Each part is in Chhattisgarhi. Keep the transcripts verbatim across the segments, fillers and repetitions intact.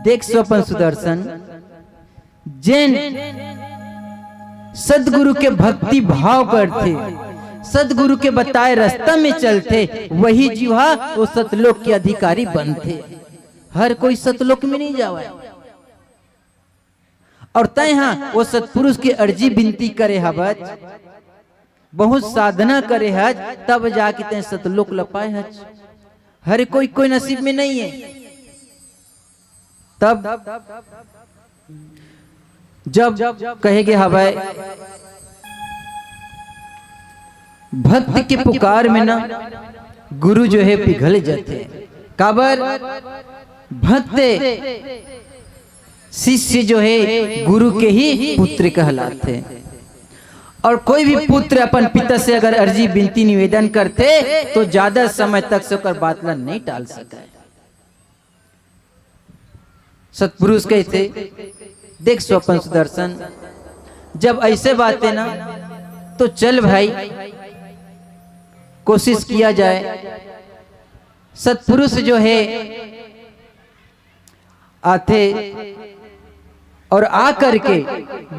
देख स्वपन सुदर्शन, जेन सदगुरु के भक्ति भाव करथे, सदगुरु के बताए रास्ता में चलथे, वही जीव हा वो सतलोक के अधिकारी बनथे। हर कोई सतलोक में नहीं जावय। और तैं हा वो सतपुरुष के अर्जी बिनती करे हवच, बहुत साधना करे हच, तब जाके तैं सतलोक ल पाए हच। हर कोई, कोई नसीब में नहीं है। तब जब कहे गे हवय, भक्त के पुकार में ना गुरु जो है पिघल जाथे। काबर? भक्त शिष्य जो है गुरु के ही पुत्र कहलाथे। और कोई भी पुत्र अपन पिता से अगर अर्जी, बिनती, निवेदन करथे तो ज्यादा समय तक से ओकर बात ला नहीं टाल सकय। सतपुरुष कहिथे, देख स्वपन सुदर्शन, जब ऐसे बात है ना, तो चल भाई, कोशिश किया जाए। सतपुरुष जो है आथे और आ करके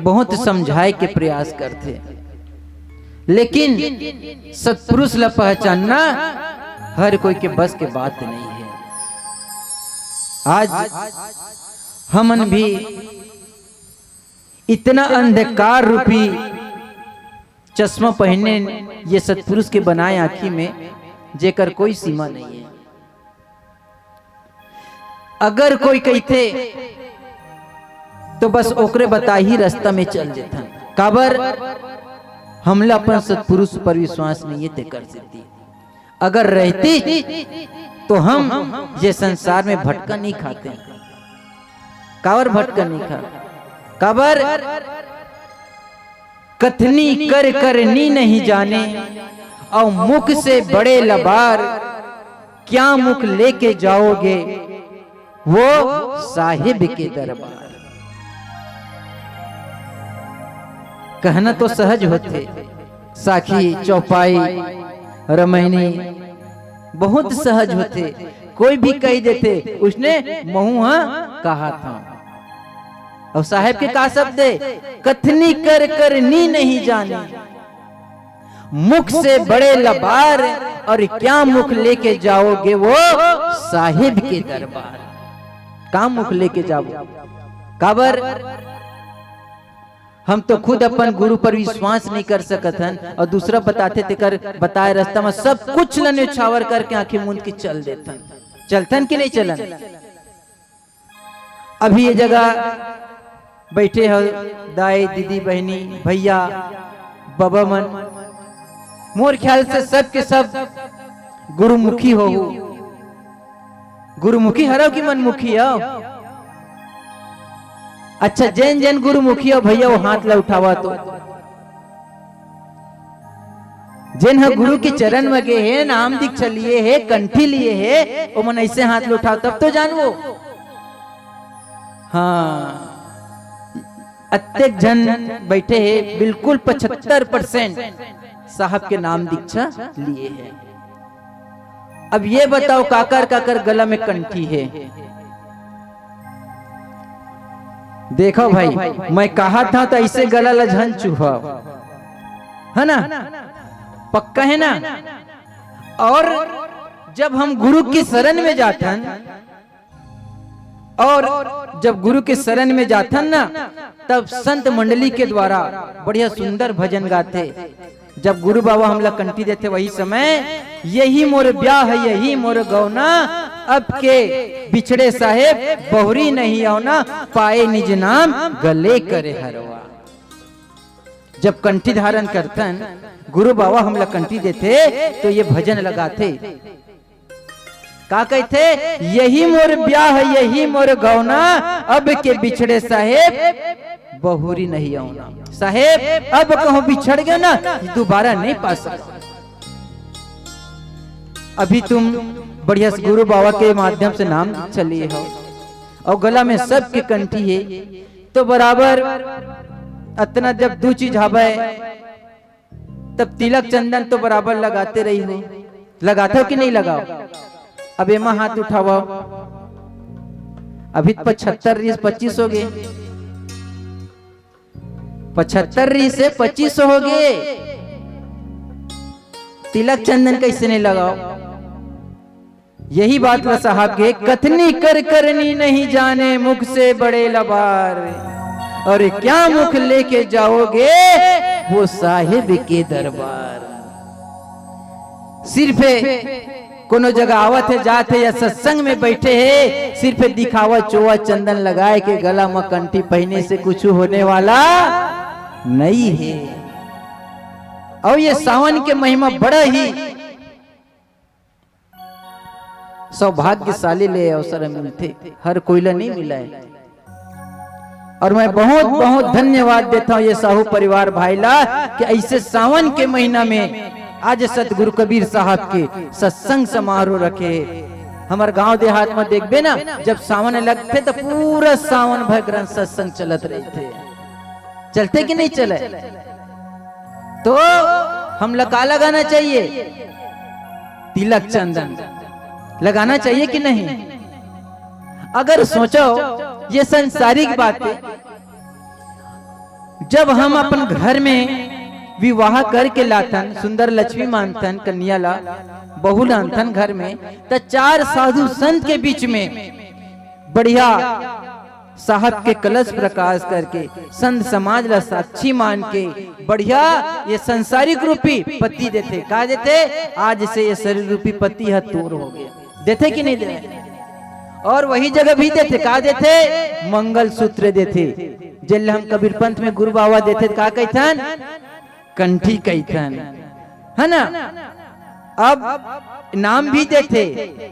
बहुत समझाए के प्रयास करथे, लेकिन सतपुरुष ला पहचानना हर कोई के बस के बात नहीं है। आज हमन भी इतना अंधकार रूपी चश्मा पहने ये सतपुरुष के बनाए आँखी में, जेकर कोई सीमा नहीं है। अगर कोई कहिथे तो बस ओकरे बताही रास्ता में चल देथन। काबर? हमला अपन सतपुरुष पर विश्वास नहीं है, तेकर सेती। अगर रहती तो हम ये संसार में भटका नहीं खाते। काबर भटका नहीं खा? काबर? कथनी कर करनी नहीं जाने, और मुख से बड़े लबार, क्या मुख लेके जाओगे वो साहिब के दरबार। कहना तो सहज होथे, साखी, चौपाई, रमैनी बहुत सहज होथे, कोई भी कहि देथे, उसने महू हा कहा था। और साहेब के का शब्द है, कथनी कर करनी नहीं जाने, मुख से बड़े लबार, और क्या मुख लेके जाओगे वो साहिब के दरबार। का मुख लेके जाओ? काबर? हम तो खुद अपन गुरु पर विश्वास नहीं कर सकत हन, और दूसरा बताथे, तेकर बताए रास्ता में सब कुछ ल न्योछावर करके आंखें मूंद के चल देथन। चलथन कि नहीं चलन? अभी ये जगह बैठे हो दाई, दीदी, बहनी, भैया, बाबा मन, मोर ख्याल से सब के सब गुरुमुखी हो। गुरुमुखी हरव कि मनमुखी हो? अच्छा, जेन जेन गुरुमुखी हो भैया, वो हाथ ला उठावा तो। जेन ह गुरु के चरण में गे हे, नाम दीक्षा लिए हे, कंठी लिए हे, ओमन ऐसे हाथ ला उठाओ तब तो जानबो। हाँ, अतेक झन बैठे हे, बिल्कुल पचहत्तर परसेंट साहब के नाम दीक्षा लिए हे। अब ये बताओ, काकर काकर गला में कंठी हे? देखो भाई, मैं कहा था तो ऐसे गला ला झन चूहा, है ना? पक्का है ना? और जब हम गुरु की शरण में जाथन, और जब गुरु के शरण में जाथन ना, तब संत मंडली के द्वारा बढ़िया सुंदर भजन गाथे। जब गुरु बाबा हमला कंठी देथे, वही समय, यही मोर ब्याह, यही मोर गौना, अब के बिछड़े साहेब बहुरी नहीं औना, पाए निज नाम गले करे हरवा। जब कंठी धारण करथन, गुरु बाबा हमला कंठी देथे, तो ये भजन लगाथे। का कहिथे? यही मोर ब्याह, यही मोर गौना, अब के बिछड़े साहेब बहुरी नहीं औना। साहेब, अब कहूं बिछड़ गयो ना, दोबारा नहीं पा सकत। अभी तुम बढ़िया से गुरु बाबा के माध्यम से नाम चलिए हो, और गला में सबके कंठी है, तो बराबर अतना जब दू चीज हवय, तब तिलक चंदन तो बराबर लगाते रही हो, लगाते हो कि नहीं लगाओ? अब एमा हाथ उठाओ। अभी तो पचहत्तर रिहिस, पच्चीस हो गे। पचहत्तर रिहिस हे, पच्चीस हो गे। तिलक चंदन कइसे नहीं लगाव? यही बात ला साहब के, "कथनी कर करनी नहीं जाने, मुख से बड़े लबार, और क्या मुख लेके जाओगे वो साहेब के दरबार।" सिर्फ कोनो जगह आवत हे, जात हे या सत्संग में बैठे हे, सिर्फ दिखावा चोवा चंदन लगाए के गला म कंठी पहने से कुछ होने वाला नहीं हे। अउ ये सावन के महिमा बड़ा ही सौभाग्यशाली ले अवसर मिलथे, हर कोई ला नहीं मिला हे। और मैं बहुत बहुत धन्यवाद देता हूँ ये साहू परिवार भाई ला कि ऐसे सावन के महीना में आज सतगुरु कबीर साहब के सत्संग समारोह रखे हे। हमर गांव देहात में देखबे ना, जब सावन लगथे तो पूरा सावन भर ग्रंथ सत्संग चलत रहथे। चलथे कि नहीं चले? तो हमला का लगाना चाहिए? तिलक चंदन लगाना चाहिए कि नहीं? अगर सोचो, ये संसारिक बात हे, जब हम अपन घर में विवाह करके लाथन, सुंदर लक्ष्मी मानथन कन्या ला, बहू लानथन घर में, त चार साधु संत के बीच में बढ़िया साहब के कलश प्रकाश करके संत समाज ला साक्षी मान के बढ़िया ये संसारिक रूपी पत्ती देथे। का देथे? आज से ये शरीर रूपी पत्ती ह तोर हो गया। देथे कि नहीं देथे? और वही जगह भी देथे, का देथे? मंगल सूत्र देथे। जेल हम कबीर पंथ में गुरु बाबा देथे, का कहिथन? कंठी कहिथन, है ना? अब नाम भी देथे,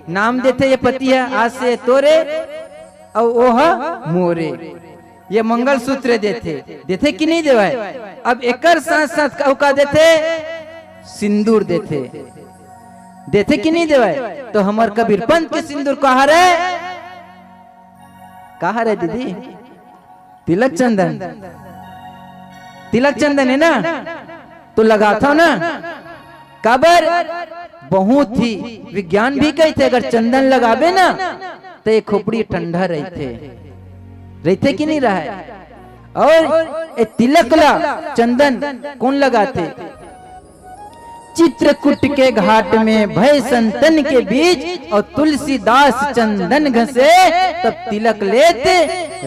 नाम देथे, ये पत्ती ह आज से तोरे अउ ओह मोरे। ये मंगल सूत्र देथे, देथे कि नहीं देवय? अब एकर साथ साथ कहू का देथे? सिंदूर देथे, देथे कि नहीं देवय? तो हमर कबीर पंथ के सिंदूर का हरे? का हरे दीदी? तिलक चंदन, तिलक चंदन हे ना, तो लगाथव ना। काबर? बहुत ही विज्ञान भी कहिथे, अगर चंदन लगाबे ना, तो ये खोपड़ी ठंडा रहथे, रहथे कि नहीं रहय? और ये तिलक ला चंदन कौन लगाथे? चित्रकूट के घाट में भय संतन के बीच, और तुलसीदास चंदन घसे, तब तिलक लेत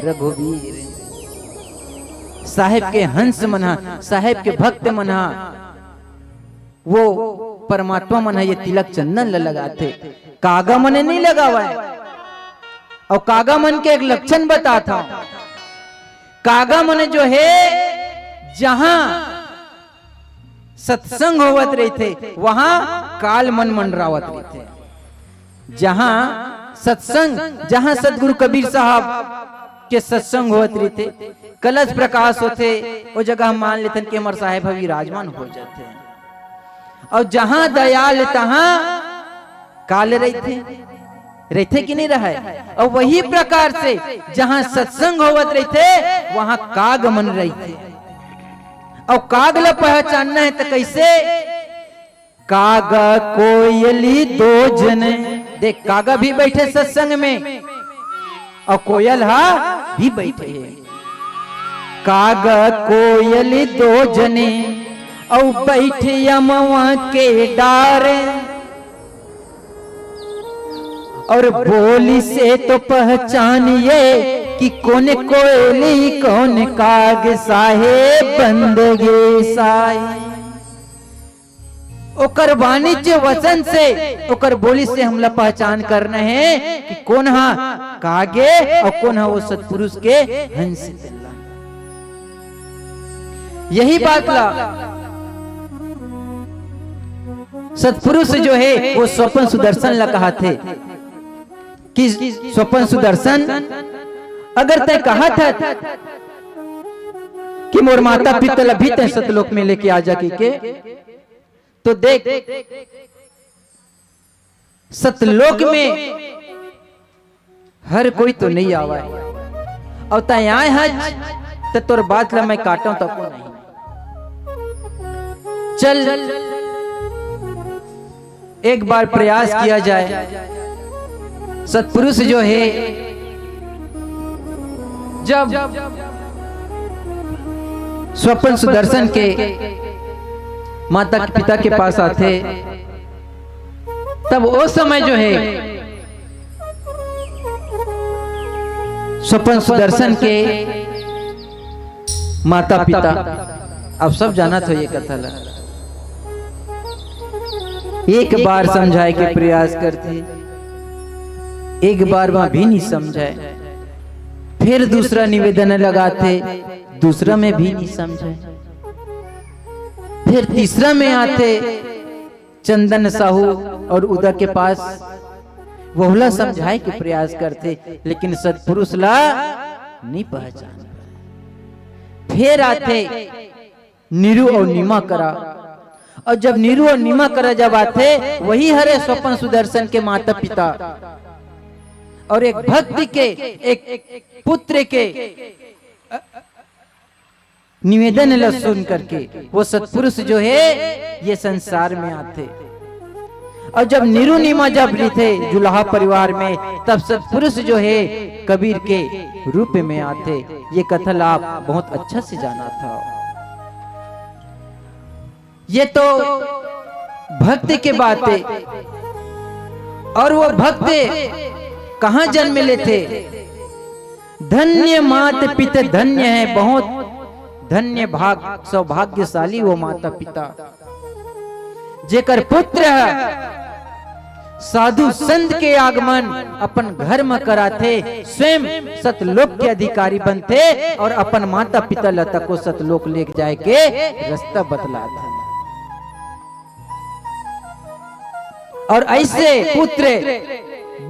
रघुवीर। साहेब के हंस मन हा, साहेब के भक्त मन हा, वो परमात्मा मन हा ये तिलक चंदन ल लगाथे। कागा मन नहीं लगावय। और कागा मन के एक लक्षण बताथंव। कागा मन जो हे, जहां सत्संग होवत रहिथे, वहां काल मन मंडरावत रहिथे। जहां सत्संग, जहां सतगुरु कबीर साहब के सत्संग होवत रहिथे, कलश प्रकाश होथे, ओ जगह हम मान लेथन कि हमर साहेब ह विराजमान हो जाथे। और जहां दयाल, तहां काल रहिथे, रहिथे कि नहीं रहय? और वही प्रकार से जहां सत्संग होवत रहिथे, वहां काग मन रहिथे। और काग ल पहचानना हे त कइसे? कागा कोयली दो जने। देख, कागा भी बैठे सत्संग में और कोयल हा भी बैठे हे। कागा कोयली दो जने और बैठे अमवा के डार। और बोली से तो पहचानिए कि कौन कोयली कौन काग, साहेब बंदगी साई। ओकर वाणिज्य वचन से, ओकर बोली से हमला पहचान करना हे कि कौन हा कागे और कौन हा वो सतपुरुष के हंस। यही बात ला सतपुरुष जो हे वो स्वपन सुदर्शन ला कहाथे कि स्वपन सुदर्शन, अगर तैं कहत हस कि मोर माता पिता ला भी तैं सतलोक में लेके आ जा कहिके, तो देख, सतलोक में हर कोई तो नहीं आवय, अउ तैं आय हस, त तोर बात ला मैं काटंव तको नहीं। चल, एक बार प्रयास किया जाए। सतपुरुष जो हे, जब स्वपन सुदर्शन के माता पिता के पास आथे, तब वो समय जो है, स्वपन सुदर्शन के माता पिता, अब सब जानत हो ये कथा ला, एक बार समझाए के प्रयास करथे, एक बार मा भी नहीं समझाए, फिर दूसरा निवेदन लगाथे, दूसरा में भी नहीं समझाए, फिर तीसरा में आथे चंदन साहू और उदा के पास, वहुला समझाए के प्रयास करथे, लेकिन सतपुरुष ला नहीं पहचान पाए। फिर आथे नीरू और नीमा करा, और जब नीरू और नीमा करा जब आथे, वही हरे स्वपन सुदर्शन के माता पिता, और एक भक्त के, एक पुत्र के निवेदन ला सुन करके वो सतपुरुष जो है, ये संसार में आथे। और जब नीरू नीमा जब रहिथे जुलाहा परिवार में, तब सतपुरुष जो है, कबीर के रूप में आथे। ये कथा ला आप बहुत अच्छा से जानत हो। ये तो भक्ति के बात है। और वो भक्त कहाँ जन्म लेथे? धन्य मात पिता धन्य है, बहुत धन्य भाग, सौभाग्यशाली वो माता पिता, जेकर पुत्र ह साधु संत के आगमन अपन घर म कराथे, स्वयं सतलोक के अधिकारी बनथे और अपन माता पिता ल तको सतलोक लेके जाए के रास्ता बतलाथे। और ऐसे पुत्र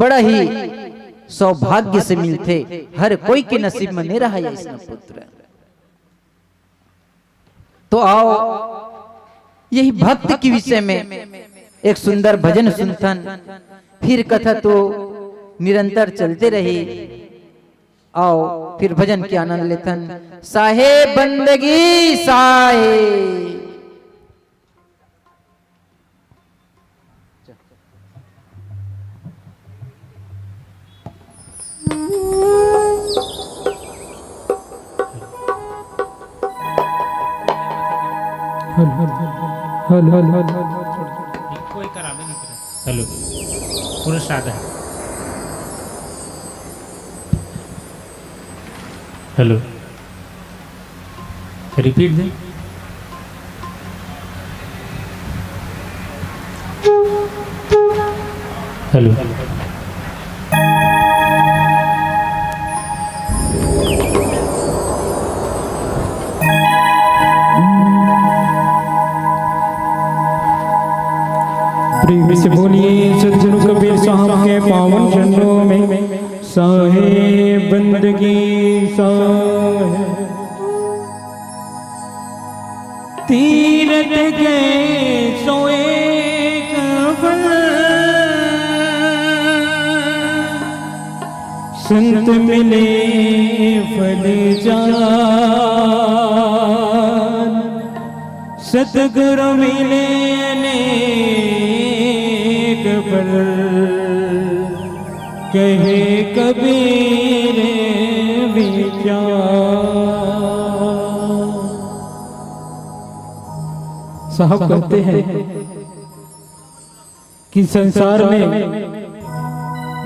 बड़ा ही सौभाग्य से मिलथे, हर कोई के नसीब में नहीं रहा ऐसा पुत्र। तो आओ, यही भक्त के विषय में एक सुंदर भजन सुनथन, फिर कथा तो निरंतर चलते रही। आओ, फिर भजन के आनंद लेथन। साहेब बंदगी साहेब। Hello, hello, hello, hello, hello. कोई करा भी नहीं करा। हेलो, पूरा सादा है। हेलो, रिपीट दे। हेलो। प्रेम से बोलिए सज्जनों कबीर साहब के पावन चरणों में। साहेब बंदगी साहेब। तीरथ गए सो एक फल, संत मिले फल जान। सतगुरु मिले अनेक फल, कहे कबीर विचार। साहब कहते हैं कि संसार में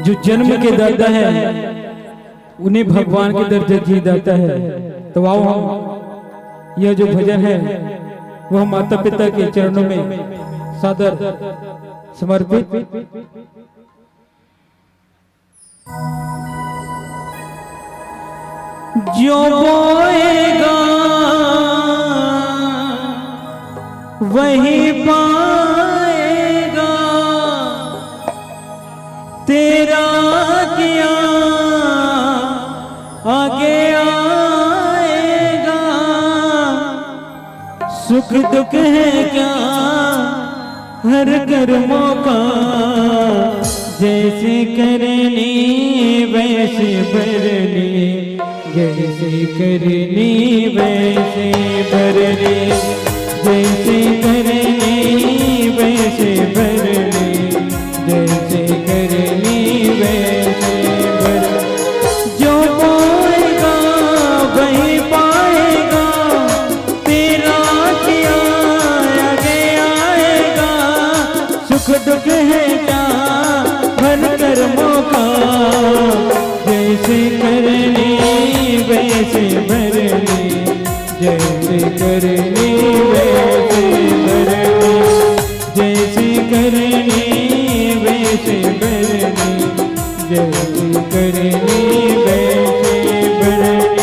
जो जन्म के दाता है, उन्हें भगवान के दर्जा दिया जाता है। तो आओ, हम यह जो भजन है, वह माता पिता के चरणों में सादर समर्पित। जो बोएगा वही पाएगा, तेरा किया आगे आएगा। सुख दुख है क्या हर कर्मों का, जैसे करनी वैसे भरनी, जैसे करनी वैसे भरनी, जैसे करनी वैसे भरनी, जैसे करनी वैसे भरनी। जो बोएगा करनी वैसे भरनी, जैसे करनी वैसे भरनी, जैसे करनी वैसे भरनी, जैसे करनी वैसे भरनी।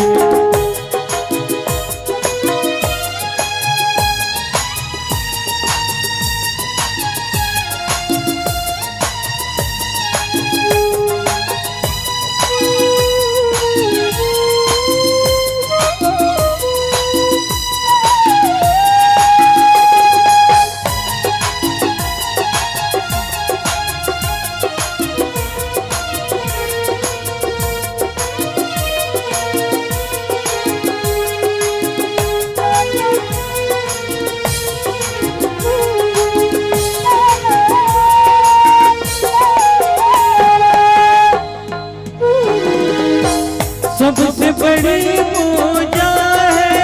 सबसे बड़ी पूजा है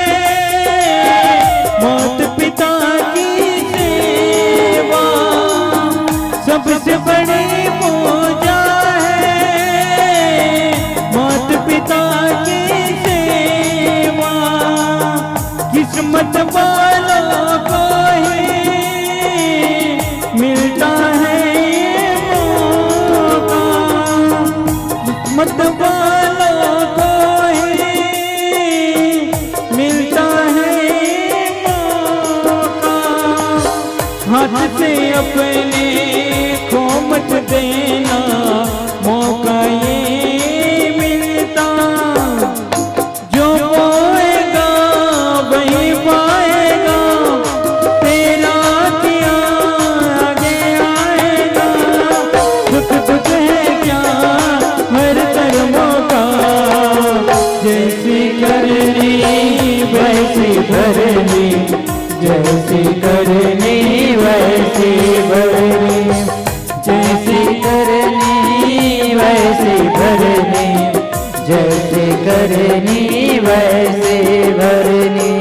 मात पिता की सेवा। सबसे बड़ी पूजा है मात पिता की सेवा। किस्मत वालों को ही मिलता है मौका। किस्मत वालों को ही मिलता है मौका। हाथ से अपने खो मत देना, मौका ये मिलता। जो बोएगा वही पाएगा, तेरा किया आगे आएगा। दुख दुख है क्या हर कर्मों का, जैसी करनी वैसी भरनी, जैसी करनी वैसी भरनी, जैसी करनी वैसी भरनी, जैसी करनी वैसी भरनी।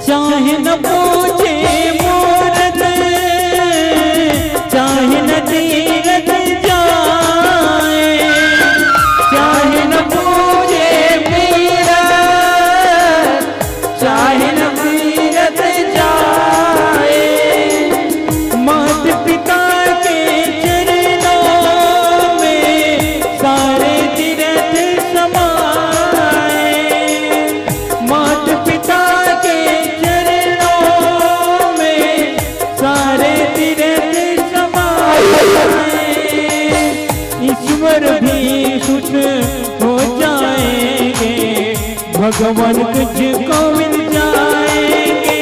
चाहे न पूछे मूरत, चाहे न तीरथ जाए, चाहे न पूछे मूरत, चाहे न तीरथ जाए, मात पिता के चरणों में सारे तीरथ समाए। मात पिता के चरणों में सारे तीरथ समाए। ईश्वर भी खुश हो जाएंगे, भगवान तुझको मिल जाएंगे।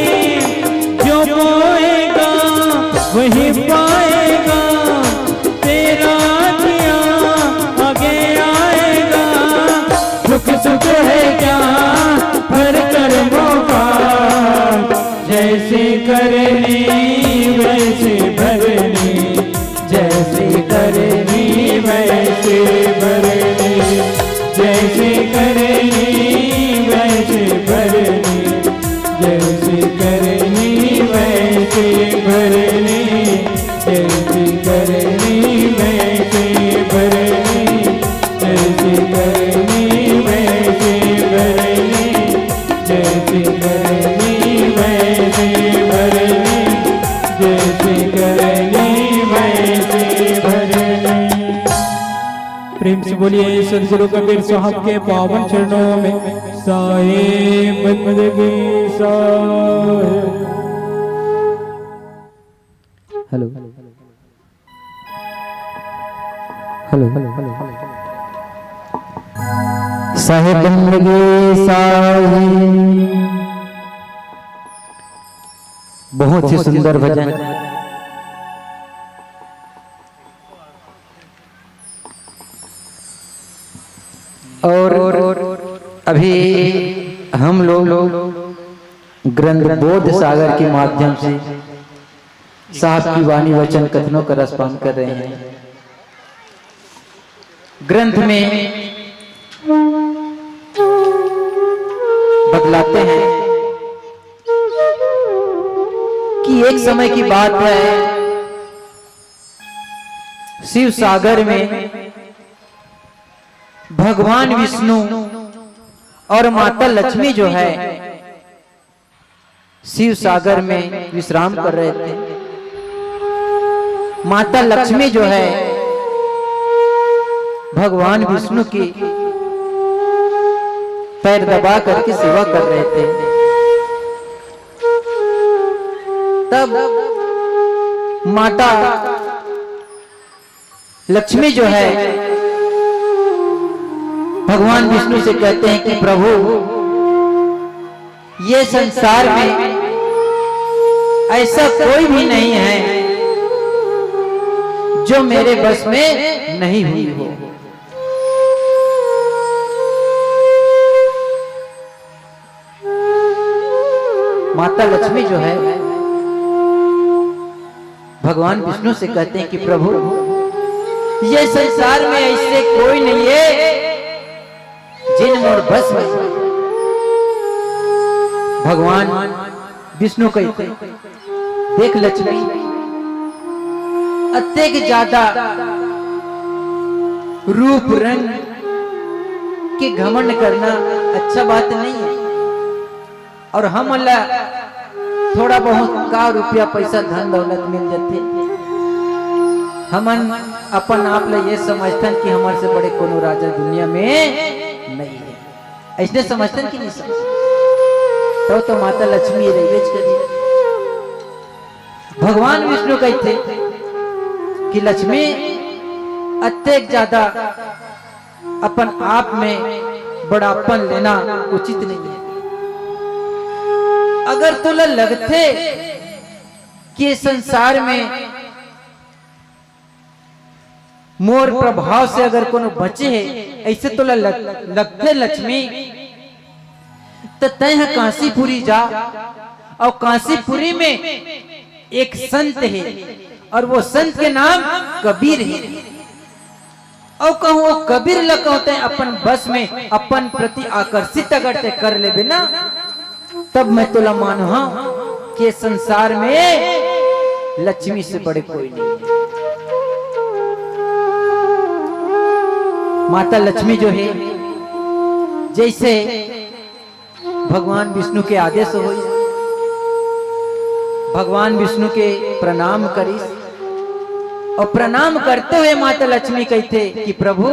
जो बोएगा वही पाएगा, तेरा किया आगे आएगा। सुख सुख है क्या हर कर्मों का, जैसी करनी वैसी भरनी, जैसी करनी वैसी भरनी, जैसी करनी वैसी भरनी, जैसी करनी वैसी भरनी, जैसी करनी वैसी भरनी, जैसी करनी वैसी भरनी, जैसी करनी वैसी भरनी, जैसी करनी वैसी भरनी। प्रेम से बोलिए सदगुरु कबीर साहब के पावन चरणों में। साहेब बंदगी साहेब। Hello, hello, hello, hello. साहेब बंदगी साहेब। बहुत ही सुंदर भजन। अभी हम लोग ग्रंथ बोध सागर के माध्यम से साहब की वाणी वचन कथनों का रसपान कर रहे हैं। ग्रंथ में बतलाते हैं कि एक समय की बात है, शिव सागर में भगवान विष्णु और माता लक्ष्मी जो है, शिव सागर में विश्राम कर रहे थे। माता लक्ष्मी जो है, भगवान विष्णु की पैर दबा करके सेवा कर रहे थे। तब माता लक्ष्मी जो है, भगवान विष्णु से कहते हैं कि प्रभु, ये संसार में ऐसा कोई भी नहीं है जो मेरे बस में नहीं हुई हो। माता लक्ष्मी जो है, भगवान विष्णु से कहते हैं कि प्रभु, ये संसार में ऐसे कोई नहीं है जिन मोर बस में। भगवान विष्णु कहते, देख लक्ष्मी, अतेक ज्यादा रूप रंग के घमंड करना अच्छा बात नहीं है। और हमन ला थोड़ा बहुत का रुपया पैसा धन दौलत मिल जाथे, हमन अपन आप ला ये समझथन कि हमर से बड़े कोनो राजा दुनिया में नहीं है। ऐसने समझथन कि नहीं समझ? तो, तो माता लक्ष्मी रहिबेच करी। भगवान विष्णु कहते कि लक्ष्मी, अतेक ज्यादा अपन आप में बड़ापन लेना उचित नहीं है। अगर तोला लगथे कि ये संसार में मोर प्रभाव से अगर कोनो बचे हे, ऐसे तोला लग, लगथे लक्ष्मी, त तैं ह कांसीपुरी जा, और कांसीपुरी में एक संत हे, और वो संत के नाम कबीर हे। और कहूँ वो कबीर ल कहूँ तैं अपन बस में, अपन प्रति आकर्षित अगर तैं कर लेबे ना, तब मैं तोला मानहा कि संसार में लक्ष्मी से बड़े कोई नहीं है। माता लक्ष्मी जो है, जैसे भगवान विष्णु के आदेश होइस, भगवान विष्णु के प्रणाम करिस, और प्रणाम करते हुए माता लक्ष्मी कहते कि प्रभु,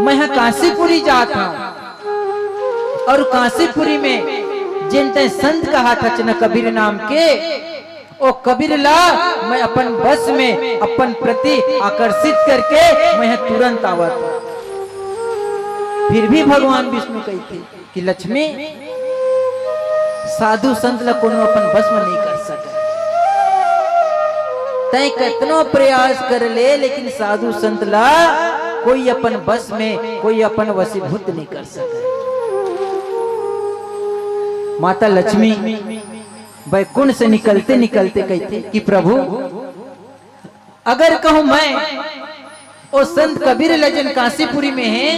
मैं ह कांसीपुरी जात हूँ, और कांसीपुरी में जिन तैं संत कहा था न कबीर नाम के, ओ कबीर ला मैं अपन बस में अपन प्रति आकर्षित करके मैं ह तुरंत आवत हूँ। फिर भी भगवान विष्णु कहते कि लक्ष्मी, साधु संत ला कोनो अपन बस में नहीं कर सके। तैं कतनो प्रयास कर ले, लेकिन साधु संत ला कोई अपन बस में, कोई अपन वशीभूत नहीं कर सके। माता लक्ष्मी बैकुंठ से निकलते निकलते कहते कि प्रभु, अगर कहूँ मैं ओ संत कबीर ल जेन कांसीपुरी में हे,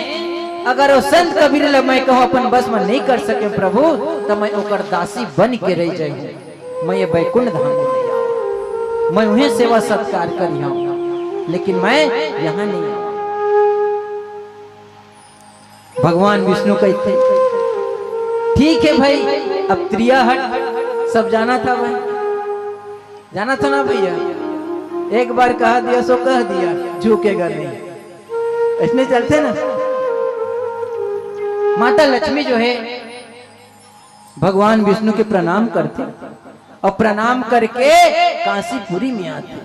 अगर ओ संत कबीर ल मैं कहूँ अपन बस में नहीं कर सके प्रभु, त मैं ओकर दासी बन के रह जाऊँ। मैं ये बैकुंठ धाम में नहीं आऊँ, मैं उहें सेवा सत्कार करिहाऊँ, लेकिन मैं यहाँ नहीं आऊँ। भगवान विष्णु कहते, ठीक है भाई, अब त्रिया हट सब जाना था भाई, जाना था ना भैया, एक बार कहा दिया सो कह दिया, झुकेगा नहीं, ऐसने चलते ना। माता लक्ष्मी जो है भगवान विष्णु के प्रणाम करते और प्रणाम करके कांसीपुरी में आते।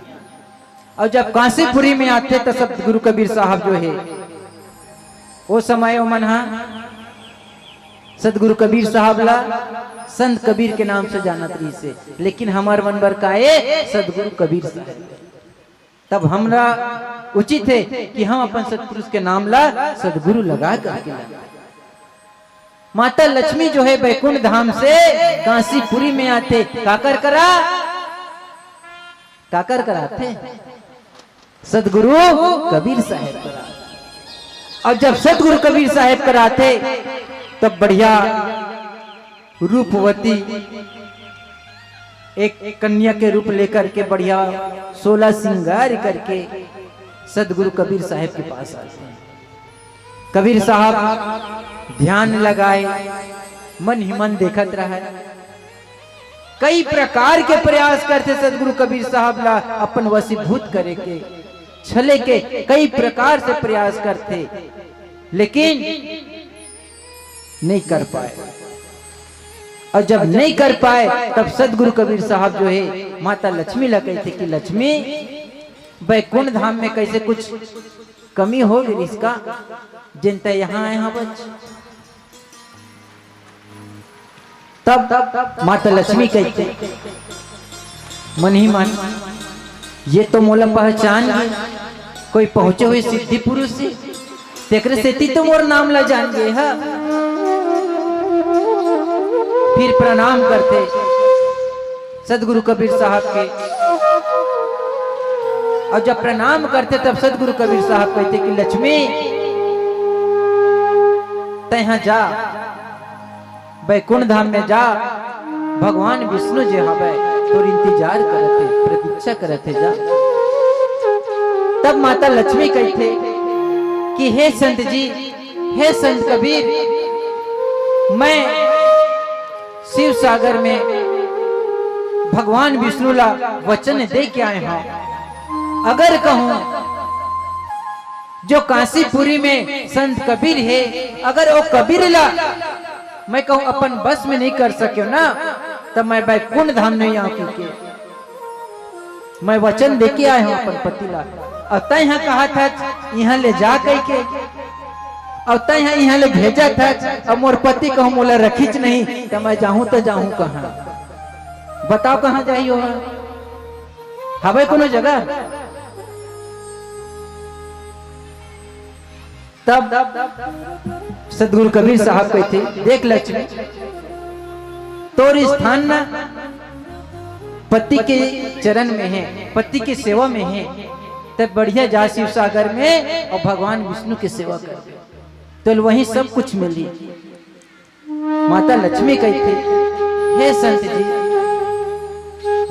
और जब कांसीपुरी में आते तो सतगुरु कबीर साहब जो है, वो समय ओमन हा सतगुरु कबीर साहब ला संत कबीर के नाम से जानत रहिसे, लेकिन हमर मन बर का ए सतगुरु कबीर साहब। तब हमरा उचित है कि हम अपन सतपुरुष के नाम ला सतगुरु लगा करके ला। माता लक्ष्मी जो है बैकुंठ धाम से कांसीपुरी में आथे, काकर करा, काकर करा आथे? सदगुरु कबीर साहेब करा। और जब सदगुरु कबीर साहेब करा आथे, तब बढ़िया रूपवती एक कन्या के रूप लेकर के बढ़िया सोलह श्रृंगार करके सदगुरु कबीर साहेब के पास आते हैं। कबीर साहब ध्यान लगाए, मन ही मन देखत रहे। कई प्रकार के प्रयास करथे सदगुरु कबीर साहब ला अपन वशीभूत करे के, छले के कई प्रकार से प्रयास करथे, लेकिन नहीं कर पाए। और जब नहीं कर पाए, तब सदगुरु कबीर साहब जो है, माता लक्ष्मी ला कहथे कि लक्ष्मी, बैकुंठ धाम में कैसे कुछ कमी हो गई इसका, जिनते यहाँ आए हैं बच। तब माता लक्ष्मी कहथे, मन ही मन, ये तो मोला पहचान गे, कोई पहुंचे हुए सिद्धि पुरुष हे, तेकरे सेती तो मोर नाम ला जान गे हा। फिर प्रणाम करथे सदगुरु कबीर साहब के, और जब प्रणाम करथे तब सदगुरु कबीर साहब कहथे कि लक्ष्मी, तैं हा जा, बैकुंठ धाम में जा, भगवान विष्णु जे हवय तोर इंतजार करत हे, प्रतीक्षा करत हे, जा। तब माता लक्ष्मी कहथे कि हे संत जी, हे संत कबीर, मैं शिव सागर में भगवान विष्णु ला वचन दे के आए हंव। अगर कहूं जो कांसीपुरी में संत कबीर हे, अगर वो कबीर ला मैं कहूं अपन बस में नहीं कर सकेंव ना, त मैं बैकुंठ धाम नहीं आंव कहिके। मैं वचन देके आए हंव अपन पति ला, अउ तैं हा कहत हच इहां ले जा कहिके, अउ तैं हा इहां ले भेजत हच, अउ मोर पति कहूं मोला रखिच नहीं, त मैं जाहूं त जाहूं कहां? बताव कहां जाही ओहा? हवय कोनो जगह? तब सदगुरु कबीर साहब कहथे, देख लक्ष्मी, तोर स्थान ना पति के चरण में हे, पति के सेवा में हे, त बढ़िया जा शिव सागर में अउ भगवान विष्णु के सेवा कर, तोला वहीं सब कुछ मिलही। माता लक्ष्मी कहथे, हे संत जी,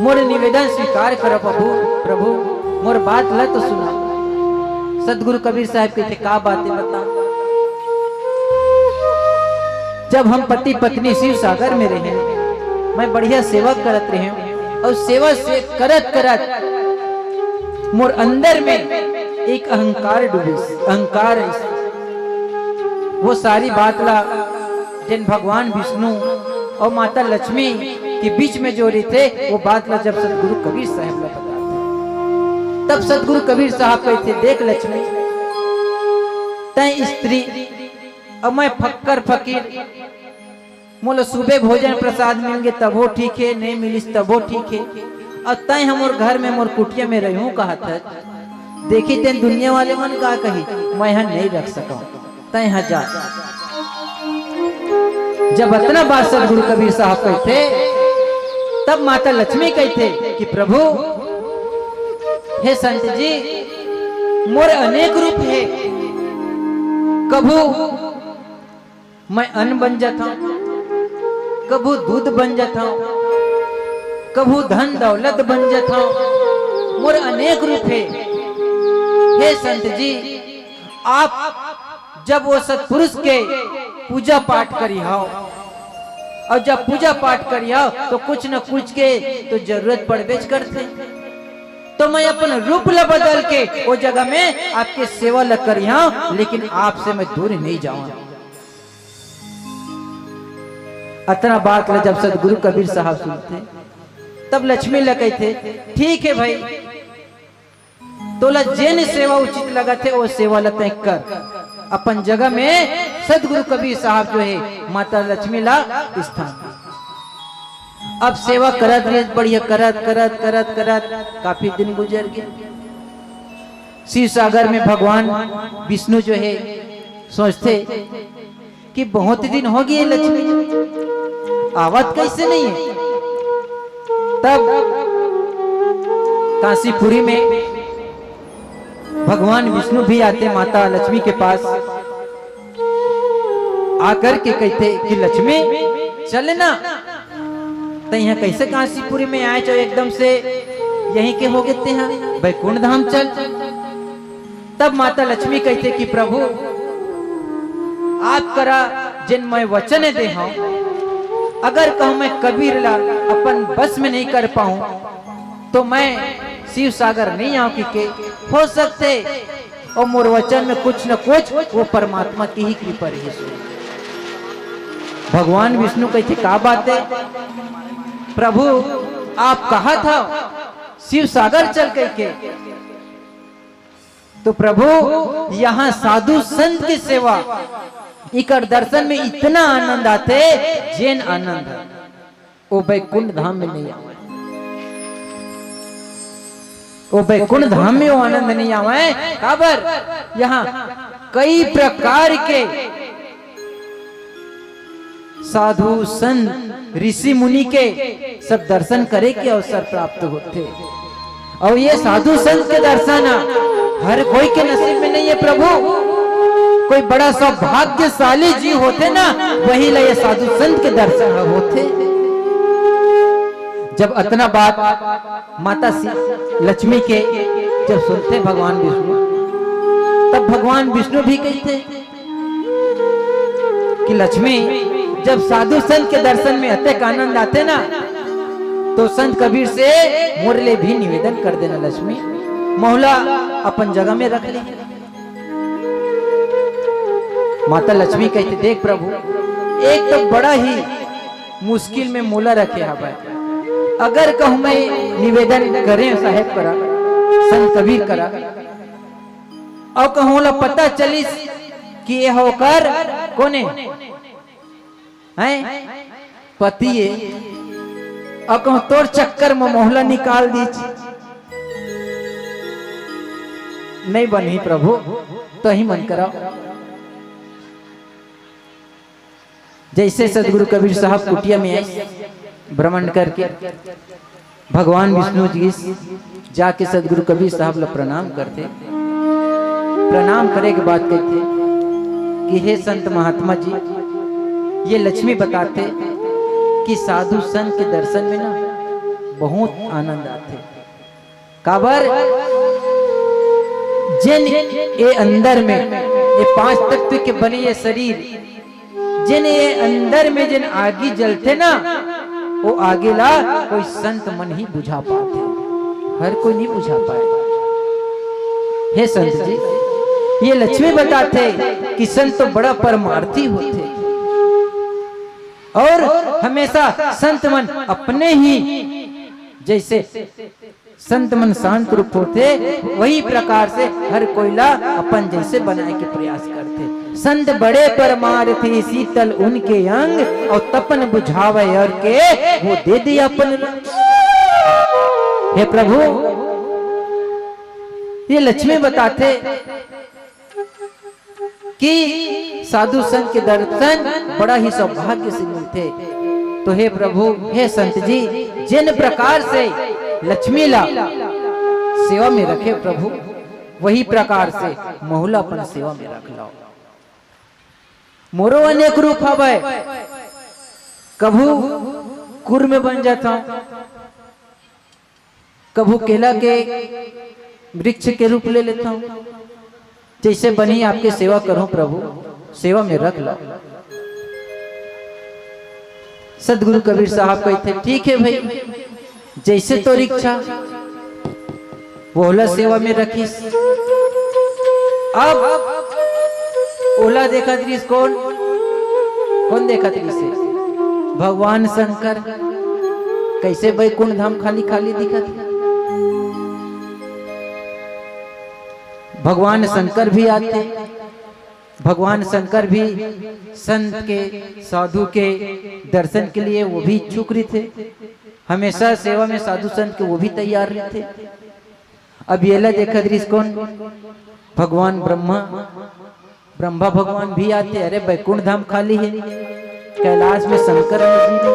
मोर निवेदन स्वीकार करो प्रभु, प्रभु, मोर बात ल तो सुना। सदगुरु कबीर साहब कहथे, का बात हे बता? जब हम पति पत्नी शिव सागर में रहे, मैं बढ़िया सेवा करत रहे हूं, अउ सेवा से करत करत मोर अंदर में एक अहंकार डूबिस, अहंकार आइस। वो सारी बात ला जेन भगवान विष्णु अउ माता लक्ष्मी के बीच में जो रहिथे, वो बात ला जब सदगुरु कबीर साहब ला बताथे, तब सदगुरु कबीर साहब कहथे, देख लक्ष्मी, तैं स्त्री अउ मैं फक्कर फकीर, मोला सुबह भोजन प्रसाद मिल गे तभो ठीक हे, नहीं मिलिस तभो ठीक हे। अउ तैं ह मोर घर में, मोर कुटिया में रहूं कहत हस। देखी तेन दुनिया वाले मन का कही, मैं ह नहीं रख सकंव, तैं ह जा। जब अतना बात सदगुरु कबीर साहब कहथे, तब माता लक्ष्मी कहथे कि प्रभु, हे संत जी, मोर अनेक रूप हे, कभू मैं अन्न बन जाथंव, कभू दूध बन जाथंव, कभू धन दौलत बन जाथंव। मोर अनेक रूप हे। हे संत जी, आप जब वो सतपुरुष के पूजा पाठ करिहव, अउ जब पूजा पाठ करिहव, तो कुछ न कुछ के तो जरूरत पड़बेच करथे। तो मैं अपन रूप ल बदल के वो जगह में आपके सेवा ल करिहंव, लेकिन आपसे मैं दूर नहीं जाऊंगा। अतना बात ल जब सदगुरु कबीर साहब सुनथे, तब लक्ष्मी ल कहिथे, ठीक हे भाई, तोला जेन सेवा उचित लगत हे, वो सेवा ल तैं कर। अपन जगह में सदगुरु कबीर साहब जो हे, माता लक्ष्मी ला स्थान दे। अब सेवा करत रहिस, बढ़िया करत, करत, करत, करत काफी दिन गुजर गे। शिव सागर में भगवान विष्णु जो हे, सोचथे कि बहुत दिन हो गए लक्ष्मी आवत कैसे नहीं है। तब काशीपुरी में भगवान विष्णु भी आते माता लक्ष्मी के पास, आकर के कहते कि लक्ष्मी, चल ना, तैं इहाँ कैसे काशीपुरी में आए, जो एकदम से यहीं के हो गए ते हैं, बैकुंठ धाम चल। तब माता लक्ष्मी कहते कि प्रभु, आप करा जेन मैं वचन दे हूँ, अगर कहूँ मैं कबीर ला अपन बस में नहीं कर पाऊँ, तो मैं शिव सागर नहीं आऊँ कि के। हो सकते और मोर वचन में कुछ न कुछ वो परमात्मा की ही कृपा रही। भगवान विष्णु कहते, का बात है प्रभु, आप कहा था शिव सागर चल कह के। तो प्रभु, यहाँ साधु संत की सेवा, इकर दर्शन में इतना आनंद आते, जेन आनंद है, वो बैकुंठ धाम में नहीं आवे। वो बैकुंठ धाम में वो आनंद नहीं आवे। काबर? यहाँ कई प्रकार के साधु संत ऋषि मुनि के सब दर्शन करे के अवसर प्राप्त होते। और ये साधु संत के दर्शन हर कोई के नसीब में नहीं है प्रभु। कोई बड़ा सौभाग्यशाली जी होते ना, वही ला ये साधु संत के दर्शन होते। जब अतना बात माता सी-, लक्ष्मी के जब सुनते भगवान विष्णु, तब भगवान विष्णु भी कहते कि लक्ष्मी, जब साधु संत के दर्शन में अतेक आनंद आते ना, तो संत कबीर से मोर ले भी निवेदन कर देना लक्ष्मी, मोला अपन जगह में रख ले। माता लक्ष्मी कहते, देख प्रभु, एक तो बड़ा ही मुश्किल में मोला रखे हवय, अगर कहूँ मैं निवेदन करें साहेब करा, संत कबीर करा, अउ कहूँ ला पता चलिस कि ये ओकर कोने हैं, पति ये, अउ कहूँ तोर चक्कर में मोहला निकाल दीच, नहीं बनही प्रभु, तो ही मन करा। जैसे सदगुरु कबीर साहब कुटिया में आए भ्रमण करके, भगवान विष्णु जी जाके सदगुरु कबीर साहब ला प्रणाम करते। प्रणाम करे के बाद कहते कि हे संत महात्मा जी, ये लक्ष्मी बताते कि साधु संत के दर्शन में ना बहुत आनंद आते। काबर? जेन ये अंदर में, ये पांच तत्व के बने ये शरीर, जेन ये अंदर में जेन आगी जलते ना, वो आगी ला कोई संत मन ही बुझा पाते, हर कोई नहीं बुझा पाए। हे संत जी, ये लक्ष्मी बताते कि संत तो बड़ा परमार्थी होते और हमेशा संत मन अपने ही जैसे संत मन शांत रूप होथे, वही प्रकार से हर कोई ला अपन जैसे बनाए के प्रयास करथे। संत बड़े परमार्थी, शीतल उनके अंग, और तपन बुझावे और के, वो दे दे अपन रंग। हे प्रभु, ये लक्ष्मी बताथे कि साधु संत के दर्शन बड़ा ही सौभाग्य से मिलथे। तो हे प्रभु, हे संत जी, जिन प्रकार से लक्ष्मी ला सेवा में रखे प्रभु, वही प्रकार से मोहला अपन सेवा में रख लो। मोरो अनेक रूप हवय, कभू कूर्म बन जाता हूँ, कभू केला के वृक्ष के रूप ले लेता हूँ, जैसे बनी आपके सेवा करूं प्रभु, सेवा में रख लो। सदगुरु कबीर साहब कहते, ठीक है भाई, जैसे तोर इच्छा, वोला सेवा में रखिस। अब ओला देखत रहिस कौन? कौन देखत रहिस? भगवान शंकर। कैसे बैकुंठ धाम खाली खाली दिखत हे? भगवान शंकर भी आथे, भगवान शंकर भी संत के, साधु के दर्शन के लिए वो भी इच्छुक रहिथे। हमेशा सेवा में साधु संत के वो भी तैयार रहिथे। अब येला देखत रहिस कौन? भगवान ब्रह्मा। ब्रह्मा भगवान भी आथे, अरे बैकुंठ धाम खाली हे, कैलाश में शंकर जी नहीं हे।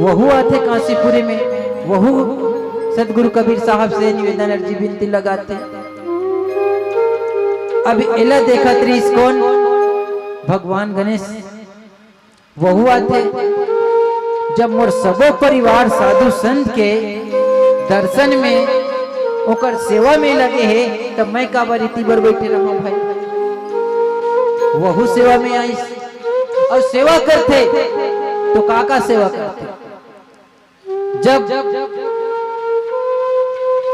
वहू आथे कांसीपुरी में, वहू सतगुरु कबीर साहब से निवेदन अर्जी बिनती लगाथे। अब एला देखत रहिस कोन? भगवान गणेश। वहू आथे, जब मोर सबो परिवार साधु संत के दर्शन में, ओकर सेवा में लगे हे, तब मैं काबर इति बर बैठे रहूं भाई? वहू सेवा में आइस अउ सेवा करथे, तो का का सेवा करथे? जब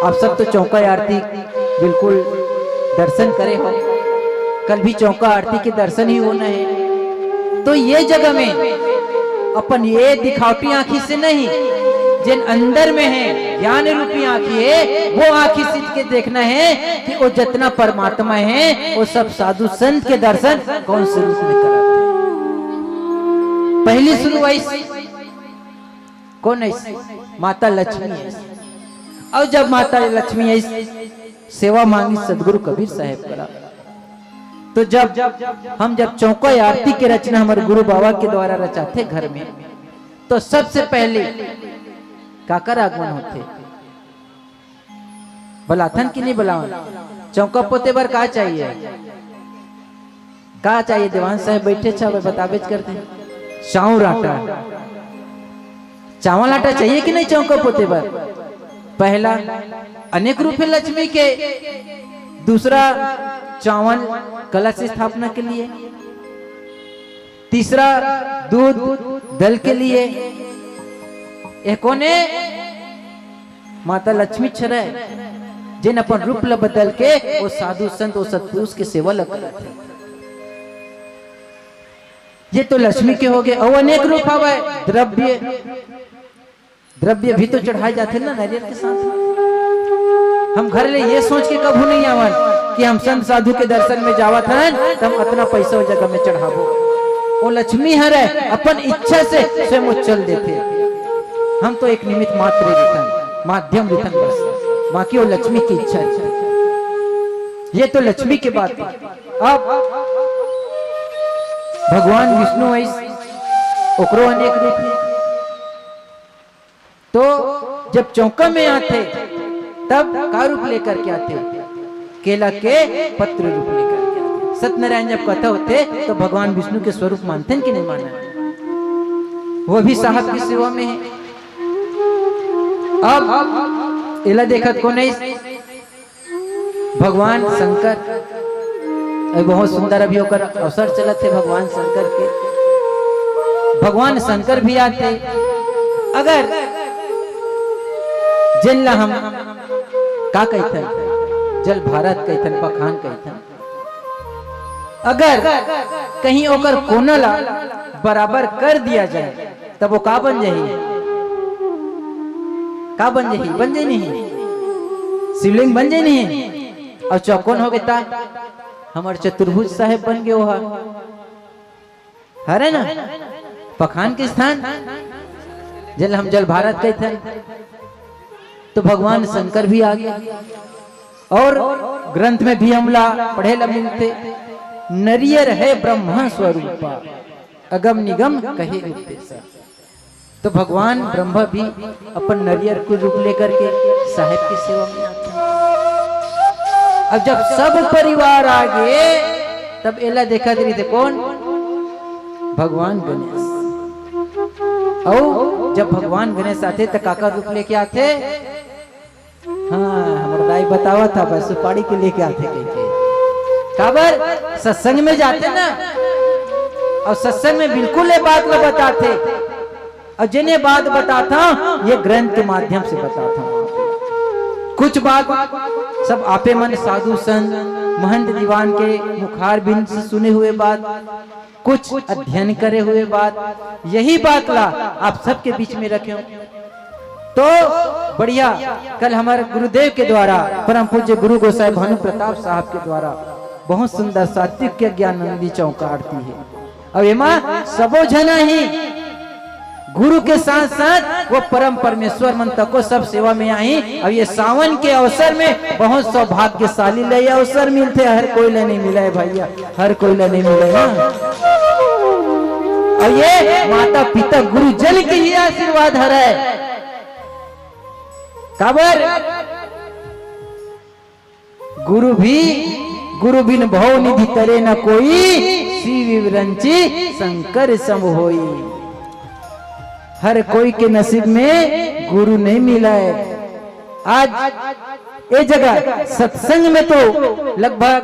आप सब तो चौका आरती बिल्कुल दर्शन करे हो, कल भी चौका आरती के दर्शन ही होना है। तो ये जगह में अपन ये दिखावटी आंखी से नहीं, जेन अंदर में है, ज्ञान रूपी आंखी है, वो आंखी से के देखना है कि वो जितना परमात्मा है, वो सब साधु संत के दर्शन कौन से रूप में करत है। पहली शुरुआत कोन आइस? माता लक्ष्मी आइस। अउ जब माता लक्ष्मी आइस, सेवा मांगिस सतगुरु कबीर साहेब करा। तो जब हम जब चौका आरती के रचना हमर गुरु बाबा के द्वारा रचाथे घर में, तो सबसे पहले काकर आगमन होथे? बलाथन कि नहीं बलावन? चौका पोते बर का चाहिए? का चाहिए? देवान साहेब बैठे छा, बताबेच करते। चाउर आटा, चावल आटा चाहिए कि नहीं चौका पोते बर? पहला अनेक रूप है लक्ष्मी के, दूसरा चावल कलश स्थापना के लिए, तीसरा दूध दल के लिए। ये कोने? माता लक्ष्मी छरय, जेन अपन रूप ल बदल के वो साधु संत, वो सत्पुरुष के सेवा ल करत हे। ये तो लक्ष्मी के हो गए। अउ अनेक रूप हवय, द्रव्य, द्रव्य भी तो चढ़ाए जाथे ना नारियल के साथ। हम घर ले ये सोच के कभू नहीं आवन कि हम संत साधु के दर्शन में जावत हन, त हम अतना पैसा वो जगह में चढ़ाबो। वो लक्ष्मी हरय, अपन इच्छा से स्वयं वो चल देथे। हम तो एक निमित्त मात्र रहिथन, माध्यम रहिथन बस, बाकी वो लक्ष्मी की इच्छा रहिथे। ये तो लक्ष्मी के बात हे। अब भगवान विष्णु आइस, ओकरो अनेक रूप हे। तो जब चौका में आथे, तब का रूप लेकर के आथे? केला के पत्र रूप लेकर के आथे। सत्यनारायण जब कथा होथे, तो भगवान विष्णु के स्वरूप मानथन कि नहीं मानन? वो भी साहब की सेवा में हे। अब एला देखत कोन हे? भगवान शंकर। अउ बहुत सुंदर अभी ओकर अवसर चलत हे भगवान शंकर के। भगवान शंकर भी आथे। अगर जेन ला हम का कहिथन, जल भारत कहिथन, पखान कहिथन, अगर कहीं ओकर कोना ला बराबर कर दिया जाए, तब वो का बन जाही? का बन जाही? बन जाही नहीं? शिवलिंग बन जाही नहीं? अउ चौकोन हो गे ता हमर चतुर्भुज साहेब बन गे ओहा, हरे ना? पखान के स्थान, जेला हम जल भारत कहिथन, तो भगवान शंकर भी आ गे। अउ ग्रंथ में भी हमला पढ़े ला मिलथे, "नरियर है ब्रह्मा स्वरूपा, अगम निगम कहे उपदेशा।" तो भगवान ब्रह्मा भी अपन नरियर के रूप लेकर के साहेब की सेवा में आथे। अब जब सब परिवार आ गे, तब एला देखत रहिथे कोन? भगवान गणेश। अउ जब भगवान गणेश आथे, त काकर रूप लेके आथे? हाँ, हमर दाई बतावत हे, बस सुपारी के लेके आथे कहिके। काबर? सत्संग में जाथे ना, अउ सत्संग में बिल्कुल ये बात ल बताथे, अउ जेन ये बात बताथंव, ये ग्रंथ के माध्यम से बताथंव। कुछ बात सब आपे मन साधु संत, महंत दीवान के मुखारबिंद से सुने हुए बात, कुछ अध्ययन करे हुए बात, यही बात ला आप सबके बीच में रखेंव। तो बढ़िया, कल हमर गुरुदेव के द्वारा, परम पूज्य गुरु गोसाई भानु प्रताप साहब के द्वारा बहुत सुंदर सात्विक के ज्ञानानंदी चौका आरती हे। अब एमा सबो झना ही गुरु के साथ साथ वो परम परमेश्वर मन तको सब सेवा में आही। अब ये सावन के अवसर में बहुत सौभाग्यशाली ले ये अवसर मिलथे, हर कोई ले नहीं मिले भैया, हर कोई ले नहीं मिले ना। और ये माता पिता गुरुजन के ही आशीर्वाद हरय। काबर गुरु भी, गुरु बिन भव निधि तरे न कोई, शिव विरंची शंकर सम होई। हर कोई के नसीब में गुरु नहीं मिला है। आज ये जगह सत्संग में तो लगभग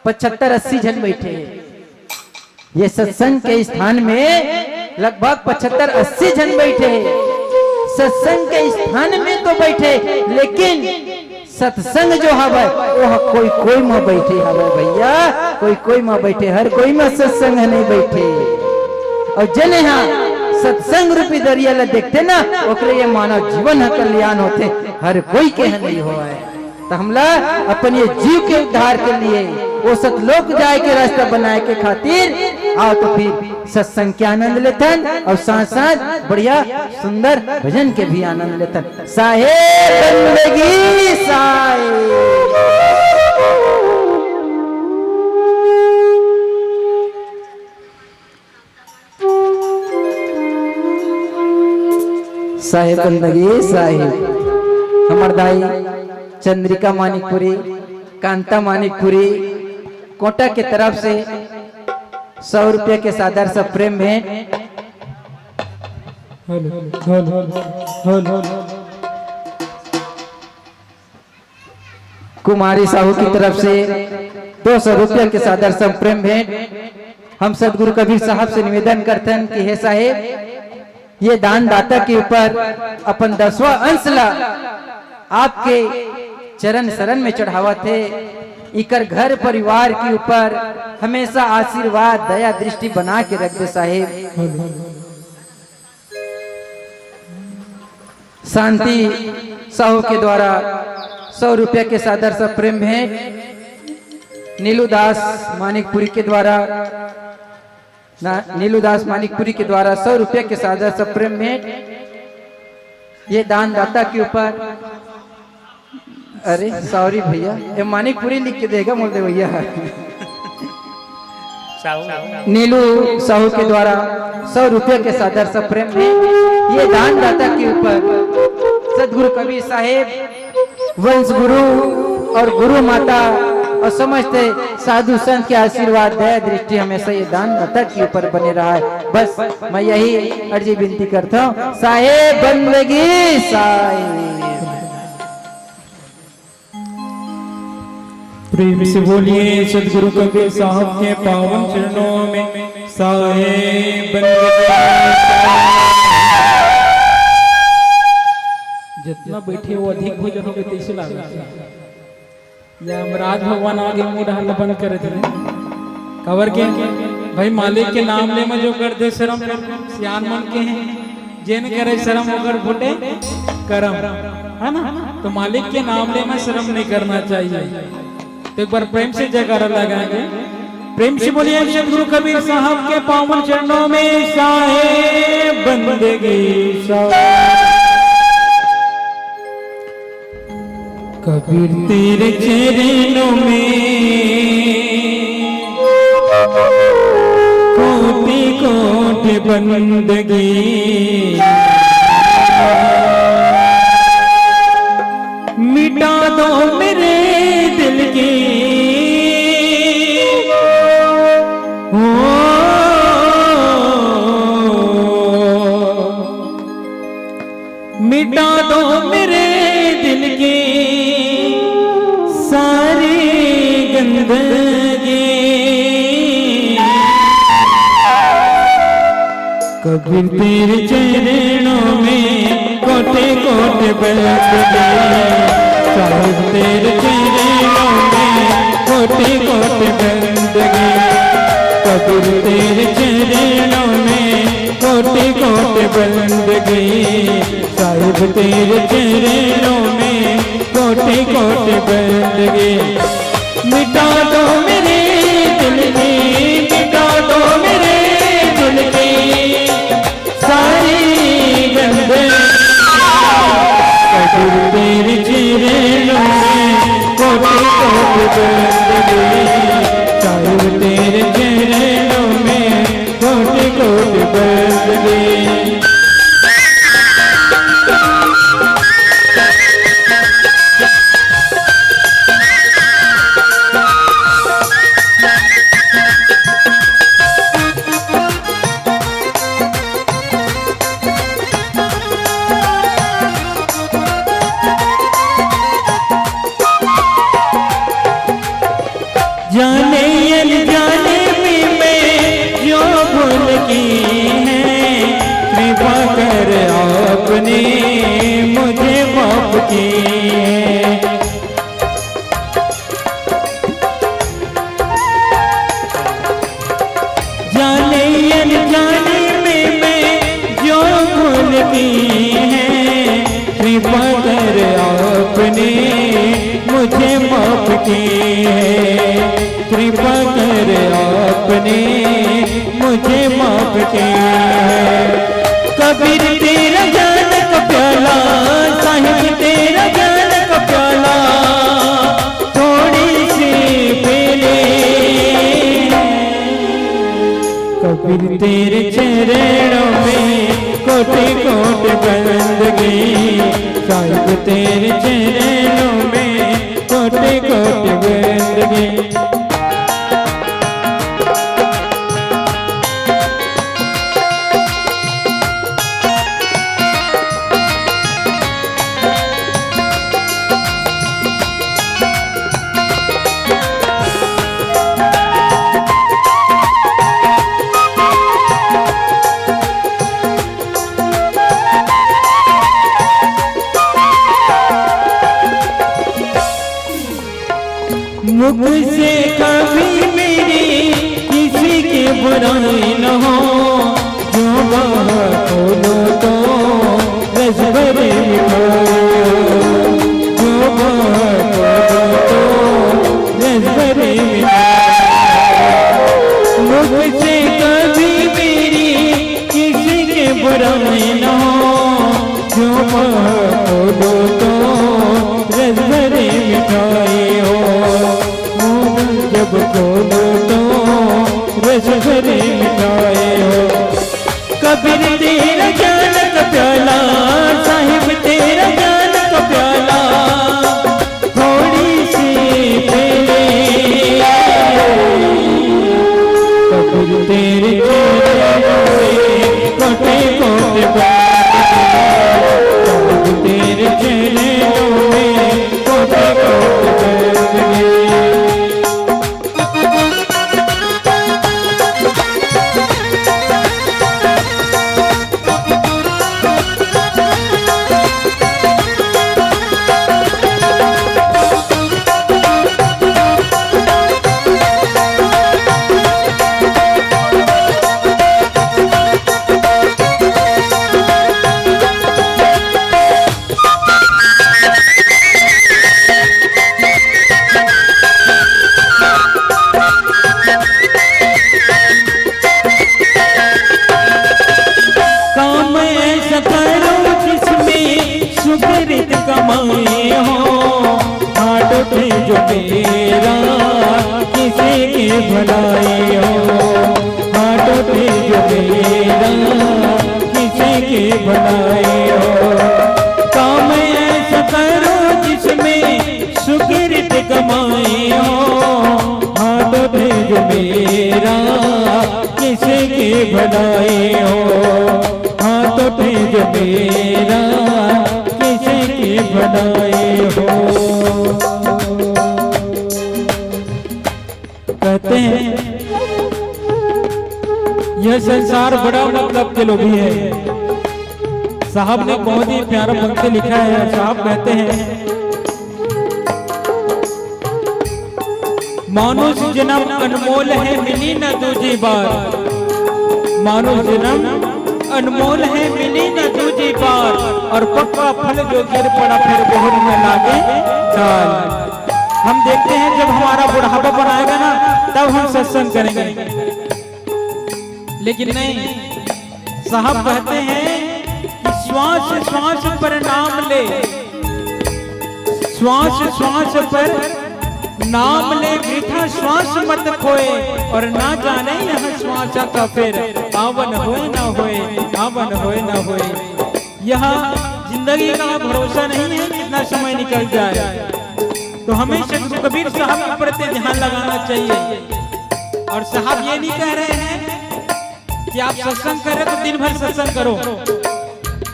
पचहत्तर अस्सी झन बैठे हैं। ये सत्संग के स्थान में लगभग पचहत्तर अस्सी झन बैठे हैं। सत्संग के स्थान में तो बैठे, लेकिन सत्संग जो हवय, वो ह कोई कोई म बैठे हवय भैया, कोई कोई म बैठे, हर कोई म सत्संग नहीं बैठे। और जेन ह सत्संग रूपी दरिया ला देखथे ना, ओकरे ये मानव जीवन ह कल्याण होथे, हर कोई के ह नहीं होवय। त हमला अपन ये जीव के उद्धार के लिए, वो सतलोक जाए के रास्ता बनाए के खातिर, आओ तो फिर सत्संग के आनंद लेथन और साथ साथ बढ़िया सुंदर भजन के भी आनंद लेथन। साहेब बंदगी साहेब। साहेब बंदगी साहेब। हमर दाई चंद्रिका मानिकपुरी, कांता मानिकपुरी, कोटा के तरफ से सौ रुपया के सादर से प्रेम भेंट। Hello, hello, hello. Kumari Sahu की तरफ से दो सौ रुपया के सादर से प्रेम भेंट। हम सदगुरु कबीर साहब से निवेदन करथन कि हे साहेब, ये दान दाता के ऊपर अपन दसवां अंश ला आपके चरण शरण में चढ़ावत हे। इकर घर परिवार के ऊपर हमेशा आशीर्वाद, दया दृष्टि बना के रख दे साहेब। शांति साहू के द्वारा सौ रुपया के सादर से प्रेम भेंट। नीलू दास मानिकपुरी के द्वारा ना, नीलू दास मानिकपुरी के द्वारा सौ रुपया के सादर से प्रेम भेंट। ये दान दाता के ऊपर, अरे सॉरी भैया, ये मानिकपुरी लिख के देगा मोल दे भैया। नीलू साहू के द्वारा सौ रुपया के सादर से प्रेम भेंट। ये दान दाता के ऊपर सदगुरु कबीर साहेब, वंश गुरु और गुरु माता और समस्त साधु संत के आशीर्वाद, दया दृष्टि हमेशा ये दान दाता के ऊपर बने रहा है। बस मैं यही अर्जी विनती करता हूँ, साहेब बंदगी साहेब। प्रेम से बोलिए सदगुरु कबीर साहब के पावन चरणों में साहेब बंदगी। जितना बैठे हो अधिक भोजन हो गए तैसे लागत हे। या यमराज भगवान आगे मुंह ढालना बंद कर दे। काबर के भाई मालिक के नाम ले में जो कर दे शर्म, सियान मन के हैं, जेन करे शर्म ओकर फूटे करम, है ना? तो मालिक के नाम ले में शर्म नहीं करना चाहिए। तो एक बार प्रेम से जयकारा लगाएंगे, प्रेम से बोलिए सदगुरु कबीर साहब के पावन चरणों में साहेब बंदगी साहेब। कबीर तेरे चरणों में कोटि कोटि बंदगी। मिटा दो मेरे दिल की, हो, मिटा दो मेरे दिल की सारी गंदगी। कबीर तेरे चरणों में कोटि कोटि बंदगी, साहिब तेरे चरणों में कोटि कोटि बंदगी। कबीर तेरे चरणों में कोटि कोटि बंदगी, साहिब तेरे चरणों में कोटि कोटि बंदगी। मिटा दो मेरे दिल की, मिटा दो मेरे दिल की। बंदगी, साहिब तेरे चरणों में कोटि कोटि बंदगी। जाने अनजाने में मैं जो भूल की है, कृपा कर आपने मुझे माफ की है। जाने अनजाने में मैं जो भूल की है, कृपा कर आपने मुझे माफ की है, कृपा कर आपने मुझे माफ की है। कबीर तेरा ज्ञान का प्याला, साहिब तेरा ज्ञान का प्याला, थोड़ी सी पी ले। कबीर तेरे चरणों में कोटि कोटि बंदगी, साहिब तेरे चरणों में कोटि कोटि बंदगी। मुख से कभी मेरी किसी की बुराई न हो, जो बाह खोलो तो रस भरे मिठाई हो, जो बाह खोलो तो रस भरे मिठाई हो। मुख से कभी मेरी किसी की बुराई न हो, जो बाह खोलो तो रस भरे मिठाई हो, मुंह जब खोलो तो रस भरे मिठाई हो। कबीर तेरा ज्ञान का प्याला, साहिब तेरा ज्ञान का प्याला, थोड़ी सी पी ले। कबीर तेरे चरणों में कोटि कोटि बंदगी, कबीर तेरे चरणों में कोटि कोटि बंदगी। काम ऐसा करो जिसमें सुकृत कमाई हो, हाथ उठे जो मेरा किसी की भलाई हो, हाथ उठे जो मेरा किसी की भलाई हो। काम ऐसा करो जिसमें सुकृत कमाई हो, हाथ उठे जो मेरा किसी की भलाई हो, हाथ उठे जो मेरा किसी की भलाई हो। कहते हैं, यह संसार बड़ा मतलब के लोभी है। साहब ने बहुत ही प्यारा पंक्ति लिखा है। साहब कहते हैं, मानुष जन्म अनमोल है, मिली न दूजी बार। मानुष जन्म अनमोल है, मिली न दूजी बार। और पक्का फल जो गिर पड़ा, फिर बहुर में लागे डाल। हम देखते हैं, जब हमारा बुढ़ापा बनाएगा ना, तब हम सत्संग करेंगे। लेकिन नहीं, साहब कहते हैं कि श्वास श्वास पर नाम ले, श्वास श्वास पर नाम ले वृथा श्वास मत खोए, और ना जाने यह श्वास का फिर आवन होए ना होए, आवन होए ना होए। यह जिंदगी का भरोसा नहीं है, कितना समय निकल जाए। तो हमें सदगुरु कबीर साहब के प्रति ध्यान लगाना चाहिए। और साहब ये नहीं कह रहे हैं कि आप सत्संग करें तो दिन भर सत्संग करो।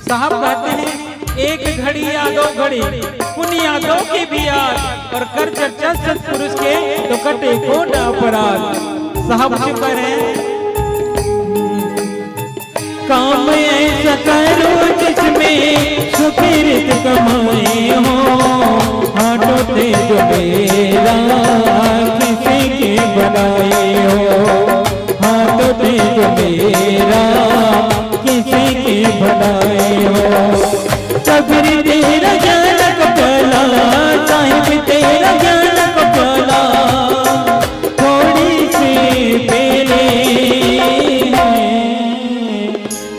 साहब कहते हैं, एक घड़ी या दो घड़ी पुण्य यादों की भी याद, और कर चर्चा सत्पुरुष के तो कटे को ना अपराध। साहब क्यों कह रहे हैं? काम ऐसा करो जिसमें सुकृत कमाई हो, हाथों से जो मेरा किसी के बनाई हो, हाथों से जो मेरा किसी के बनाई हो। कबीर तेरा ज्ञान का प्याला, साहिब तेरा ज्ञान का प्याला, थोड़ी सी पीली है।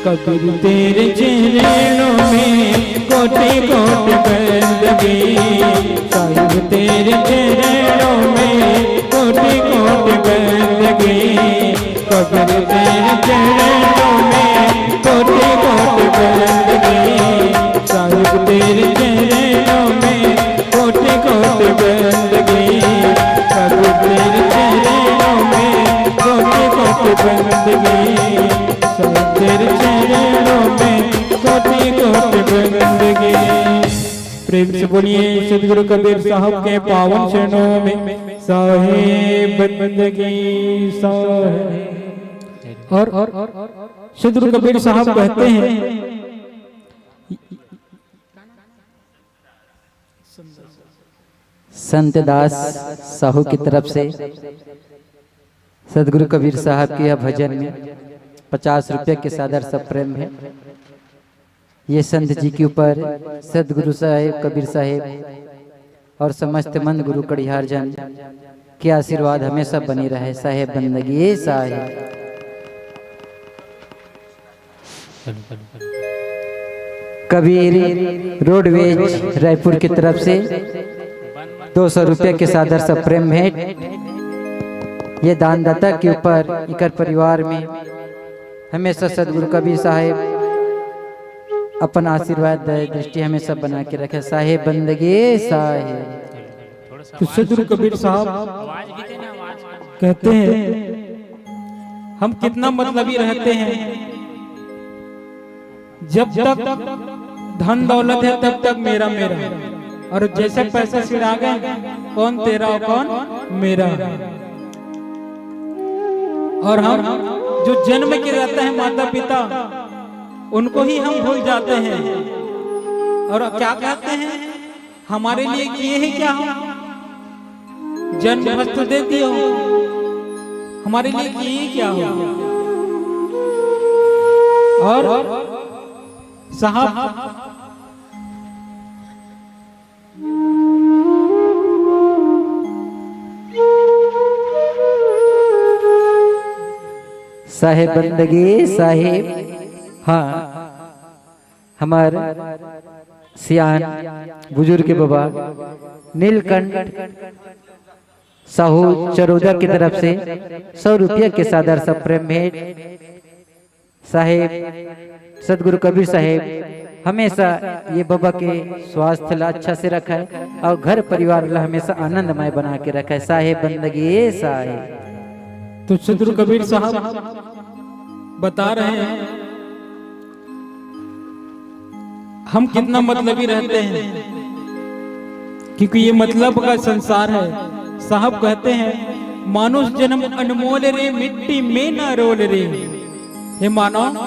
कबीर तेरे चरणों में कोटि कोटि बंदगी, साहिब तेरे चरणों में कोटि कोटि बंदगी। कबीर तेरे चरणों में कोटि कोटि बंदगी, साहिब तेरे चरणों में कोटि कोटि बंदगी। कबीर तेरे चरणों में कोटि कोटि बंदगी, साहिब तेरे चरणों में कोटि कोटि बंदगी। प्रेम से बोलिए सदगुरु कबीर साहब के पावन चरणों में साहेब बंदगी, साहेब। और सदगुरु कबीर साहब कहते हैं, संत दास साहू की तरफ से सदगुरु कबीर साहब के यह भजन में पचास रुपये के सादर सप्रेम है। ये संत जी के ऊपर सदगुरु साहेब, कबीर साहेब और समस्त मंद गुरु कड़िहार जन के आशीर्वाद हमेशा बनी रहे। साहेब बंदगी, ए साहेब। कबीर रोडवेज रायपुर की तरफ से दो सौ रुपये के सादर सप्रेम भेंट। ये दानदाता के ऊपर इकर परिवार में हमेशा सदगुरु कबीर साहेब अपन आशीर्वाद दया दृष्टि हमेशा बना के रखे। साहेब बंदगी, साहेब। तो सदगुरु कबीर साहब कहते हैं, हम कितना मतलबी रहते हैं, जब तक धन दौलत है तब तक मेरा मेरा, और जैसे पैसे सिर आ गए, कौन तेरा और कौन मेरा। और हम जो जन्म के रहते हैं माता पिता, उनको ही हम भूल जाते हैं। और क्या कहते हैं, हमारे लिए किए ही क्या हो, जन्म भर तो दे दिए हो, हमारे लिए किए ही क्या हो। और साहब, साहेब बंदगी, साहेब। हाँ, हमार सियान बुजुर्ग बाबा नीलकंठ साहू चरोदा की तरफ से सौ रुपया के सादर सप्रेम भेंट। साहेब, सदगुरु कबीर साहेब हमेशा ये बाबा के स्वास्थ्य ला अच्छा से रखे और घर परिवार ला हमेशा आनंदमय बना के रखे। साहेब बंदगी, ए साहेब। तो सदगुरु कबीर साहब बता रहे हैं, हम कितना मतलबी रहते हैं, क्योंकि ये मतलब का संसार है। साहब कहते हैं, मानुष जन्म अनमोल रे, मिट्टी में ना रोल रे। हे मानव,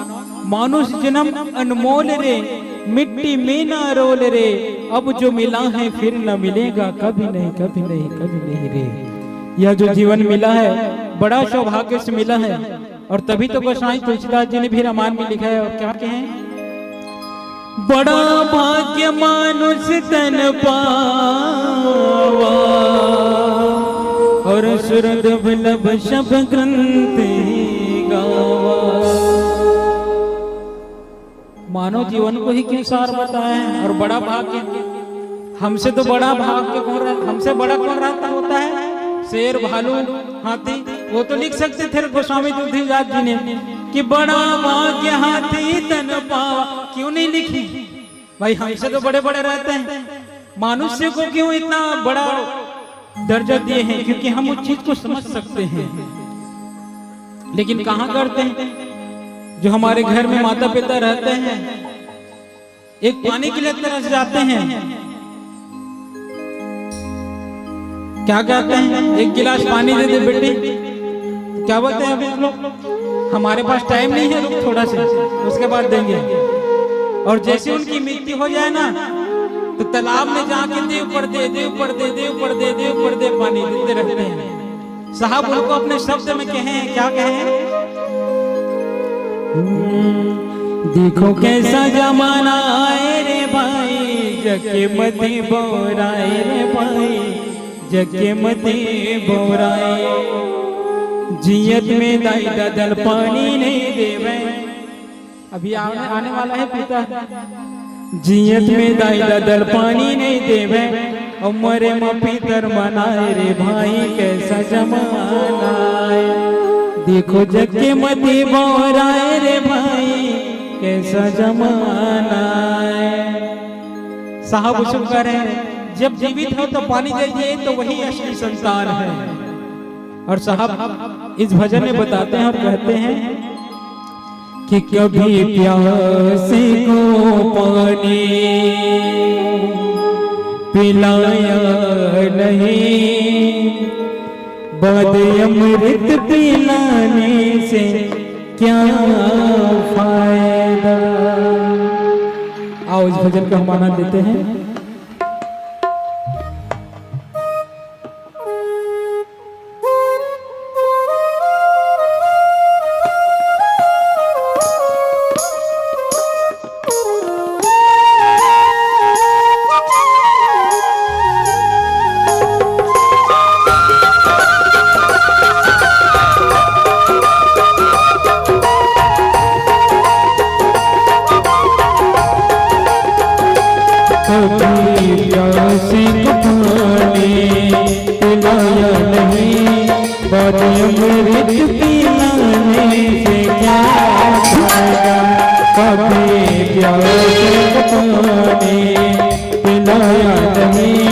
मानुष जन्म अनमोल रे, मिट्टी में ना रोल रे। अब जो मिला है फिर न मिलेगा, कभी नहीं, कभी नहीं, कभी नहीं रे। यह जो जीवन मिला है, बड़ा सौभाग्य से मिला है। और तभी तो गोसाई तुलसीदास जी ने भी रामायण में लिखा है, और क्या कहें, बड़ा भाग्य मानुष तन पावा, और सुर दुर्लभ सब ग्रंथ ही गावा। मानव जीवन को ही क्यों सार बताए हैं, और बड़ा भाग्य। हमसे तो बड़ा भाग्य कौन रह, हमसे बड़ा कौन रहता होता है? शेर, भालू, हाथी। वो तो लिख सकते थे गोस्वामी तुलसीदास जी ने कि बड़ा भाग्य हाथी तन पावा। क्यों नहीं लिखी भाई? हमसे तो बड़े बड़े रहते हैं। मनुष्य को क्यों इतना बड़ा दर्जा दिए हैं? क्योंकि हम उस चीज को समझ सकते हैं। लेकिन कहाँ करते हैं? जो हमारे घर में माता पिता रहते हैं, एक पानी के लिए तरस जाते हैं, क्या कहते हैं, "एक गिलास पानी दे दे बेटी।" क्या बोलते हैं अभी हम लोग? "हमारे पास टाइम नहीं है, रुक थोड़ा सा, उसके बाद देंगे।" और जैसे उनकी मृत्यु हो जाए ना, तो तालाब में जाके दे, ऊपर दे, दे, ऊपर दे, दे, ऊपर दे, दे, ऊपर दे, पानी देते रहते हैं। साहब उनको अपने शब्द में कहे, क्या कहे? "देखो कैसा जमाना आए रे भाई, जग के मती बोराए रे भाई, जग के मती बोराए।" जियत में दाई ददल पानी नहीं देवे। अभी आने, आने वाला है पिता। "जियत में दाई ददल पानी नहीं देवे, अउ मरे म पितर मनाए रे भाई, कैसा जमाना आए। देखो जग के मती बोराए रे भाई, कैसा जमाना आए।" साहब उसको कह रहे हैं, "जब जीवित हो तो पानी दे दिए, तो वही असली संतान है।" और साहब इस भजन में बताते हैं और कहते हैं कि कभी प्यासे को पानी पिलाया नहीं, बाद अमृत पिलाने से क्या फायदा। आओ, इस भजन का हम आनंद लेते हैं। कभी प्यासे को पानी पिलाया नहीं, बाद अमृत पिलाने से क्या फायदा। कभी प्यासे को पानी पिलाया नहीं,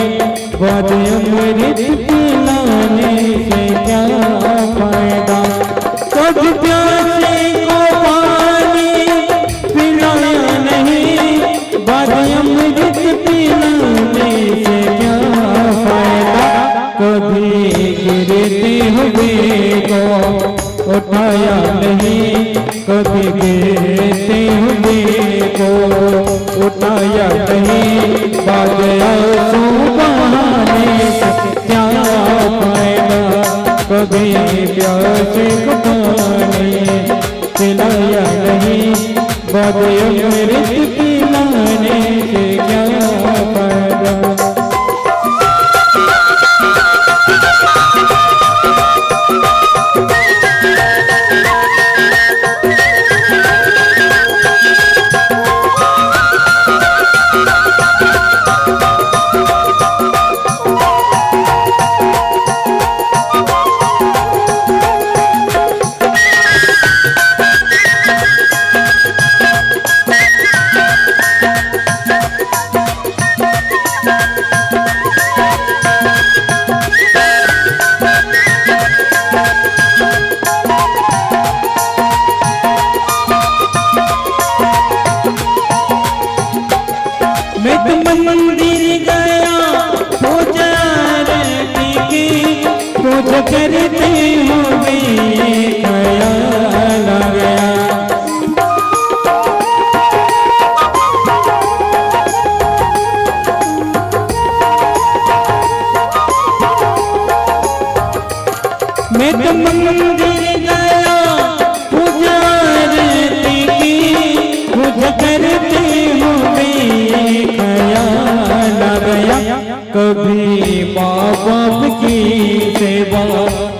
बाद अमृत पिलाने से क्या फायदा। कभी प्यासे को पानी पिलाया नहीं, बाद अमृत पिलाने से क्या फायदा। कभी गिरते हुए को उठाया नहीं, कभी गिरते हुए को उठाया नहीं, बाद आंसू बहाने से क्या फायदा। कभी प्यासे को पानी पिलाया नहीं, बाद अमृत पिलाने से क्या फायदा। मैं तो मंदिर गया, पूजा आरती की, पूजा करते हुए ख्याल आ गया। मैं तो मंदिर गया, पूजा आरती की, पूजा करते हुए ख्याल आ गया। कभी माँ बाप की सेवा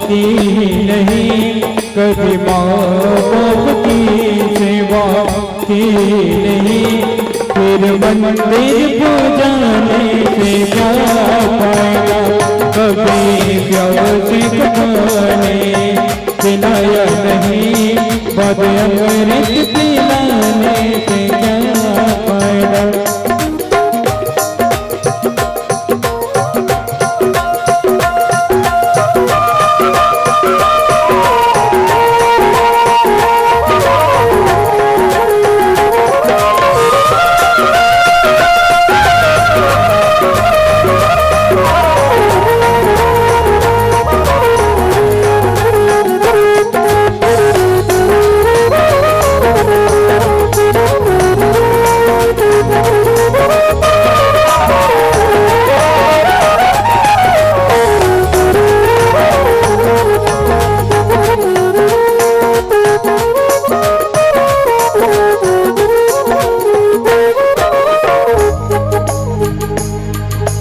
की नहीं, कभी माँ बाप की सेवा की नहीं, फिर मंदिर पूजाने से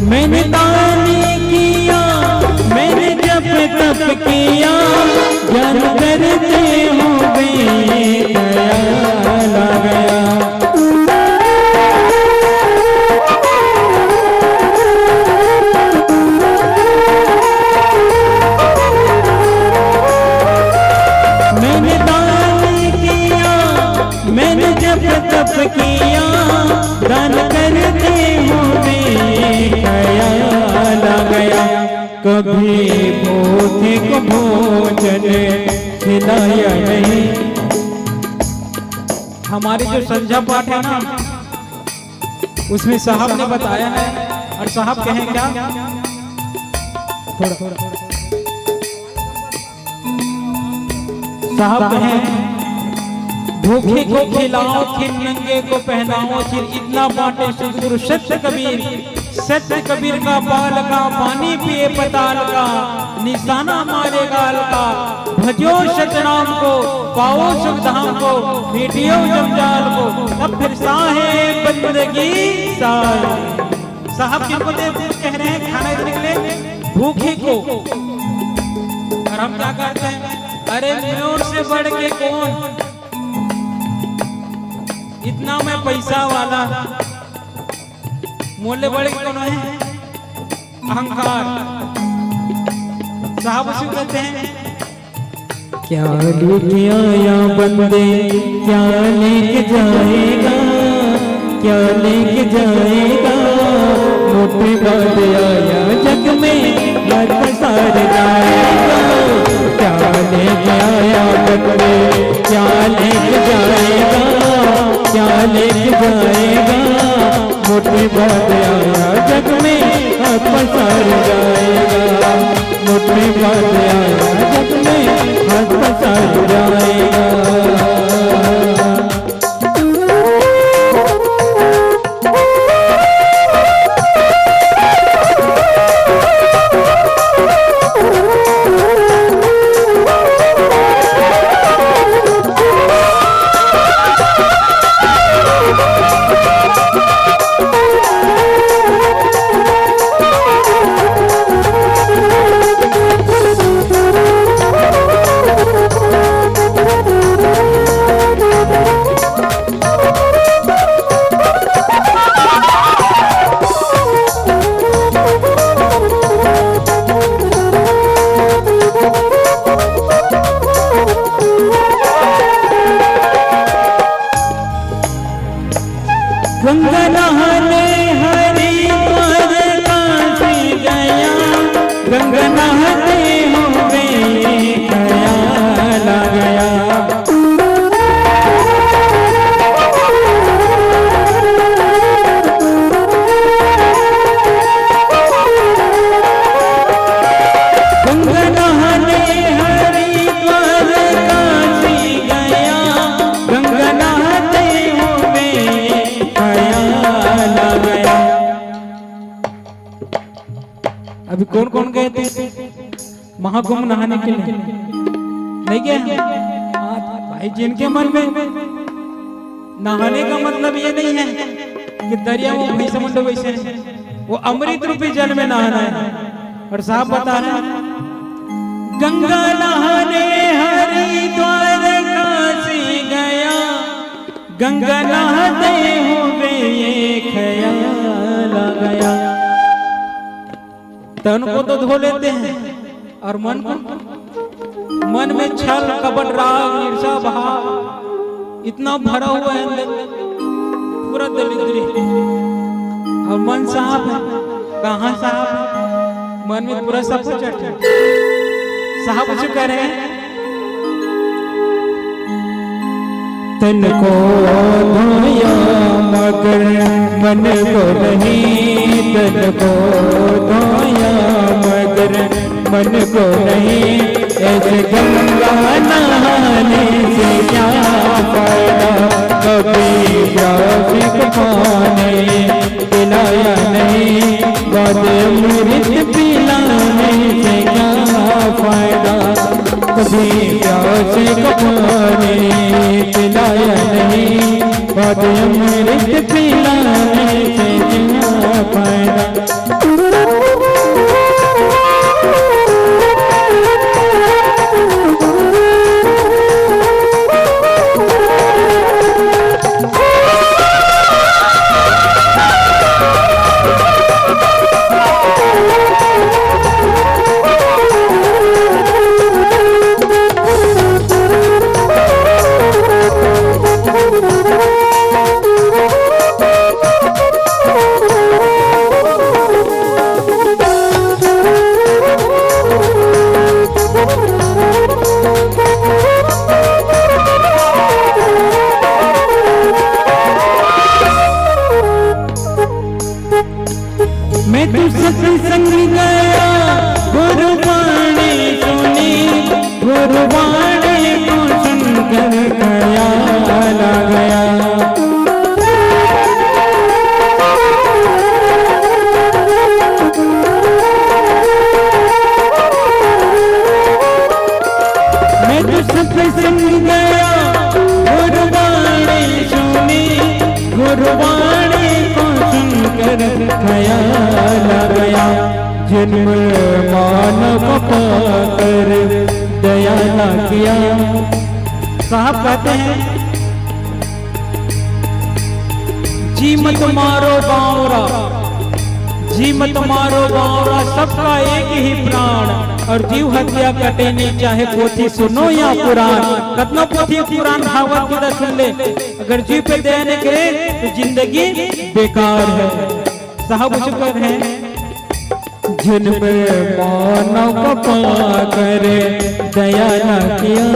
मैंने दान किया, मैंने जप तप किया, ज्ञान करते हुए ख्याल आ गया। मैंने दान किया, मैंने जप तप किया, दान करते हुए ख्याल आ गया। कभी भूखे को भोजन खिलाया नहीं। हमारे जो संध्या पाठ है ना, उसमें साहब ने बताया है, और साहब कहें क्या, थोड़ा साहब कहें, भूखे को खिलाओ, खिन नंगे को पहनाओ, फिर इतना बांटे सतगुरु सत्य कबीर। सत्य कबीर का बाल का, पानी पिए पताल का, निशाना मारे गाल का। भजो सतनाम को, पाओ सुख धाम को, मिटियो जंजाल को। तब फिर साहे बंदगी साहे। साहब किनको दे, कह रहे हैं खाना देने के लिए भूखे को। और हम क्या करते हैं, अरे मोर से बढ़ के कौन, इतना मैं पैसा वाला, मोर ले बढ़ के कौन है? अहंकार। साहब उसे कहते हैं, क्या लेके आया बंदे, क्या लेके जाएगा, क्या लेके जाएगा? मोटे बाद आया जग में, हर पसार जाएगा। क्या लेके आया बंदे, क्या लेके जाएगा, क्या लेके जाएगा? मोटे बाद आया जग में, हर पसार जाएगा। मोटे बाद आया जग में, हर पसार जाएगा। गंगा नहाने हरिद्वार काशी गया, गंगा नहाते हुए ख्याल आ गया। गंगा नहाने हरिद्वार काशी गया, गंगा नहाते हुए ख्याल आ गया। अभी कौन कौन गए थे महाकुंभ नहाने के लिए? नहीं गए? हाँ, भाई, जिनके मन में नहाने का मतलब ये नहीं है कि दरिया में भैंसा मुंडो वैसे है, वो अमृत रूपी जल में नहाना है। और साहब बता रहे हैं, गंगा नहाने हरिद्वार काशी गया, गंगा नहाते हुए ये ख्याल आ गया। तन को तो धो लेते हैं, और मन को, मन में छल, कपट, राग, ईर्ष्या भाव इतना भरा हुआ है अंदर, पूरा दलिद्री। और मन साफ है, कहाँ साफ है? मन में पूरा सब कुछ अटका है। साहब कुछ कह रहे हैं, तन को धोया मगर मन को नहीं, तन को धोया मगर मन को नहीं। ऐसे गंगा नहाने से क्या फायदा, कभी प्यास को पानी पिलाया नहीं, बाद अमृत पिलाने से क्या फायदा, कभी प्यास को पानी पिलाया नहीं, बाद अमृत पिलाने से क्या फायदा। संग गया, गुरुवाणी सुनी, गुरुवाणी को सुनकर ख्याल आ गया। मैं तो सत्संग गया, गुरुवाणी सुनी, गुरुवाणी को सुनकर ख्याल आ गया। जन्म मानव पाकर दया ना किया। साहब कहते हैं, जी मत मारो बावरा, जी मत मारो बावरा, सबका एक ही प्राण, और जीव हत्या कटे नहीं, चाहे पोथी सुनो या पुराण। कतनो पोथी पुराण भागवत गीता सुन ले, अगर जीव पे दया नहीं करे तो जिंदगी बेकार है। साहब शुक्र है। जन्म मानव पाकर दया न किया।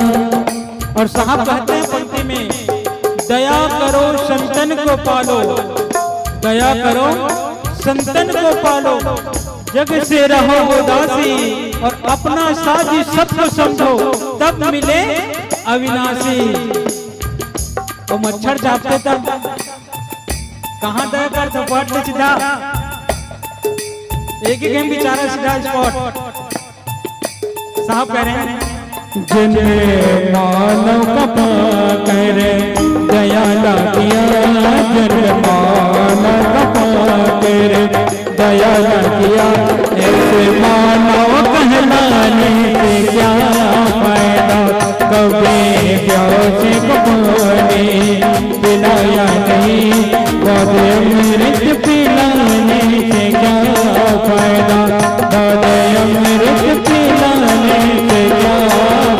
और साहब कहते हैं पंक्ति में, दया करो संतन को पालो, दया करो संतन को पालो, जग से रहो उदासी, और अपना साज सबको समझो, तब मिले अविनाशी। वो मच्छर जागते तब कहाँ दया कर दो, पट ले सीधा। एक ही गेम बेचारा सीधा स्पॉट। साहब कह रहे हैं, जिन मानव का पाकर दया ना किया, जिन मानव का पाकर दया ना किया, ऐसे मानव कहलाने से क्या फायदा? कभी प्यासे को पानी पिलाया नहीं, बाद अमृत पिलाने से क्या फायदा? बाद अमृत पिलाने से क्या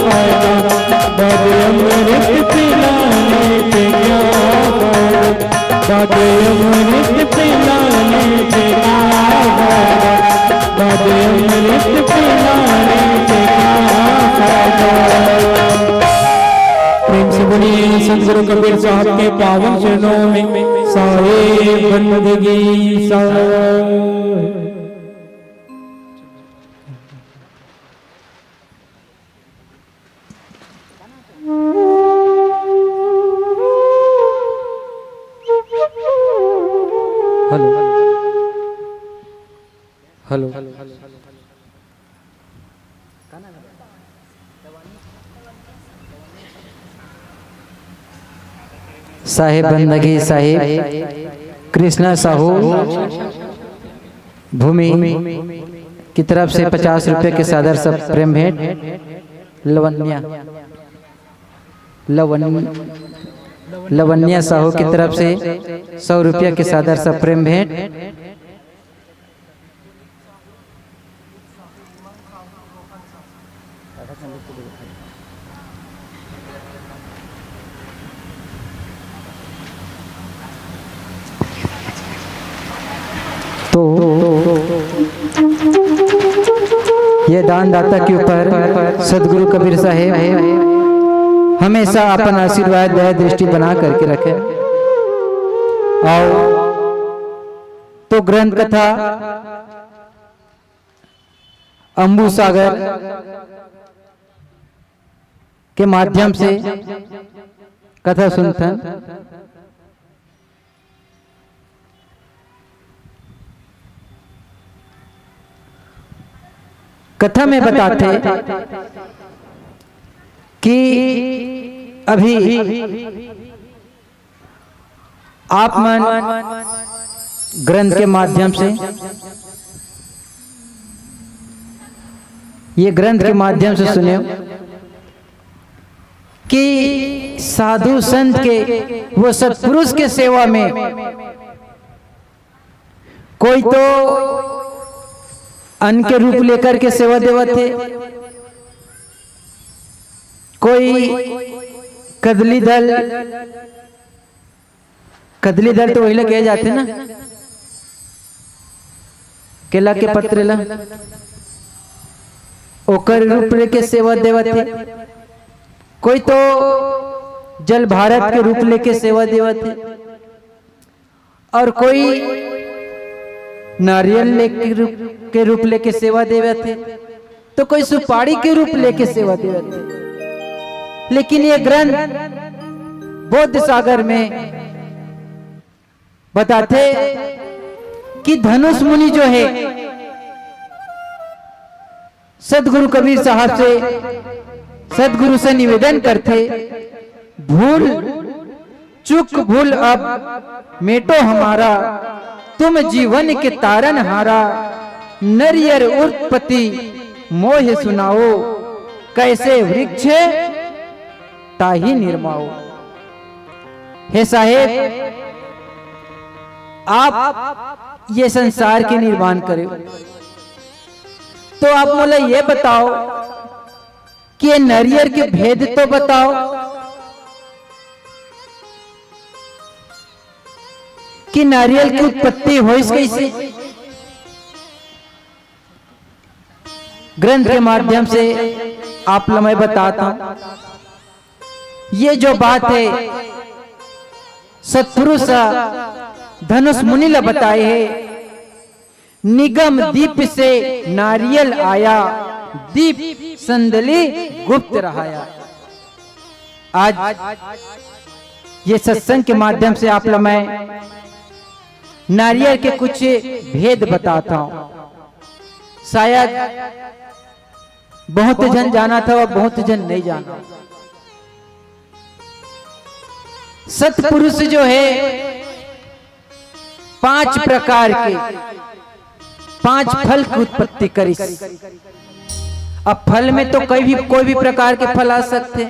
फायदा? बाद अमृत पिलाने से क्या फायदा? बाद अमृत पिलाने से क्या फायदा? बाद अमृत पिलाने से क्या फायदा? प्रेम से बोलिए सतगुरु कबीर साहब के पावन चरणों में साए बंदगी साए। Hello, hello. साहेब बंदगी साहेब कृष्णा साहू भूमि की तरफ से पचास रुपये के सादर सप्रेम भेंट। लवन्या लवन लवन्या साहू की तरफ से सौ रुपया के सादर सप्रेम भेंट। तो ये दानदाता के ऊपर सदगुरु कबीर साहेब हमेशा अपन आशीर्वाद, दया दृष्टि बना करके रखे। आओ तो ग्रंथ कथा अम्बू सागर के माध्यम से कथा सुनथन। कथा में बताथे कि अभी आप मन ग्रंथ के माध्यम से, ये ग्रंथ के माध्यम से सुने कि साधु संत के, वो सत्पुरुष के सेवा में कोई तो अन्न के रूप लेकर के सेवा देवत हे, कोई कदली दल, कदली दल तो वही ला कहे जाथे ना, केला के पत्र ला, ओकर रूप लेके सेवा देवत हे। कोई तो जल भारत के रूप लेके सेवा देवत हे, और कोई नारियल लेके रूप, के रूप लेके सेवा देवत हे, तो कोई सुपारी के रूप लेके सेवा देवत हे। लेकिन ये ग्रंथ बोध सागर में बताथे कि धनुष मुनि जो हे, सदगुरु कबीर साहब से, सदगुरु से निवेदन करथे, भूल चूक भूल अब मेटो हमारा, तुम जीवन के तारन हारा। नरियर उत्पत्ति मोहे सुनाओ, कैसे वृक्ष ताहि निर्माओ। हे साहेब, आप ये संसार के निर्माण करे, तो आप मोला ये बताओ कि ये नरियर के भेद तो बताओ कि नारियल की उत्पत्ति होइस कैसे। ग्रंथ के माध्यम से आप ल मैं बताता हूं, ये जो बात हे सतपुरुष धनुष मुनि ल बताए हे, निगम दीप से नारियल आया, दीप संदली गुप्त रहाया। आज ये सत्संग के माध्यम से आप ल मैं नारियल के कुछ भेद बताता हूं। शायद बहुत झन जानत हव, बहुत झन नहीं जानत। सतपुरुष जो हे, पांच प्रकार के, पांच फल की उत्पत्ति करिस। अब फल में तो कोई भी, कोई भी प्रकार के फल आ सकथे,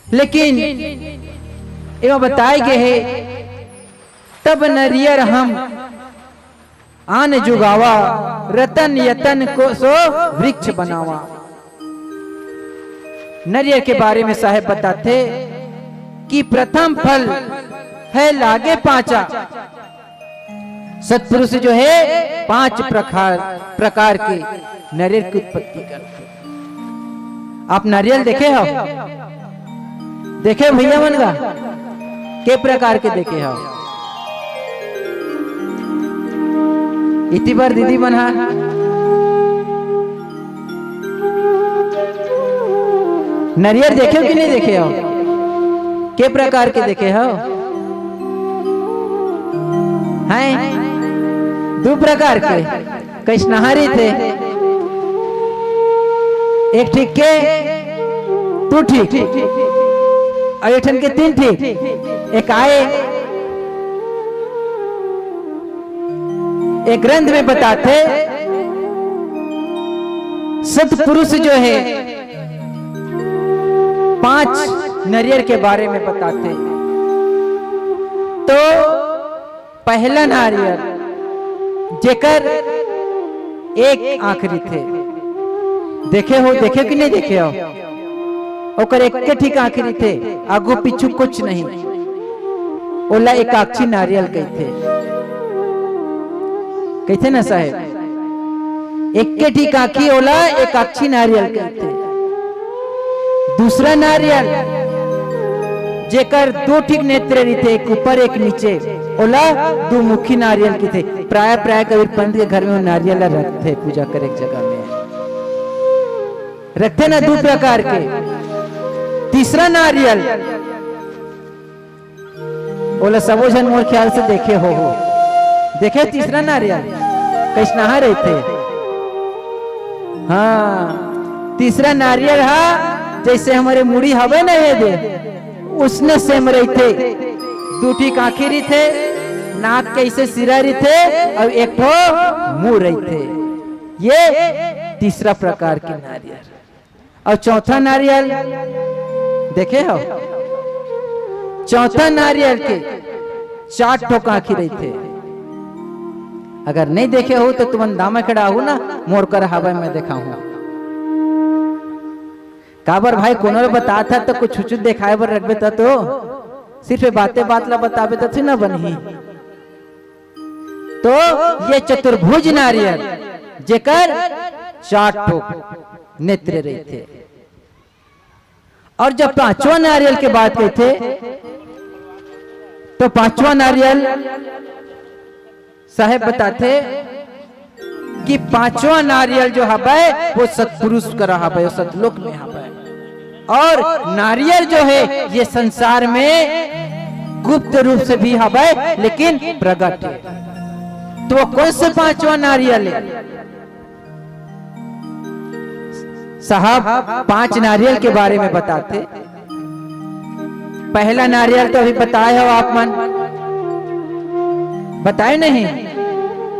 लेकिन एमा बताए गे हे, तब नरियर हम आन जुगावा, रतन यतन को सो वृक्ष बनावा। नरियर के बारे में साहेब बताथे कि प्रथम फल हे लागे पांचा। सतपुरुष जो हे, पांच प्रकार, प्रकार के नरियर की उत्पत्ति करथे। आप नारियल देखे हव? देखे भैया मन गा? के प्रकार के देखे हव? इति बर दीदी मन हा नरियर देखे हो कि नहीं देखे हो? के प्रकार के देखे हो? हैं? दू प्रकार के। कइसनहा रहिथे? एक ठीक के दू ठीक, अउ एक ठन के तीन ठीक। एक आय, एक ग्रंथ में बताथे, सतपुरुष जो हे, पांच नरियर के बारे में बताथे। तो पहला नारियल, जेकर एक आंख रहिथे। देखे हो, देखे कि नहीं देखे हो? ओकर एक्के ठीक आंख रहिथे, आगू पीछू कुछ नहीं। ओला एकाक्षी नारियल कहिथे। कहिथे ना साहेब, एक्के ठीक आंखी ओला एकाक्षी नारियल कहिथे। दूसरा नारियल, जेकर दो ठीक नेत्र रहिथे, एक ऊपर एक नीचे, ओला दुमुखी नारियल कहिथे। प्राय प्राय कबीर पंथ के घर में वो नारियल ला रखथे पूजा करे के जगह में, रखथे ना दू प्रकार के। तीसरा नारियल, ओला सबो झन मोर ख्याल से देखे हो, हो। देखे तीसरा नारियल कइसनहा रहिथे? हाँ, तीसरा नारियल हा जइसे हमर मुड़ी हवे ना ये दे, उसने same रहिथे। दू ठीक आंखी रहिथे, नाक कइसे सिरा रहिथे, अउ एक ठो मुंह रहिथे। ये तीसरा प्रकार के नारियल। अउ चौथा नारियल देखे हो? चौथा नारियल के चार ठो आंखी रहिथे। अगर नहीं देखे हो तो तुमन दामा खड़ा हो ना, मोर कर हवा में देखाहूं। काबर भाई, कोनो ल बतात हस त कुछ कुछ देखाय बर रखबे त तो, सिर्फ बाते बात ला बताबे त थोड़ी ना बनही। तो ये चतुर्भुज नारियल, जेकर चार ठो नेत्र रहिथे। अउ जब पांचवा नारियल के बात कहिथे, तो पांचवा नारियल साहेब बताथे कि पांचवा नारियल जो हवय, वो सतपुरुष करा हवय, वो सतलोक में हवय। और नारियल जो है, ये संसार में गुप्त रूप से भी हवय, लेकिन प्रगट है। तो वो कौन से पांचवा नारियल है? साहब, पांच नारियल के बारे में बताथे। पहला नारियल तो अभी बताए हो आप मन, बताए नहीं?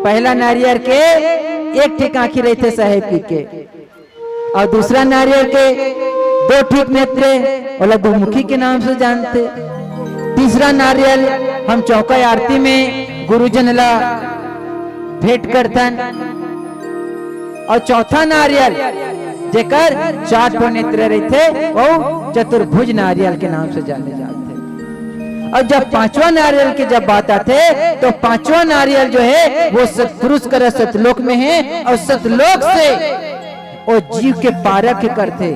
पहला नारियल के एक ठिक आंखी रहिथे साहेब जी के, और दूसरा नारियल के दो ठिक नेत्र, ओला दुमुखी के नाम से जानथे। तीसरा नारियल हम चौका आरती में गुरुजन ला भेंट करथन। और चौथा नारियल, जेकर चार ठो नेत्र रहिथे, वो चतुर्भुज नारियल के नाम से जाने जाथे। और जब पांचवा नारियल के जब बात आथे, तो पांचवा नारियल जो है, वो सतपुरुष करा सतलोक में है, और सतलोक से वो जीव के पारख करथे।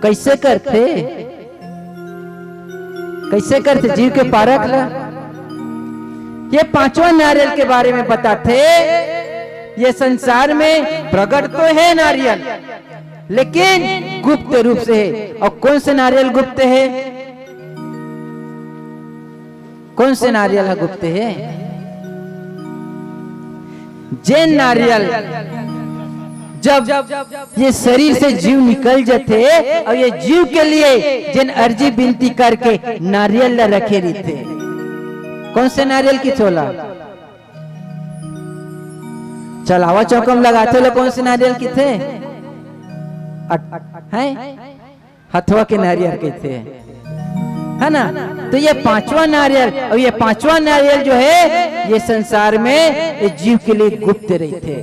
कैसे करथे? कैसे करथे जीव के पारख ला? ये पांचवा नारियल के बारे में बताथे। ये संसार में प्रगट तो है नारियल, लेकिन गुप्त रूप से है। और कौन से नारियल गुप्त है? कौन से नारियल ह गुप्त है? जेन नारियल जब ये शरीर से जीव निकल जाथे और ये जीव के लिए जेन अर्जी बिनती करके नारियल ला रखे रहिथे, कौन से नारियल कथे ओला? चलावा चौका म लगाथे ओला कौन से नारियल कथे? अट-, हैं? हथवा के नारियल कथे, है ना? तो ये पांचवा नारियल, और ये पांचवा नारियल जो है, ये संसार में ये जीव के लिए गुप्त रहिथे।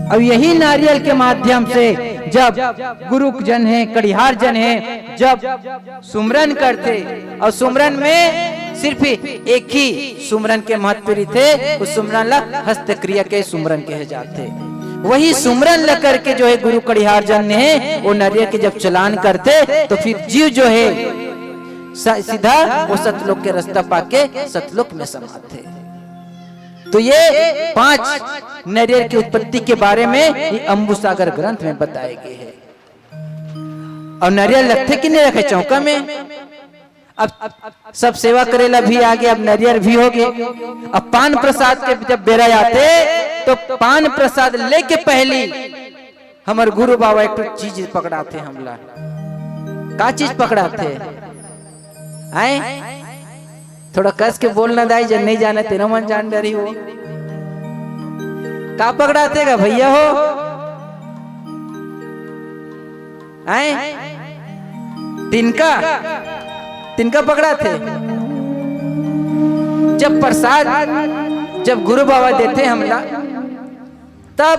और यही नारियल के माध्यम से जब गुरु जन है, कड़िहार जन है, जब सुमरन करथे, और सुमरन में सिर्फ एक ही सुमरन के महत्व रहिथे, उस सुमरन ला हस्तक्रिया के सुमरन कहे जाथे। वही सुमरन ला करके जो है गुरु कड़िहार जन ने वो नारियल के जब चलान करथे, तो फिर जीव जो है स-, सीधा वो सतलोक के रास्ता पाके सतलोक में समाथे। तो ये पांच नारियल की उत्पत्ति के बारे में ये अम्बुसागर ग्रंथ में बताए गए हैं। और नारियल रखथे कि नहीं रखे चौका में? अब सब सेवा करे ला भी आगे, अब नारियल भी हो गए। अब पान प्रसाद के जब बेरा आथे, तो पान प्रसाद लेके पहली हमर गुरु बाबा एक ठो चीज पकड़ाथे हमला। का चीज पकड़ाथे? आए, थोड़ा कस के बोलना दाई, जब नहीं जाने तेरा मन जान डरी हो। का पकड़ाथे गा भैया हो? आए, तिनका, तिनका पकड़ाथे। जब प्रसाद, जब गुरु बाबा देथे हमला, तब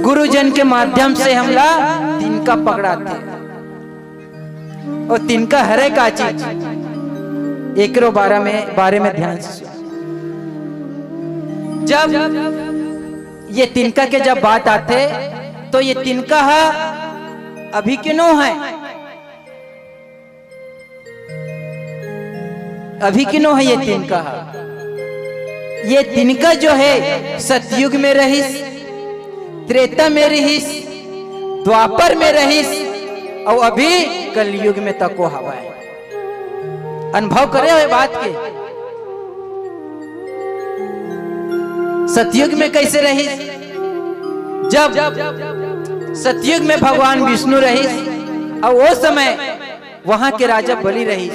गुरुजन के माध्यम से हमला तिनका पकड़ाथे। और तिनका हरे का चीज, एकरो बारे में, बारे में ध्यान से सुन। जब ये तिनका के जब बात आथे, तो ये तिनका हा अभी के नो है, अभी के नो है ये तिनका हा। ये तिनका जो है सतयुग में रहिस, त्रेता में रहिस, द्वापर में रहिस, और अभी कलयुग में तको हवय। अनुभव करे हो ये बात के। सतयुग में कैसे रहिस? जब सतयुग में भगवान विष्णु रहिस, और वो समय वहां के राजा बलि रहिस,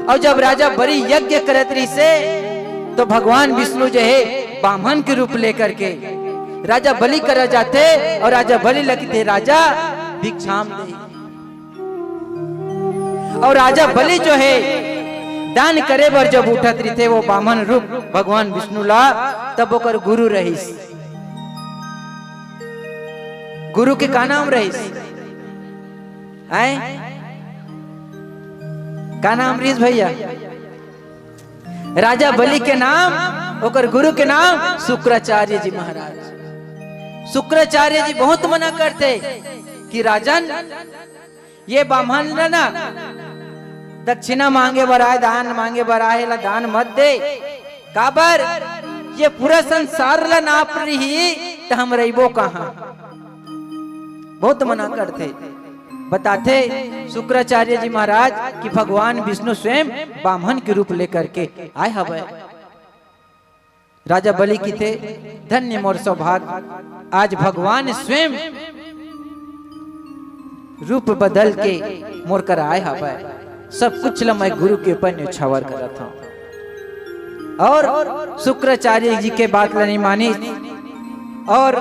और जब राजा बलि यज्ञ करत रहिसे, तो भगवान विष्णु जो है बामन के रूप लेकर के राजा बलि करा जाथे, और राजा बलि लगथे, "राजा भिक्षाम दे।" और राजा बलि जो है दान करे बर जब उठत रहिथे वो बामन रूप भगवान विष्णु ला, तब ओकर गुरु रहिस। गुरु के का नाम रहिस? आए? का नाम रहिस भैया? राजा बलि के नाम, ओकर गुरु के नाम शुक्राचार्य जी महाराज। शुक्राचार्य जी बहुत मना करथे कि राजन, ये बामन ला ना दक्षिणा मांगे बर आए, दान मांगे बर आए, ला दान मत दे। काबर ये पूरा संसार ला नाप रही, त हम रहिबो कहाँ? बहुत मना करथे। बताथे शुक्राचार्य जी महाराज कि भगवान विष्णु स्वयं बामन के रूप लेकर के आए हवय। राजा बलि किथे, "धन्य मोर सौभाग्य, आज भगवान स्वयं रूप बदल के मोर करा आए हवय। सब कुछ ल मैं गुरु के ऊपर न्यौछावर करत हंव।" और शुक्राचार्य जी के बात ल नहीं मानिस और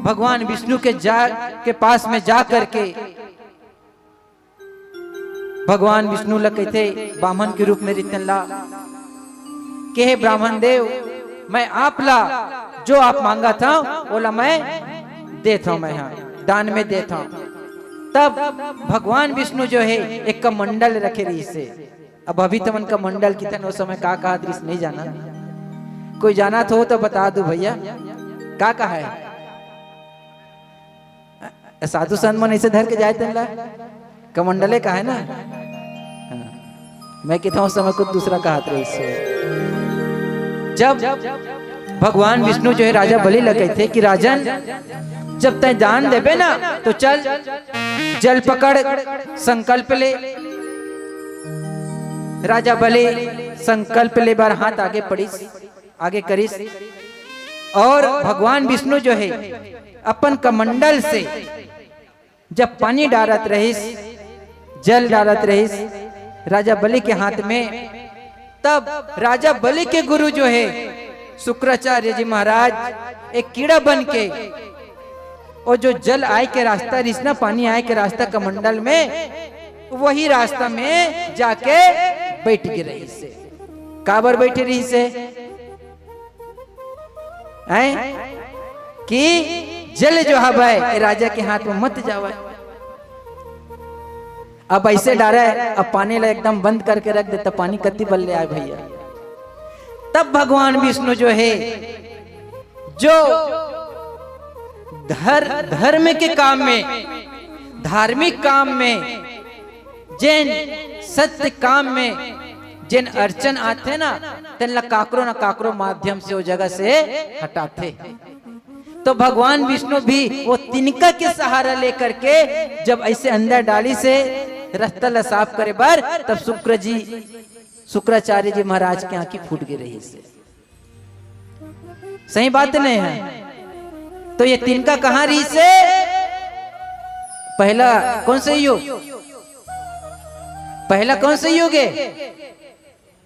भगवान विष्णु के जा, के पास में जा करके भगवान विष्णु ला कहिथे, बामन के रूप में रिहिस तेन ला, के, "हे ब्राह्मण देव, मैं आप ला जो आप मांगत हव, ओला मैं देत हव, मैं हा दान में देत हव।" तब भगवान विष्णु जो हे एक कमंडल रखे रहिस हे। अब अभी तुमन कमंडल कितन, ओ समय का कहत रहिस नहीं जाना, कोई जानत हो तो बता दो भैया, का कहा है? साधु संत मन ऐसे धर के जाए तेन ला कमंडले का है ना। हाँ। मैं कहता हूँ, समय कुछ दूसरा कहा था इससे। जब भगवान विष्णु जो है राजा बलि ला कहिथे कि राजन, जब तय दान देबे ना तो चल, जल पकड़, संकल्प ले। राजा बलि संकल्प ले बर हाथ आगे पड़िस, आगे करिस और भगवान विष्णु जो है अपन कमंडल से जब पानी डारत रहिस, जल डारत रहिस राजा बलि के हाथ में, तब राजा बलि के गुरु जो है शुक्राचार्य जी महाराज एक कीड़ा बन के वो जो जल आए के रास्ता रहिस ना, पानी आए के रास्ता कमंडल में, वही रास्ता में जाके बैठ गे रहिस हे। काबर बैठे रहिस हे? हैं? कि जल जो हवय, ए राजा के हाथ में मत जावय। अब ऐसे डारे, अब पानी ला एकदम बंद करके रख दे, तब पानी कति बल ले आए भैया? तब भगवान विष्णु जो है, जो धर-, धर्म के काम में, धार्मिक काम में, जेन सत्य काम में जेन अड़चन आथे ना, तेन ला काकरो ना काकरो माध्यम से वो जगह से हटाथे। तो भगवान विष्णु भी वो तिनका के सहारा लेकर के जब ऐसे अंदर डालिस हे रास्ता ला साफ करे बर, तब शुक्र जी, शुक्राचार्य जी महाराज के आंखी फूट गे रहिस हे। सही बात नहीं है? तो ये तिनका कहाँ रहिस हे? पहला कौन से युग? पहला कौन से युग हे?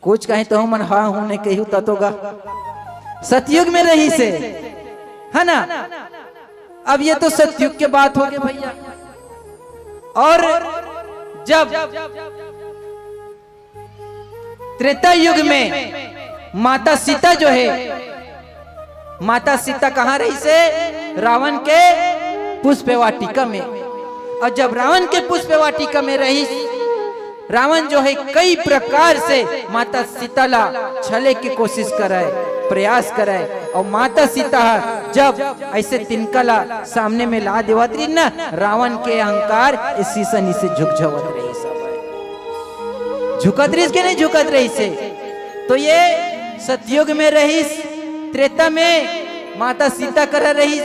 कुछ कहीं तो मन हाँ हूँ नहीं कहूँ तो, तो गा। सतयुग में रहिस हे, है ना? अब ये तो सतयुग के बात हो गए भैया। और जब त्रेता युग में माता सीता जो है, माता सीता कहाँ रहिस हे? रावण के पुष्प वाटिका में। और जब रावण के पुष्प वाटिका में रहिस, रावण जो है कई प्रकार से माता सीता ला छले के कोशिश करे, प्रयास करे, और माता सीता जब ऐसे तिनका ला सामने में ला देवत रहिस ना, रावण के अहंकार इसी से नीचे झुकझवत रहिस हे। झुकत रहिस के नहीं झुकत रहिस हे? तो ये सतयुग में रहिस, त्रेता में माता सीता करा रहिस।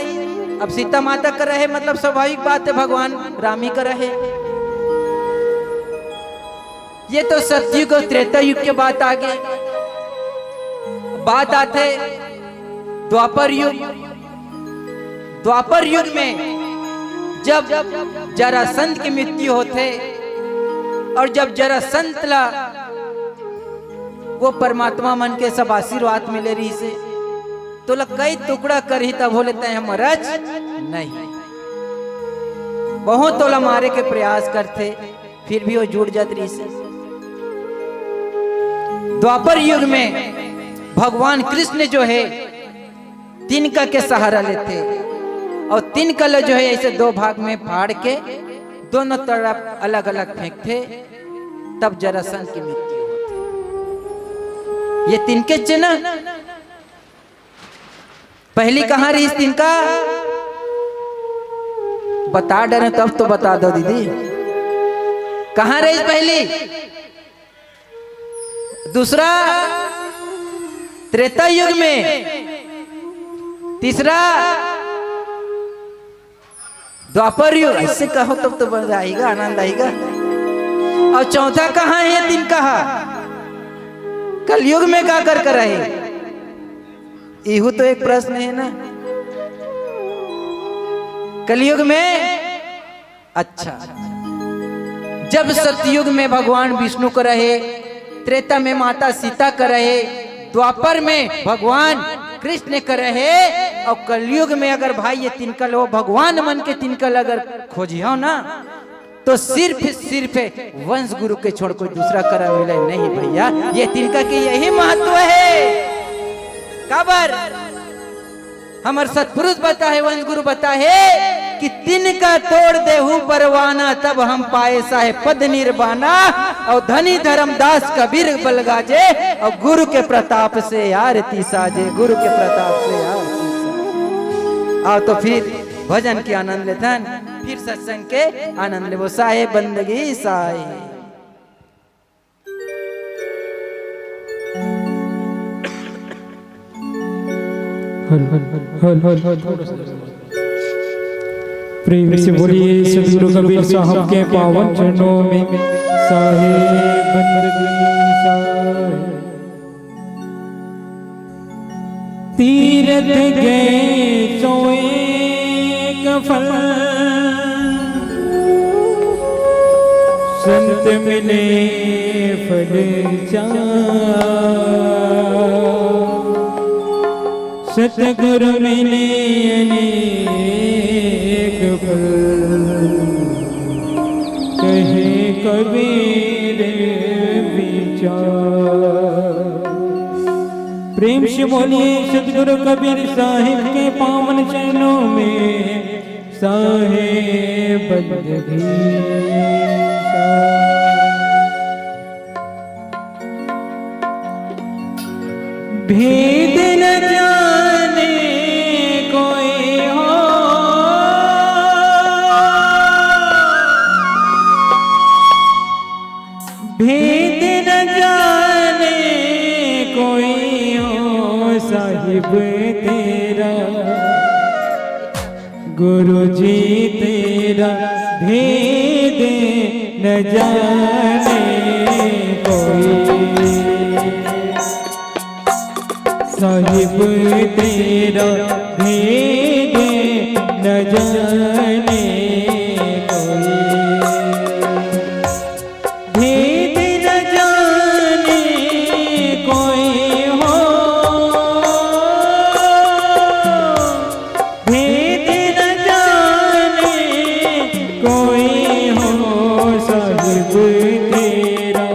अब सीता माता करा हे, मतलब स्वाभाविक बात है, भगवान राम ही करा हे। ये तो सतयुग और त्रेता युग के बात आ गे। बात आथे द्वापर युग। द्वापर युग में जब जरासंध की मृत्यु होथे और जब जरासंध ला वो परमात्मा मन के सब आशीर्वाद मिले रहिस हे, तो ला कई टुकड़ा करही तभो ले तय मरच नहीं। बहुत तोला मारे के प्रयास करथे, फिर भी वो जुड़ जात रहिस हे। द्वापर युग में भगवान कृष्ण जो है तिनका के सहारा लेथे और तिनका ल जो है ऐसे दो भाग में फाड़ के दोनों तरफ अलग-अलग फेंकथे, तब जरासंध की मृत्यु होथे। ये तिनके च ना, पहली कहाँ रहिस तिनका? बता डरे तब तो बता दो दीदी, कहाँ रहिस पहली? दूसरा त्रेता युग में, तीसरा द्वापर युग, ऐसे कहो तब तो मजा आएगा, आनंद आएगा। और चौथा कहाँ है? तीन कहा कलयुग में का कर कर रहे? इहू तो एक प्रश्न है ना। कलयुग में, अच्छा, जब सतयुग में भगवान विष्णु कर रहे, त्रेता में माता सीता कर रहे, द्वापर में भगवान कृष्ण कर रहे, और कलयुग में अगर भाई ये तिनकल हो, भगवान मन के तिनकल अगर खोजियो ना, तो सिर्फ सिर्फ वंश गुरु के छोड़ कोई दूसरा करा मिले नहीं भैया। ये तिनका के यही महत्व है। काबर? हमर सतपुरुष बताहे, वंश गुरु बताहे कि तिनका तोड़ देहु परवाना, तब हम पाए साहे पद निर्वाणा। और धनी धर्मदास कबीर बलगाजे, और गुरु के प्रताप से आरती साजे, गुरु के प्रताप से आरती साजे। आओ तो फिर भजन के आनंद लेथन, फिर सत्संग के आनंद लेबो। साहे बंदगी साहे। हल, हल, हल, हल, हल, हल। प्रेम से बोलिए सदगुरु कबीर साहब के पावन चरणों में साहे बंदगी साहे। तीरथ गए सो एक फल, संत मिले फल चार। सतगुरु मिले अनेक फल, कहे कबीर विचार। प्रेम से बोलिए सतगुरु कबीर साहिब के पावन चरणों में साहे बंदगी साहे। भेद न जाने कोई हो, भेद न जाने कोई हो साहिब तेरा, गुरु जी तेरा भेद न जाने कोई। साहिब तेरा भेद न जाने कोई। भेद न जाने कोई हो, भेद न जाने कोई हो साहिब तेरा।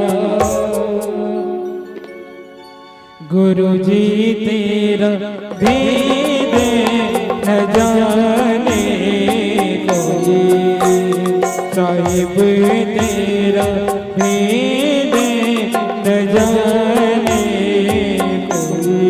गुरु जी तेरा भेद न जाने कोई, साहिब तेरा भेद न जाने कोई।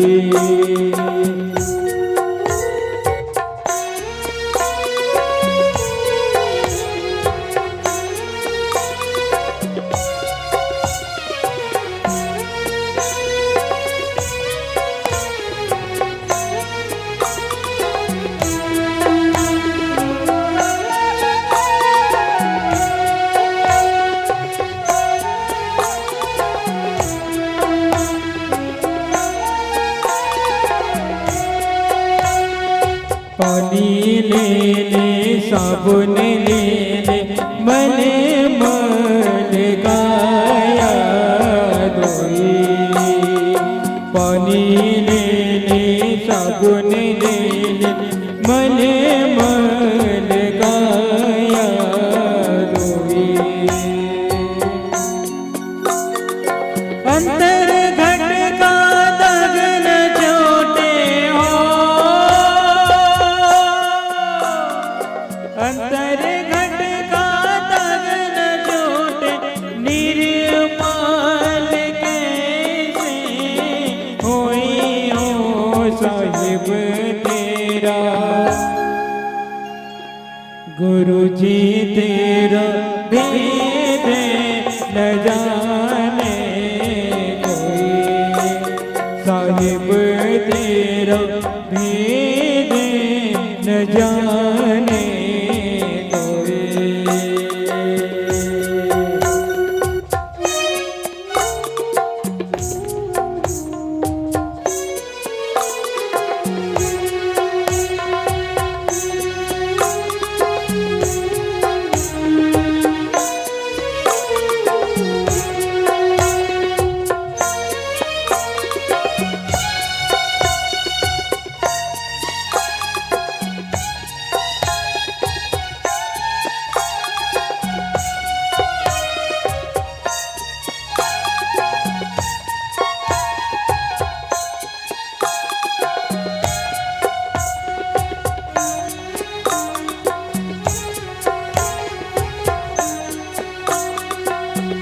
पानी ले ले, साबुन ले ले, मल मल काया धोई। पानी ले ले, साबुन ले ले, मल मल काया धोई। अंतर घट का दाग न छूटे हो, अंतर घट का दाग न छूटे, निर्मल कैसे होई हो साहिब तेरा। गुरु जी तेरा भेद न जाने कोई, साहिब जाने कोई।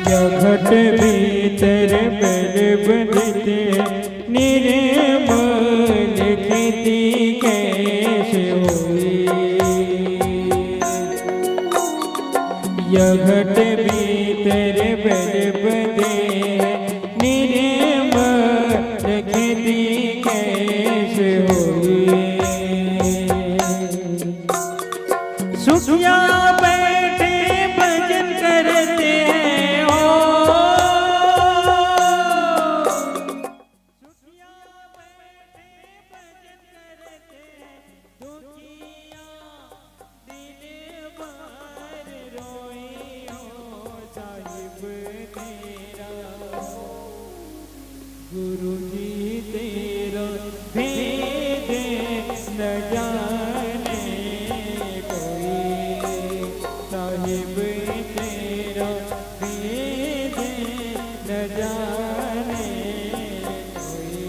या घट भीतर बल बंधित, निर्मल खेती कैसे होई। या घट भीतर बल बंधे, निर्मल खेती कैसे होई। सुखिया बैठे भजन करते हैं ओ। सुखिया बैठे भजन करते हैं, दुखिया दिन भर रोई ओ साहिब तेरा। गुरु जी तेरा भेद न जाने कोई, साहिब तेरा भेद न जाने कोई।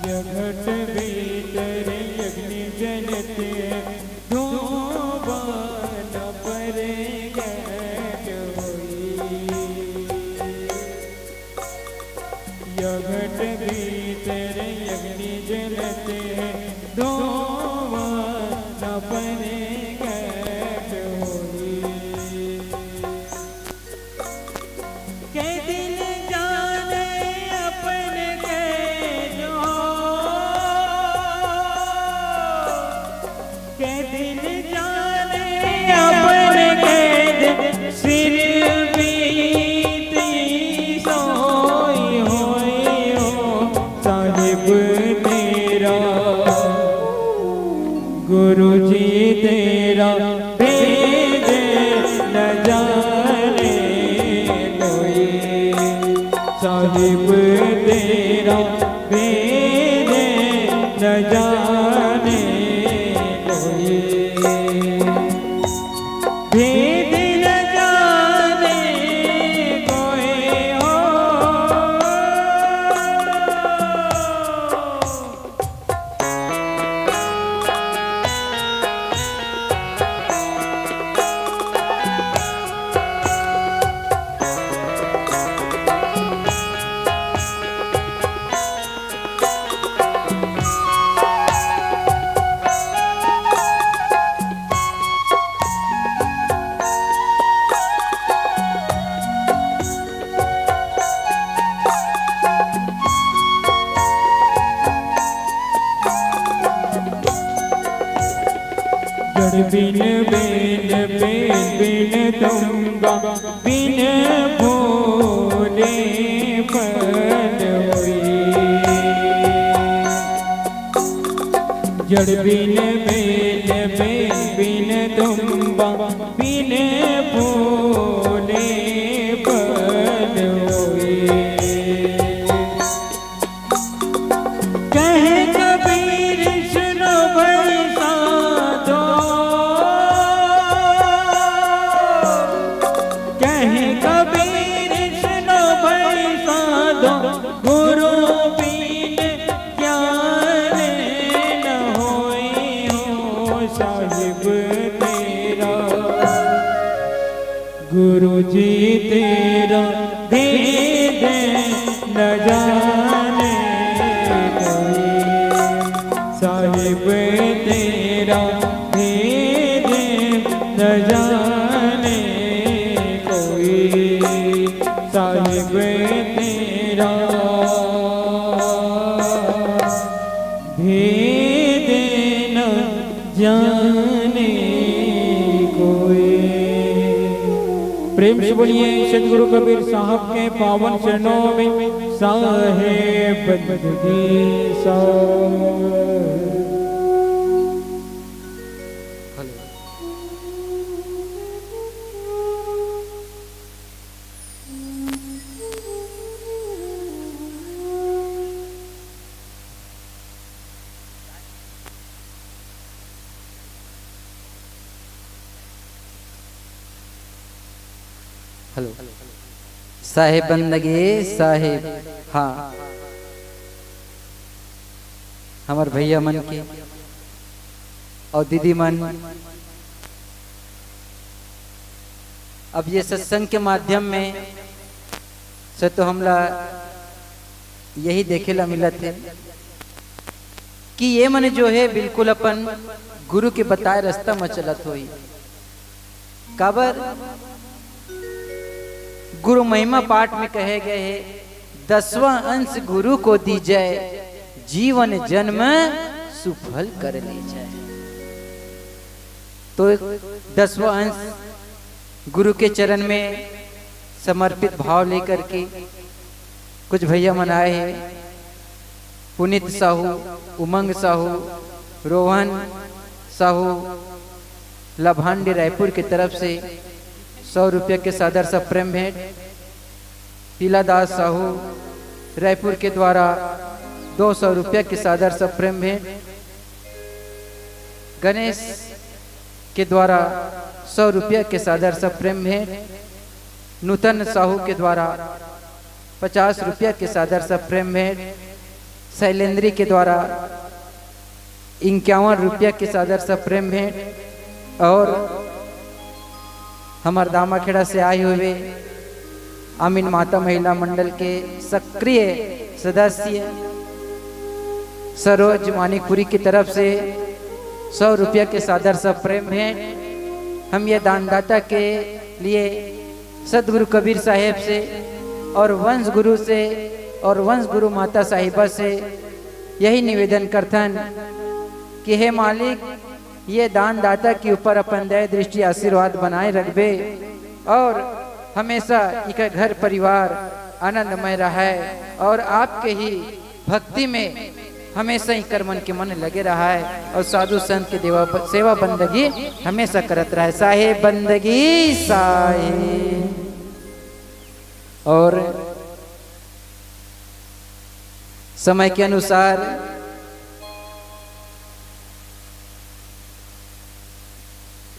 या घट भीतर अग्नि जलत, धुआं न परगट होई। या घट भीतर अग्नि जलत, धुआं न परगट होई। कै दिन जाने अपन कैद हो, कै दिन जाने अपन कैद, सिर बीती सोई होई हो साहिब तेरा। गुरु जी तेरा भेद न जाने कोई, साहिब तेरा भेद न जाने कोई, भेद न जाने कोई हो। जड़ बिन बेल, बेल बिन तुंगा, बिन फूले फल होई। जड़ बिन बेल, बेल बिन तुंबा, बिन फूले फल होई। कहे कबीर सुनो भाई साधो, साहिब तेरा, गुरु जी तेरा, दे दे न जाने कोई। साहिब तेरा, दे दे न जाने कोई। साहिब तेरा, भेद न जाने कोई। प्रेम से बोलिए सतगुरु कबीर साहब के पावन चरणों में। साहेब बंदगी सा। हेलो। साहेब बंदगी साहेब। हाँ, हमर भैया मन के और दीदी मन, अब ये सत्संग के माध्यम में से तो हमला यही देखे ला मिलत हे कि ये मन जो हे बिल्कुल अपन गुरु के बताए रास्ता म चलत होही। काबर गुरु महिमा पाठ में कहे गए हे, दसवां अंश गुरु को दीजै, जीवन जन्म सुफल कर लीजै। तो दसवां अंश गुरु के चरण में समर्पित भाव लेकर के कुछ भैया मन आए हैं, पुनीत साहू, उमंग साहू, रोहन साहू, लभांडी रायपुर की तरफ से सौ रुपये के सादर सा प्रेम भेंट, हीलादास साहू रायपुर के द्वारा दो सौ रुपये के सादर सा प्रेम भेंट, गणेश के द्वारा सौ रुपया के सादर सा प्रेम भेंट, नूतन साहू के द्वारा पचास रुपया के सादर सा प्रेम भेंट, शैलेंद्री के द्वारा इक्यावन रुपया के सादर सा प्रेम भेंट और हमर दामाखेड़ा से आए हुए अमीन माता महिला मंडल के सक्रिय सदस्य सरोज मानिकपुरी की तरफ से सौ रुपया के सादर सा प्रेम भेंट। हम ये दानदाता के लिए सदगुरु कबीर साहेब से और वंश गुरु से और वंश गुरु माता साहिबा से यही निवेदन करथन कि हे मालिक, ये दानदाता के ऊपर अपन दया दृष्टि आशीर्वाद बनाए रखबे और हमेशा इकर घर परिवार आनंदमय रहे और आपके ही भक्ति में हमेशा इकर मन के मन लगे रहे और साधु संत के देवा सेवा बंदगी हमेशा करत रहे। साहेब बंदगी साहेब। और समय के अनुसार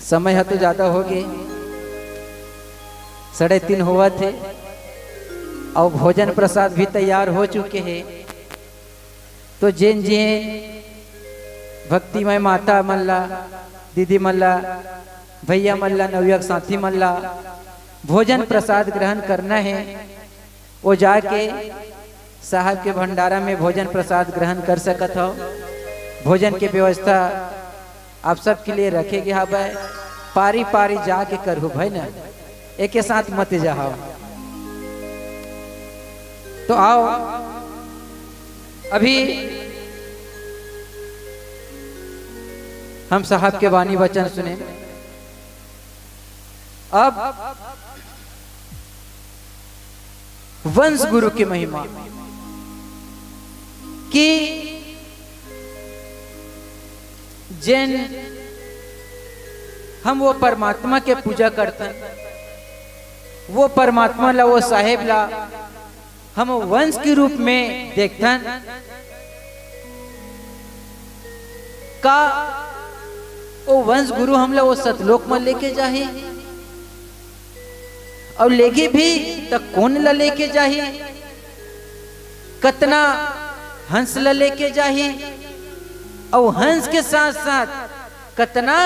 समय ह तो ज्यादा हो गे, साढ़े तीन होवत हे और भोजन प्रसाद भी तैयार हो चुके हे। तो जेन जेन भक्तिमय माता मन ला, दीदी मन ला, भैया मन ला, नवयुवक साथी मन ला भोजन प्रसाद ग्रहण करना हे, वो जाके साहब के भंडारा में भोजन प्रसाद ग्रहण कर सकत हो। भोजन के व्यवस्था आप सबके लिए रखे गे हवय, पारी पारी जाके करहु भाई ना, एके साथ मत जाहव। तो आओ, अभी हम साहब के बानी वचन सुने। अब वंश गुरु की महिमा कि जेन हम वो परमात्मा के पूजा करथन, वो परमात्मा ला, वो साहेब ला हम वंश के रूप में देखथन, का वो वंश गुरु हमला वो सतलोक में लेके जाही? और लेगे भी त कोन ला लेके जाही? कतना हंस ला लेके जाही? और हंस के साथ साथ कतना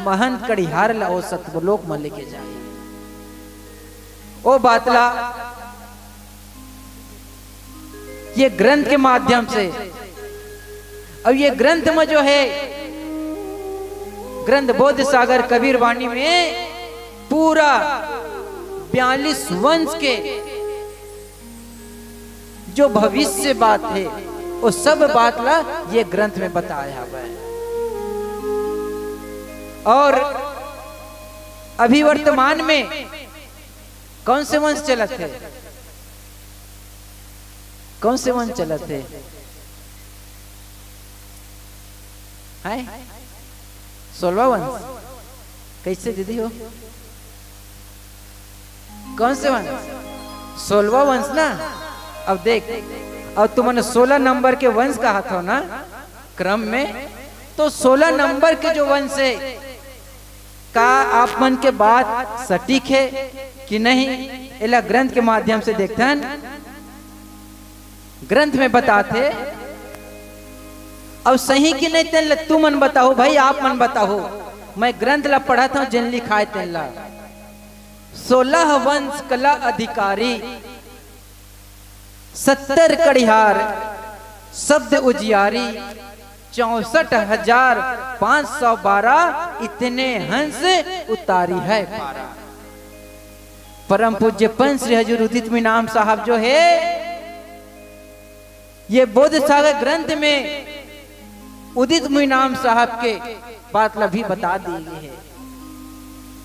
महंत कड़िहार ला ओ सतलोक म लेके जाही। ओ बात ला ये ग्रंथ के माध्यम से, अउ ये ग्रंथ म जो हे, ग्रंथ बोध सागर कबीर वाणी में पूरा बयालीस वंश के जो भविष्य बात हे, वो सब बात ला ये ग्रंथ में बताए हवय। और अभी वर्तमान में कौन से वंश चलत हे? कौन से वंश चलत हे? हैं? सोलवा वंश। कैसे दीदी हो? कौन से वंश? सोलवा वंश ना। अब देख, अब तुमन सोलह नंबर के वंश कहत हो ना क्रम में, तो सोलह नंबर के जो वंश हे, का आप मन के बात सटीक हे कि नहीं, एला ग्रंथ के माध्यम से देखथन। ग्रंथ में बताथे, अउ सही कि नहीं, तेन ल तुमन बताहू भाई, आप मन बताहू। मैं ग्रंथ ला पढ़त हूँ, जेन लिखाय तेन ला। सोलह वंश कला अधिकारी, सत्तर कड़िहार शब्द उजियारी, चौसठ हजार पाँच सौ बारह इतने हंस उतारी है पारा। परम पूज्य पंच श्री हजूर उदित मुनीराम साहब जो हे, ये बोध सागर ग्रंथ में उदित मुनीराम साहब के बात ला भी बता दिए गए हे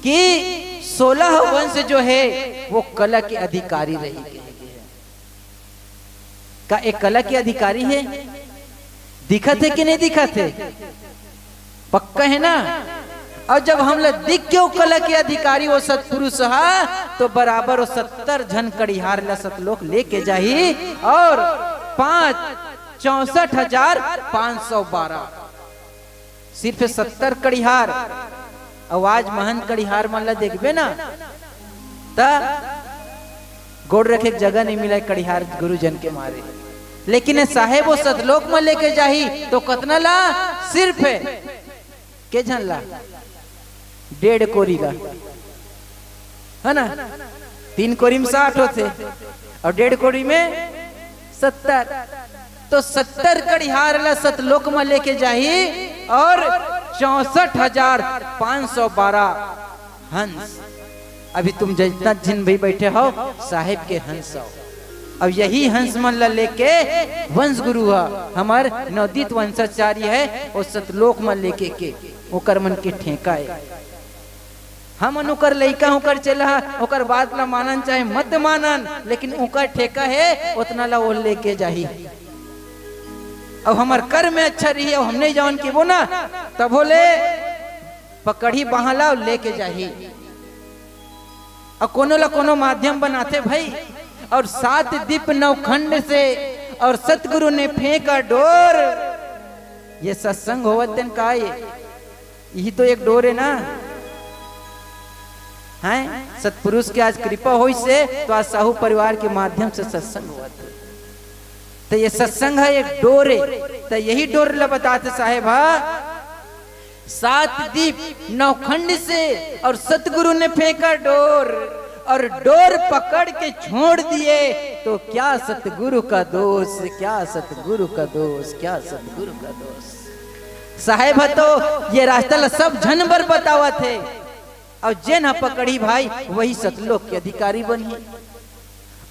कि सोलह वंश जो हे, वो कला के अधिकारी रही गए हे। का एक कला के अधिकारी हे? दिखत हे कि नहीं दिखत हे? पक्का हे ना? अउ जब हमला दिख के ओ कला के अधिकारी, ओ सतपुरुष हा, तो बराबर ओ सत्तर झन कड़िहार ला सतलोक लेके जाही, अउ पाँच, चौसठ हजार पाँच सौ बारह, सिर्फ सत्तर कड़िहार। अउ आज महंत कड़िहार मन ला देखबे ना, त गोड़ रखे के जगह नहीं मिलय कड़िहार गुरुजन के मारे। लेकिन साहेब ओ सतलोक म लेके जाही तो कतना ला? सिर्फ के झन ला? डेढ़ कोरी ला, है ना? तीन कोरी में साठ होथे अउ डेढ़ कोरी में सत्तर। तो सत्तर कड़िहार ला सतलोक म लेके जाही अउ चौसठ हजार पाँच सौ बारह हंस। अभी तुम जितना झिन भी बैठे हो, साहेब के हंस हो। अब यही हंस मन ला लेके वंश गुरु ह, हमर नवोदित वंशाचार्य हे, ओ सतलोक म लेके के ओकर मन के ठेका हे। हमन ओकर लइका, ओकर चेला, ओकर बात ला मानन चाहे मत मानन, लेकिन ओकर ठेका हे, ओतना ला ओ लेके जाही। अब हमर कर्म में अच्छा रही, अब हमने जवन केबो ना, तभो ले पकड़ही बाँह ला अउ लेके जाही। अउ कोनो ला कोनो माध्यम बनाथे भाई, अउ सात दीप नौ खंड से, अउ सतगुरु ने फेंका डोर। ये सत्संग होवत तेन का ये? यही तो एक डोर हे ना, हैं? सतपुरुष के आज कृपा होइस हे, तो आज साहू परिवार के माध्यम से सत्संग होवत हे। तो ये सत्संग हे, एक डोर हे, तो यही डोर ला बताथे साहेब हा। सात दीप नौ खंड से अउ सतगुरु ने फेंका डोर, अउ डोर पकड़ के छोड़ दिए, तो क्या सतगुरु का दोष, क्या सतगुरु का दोष, क्या सतगुरु का दोष। साहेब ह तो ये रास्ता ला सब झन बर बतावत हे, अउ जेन ह पकड़ही भाई, वही सतलोक के अधिकारी बनही।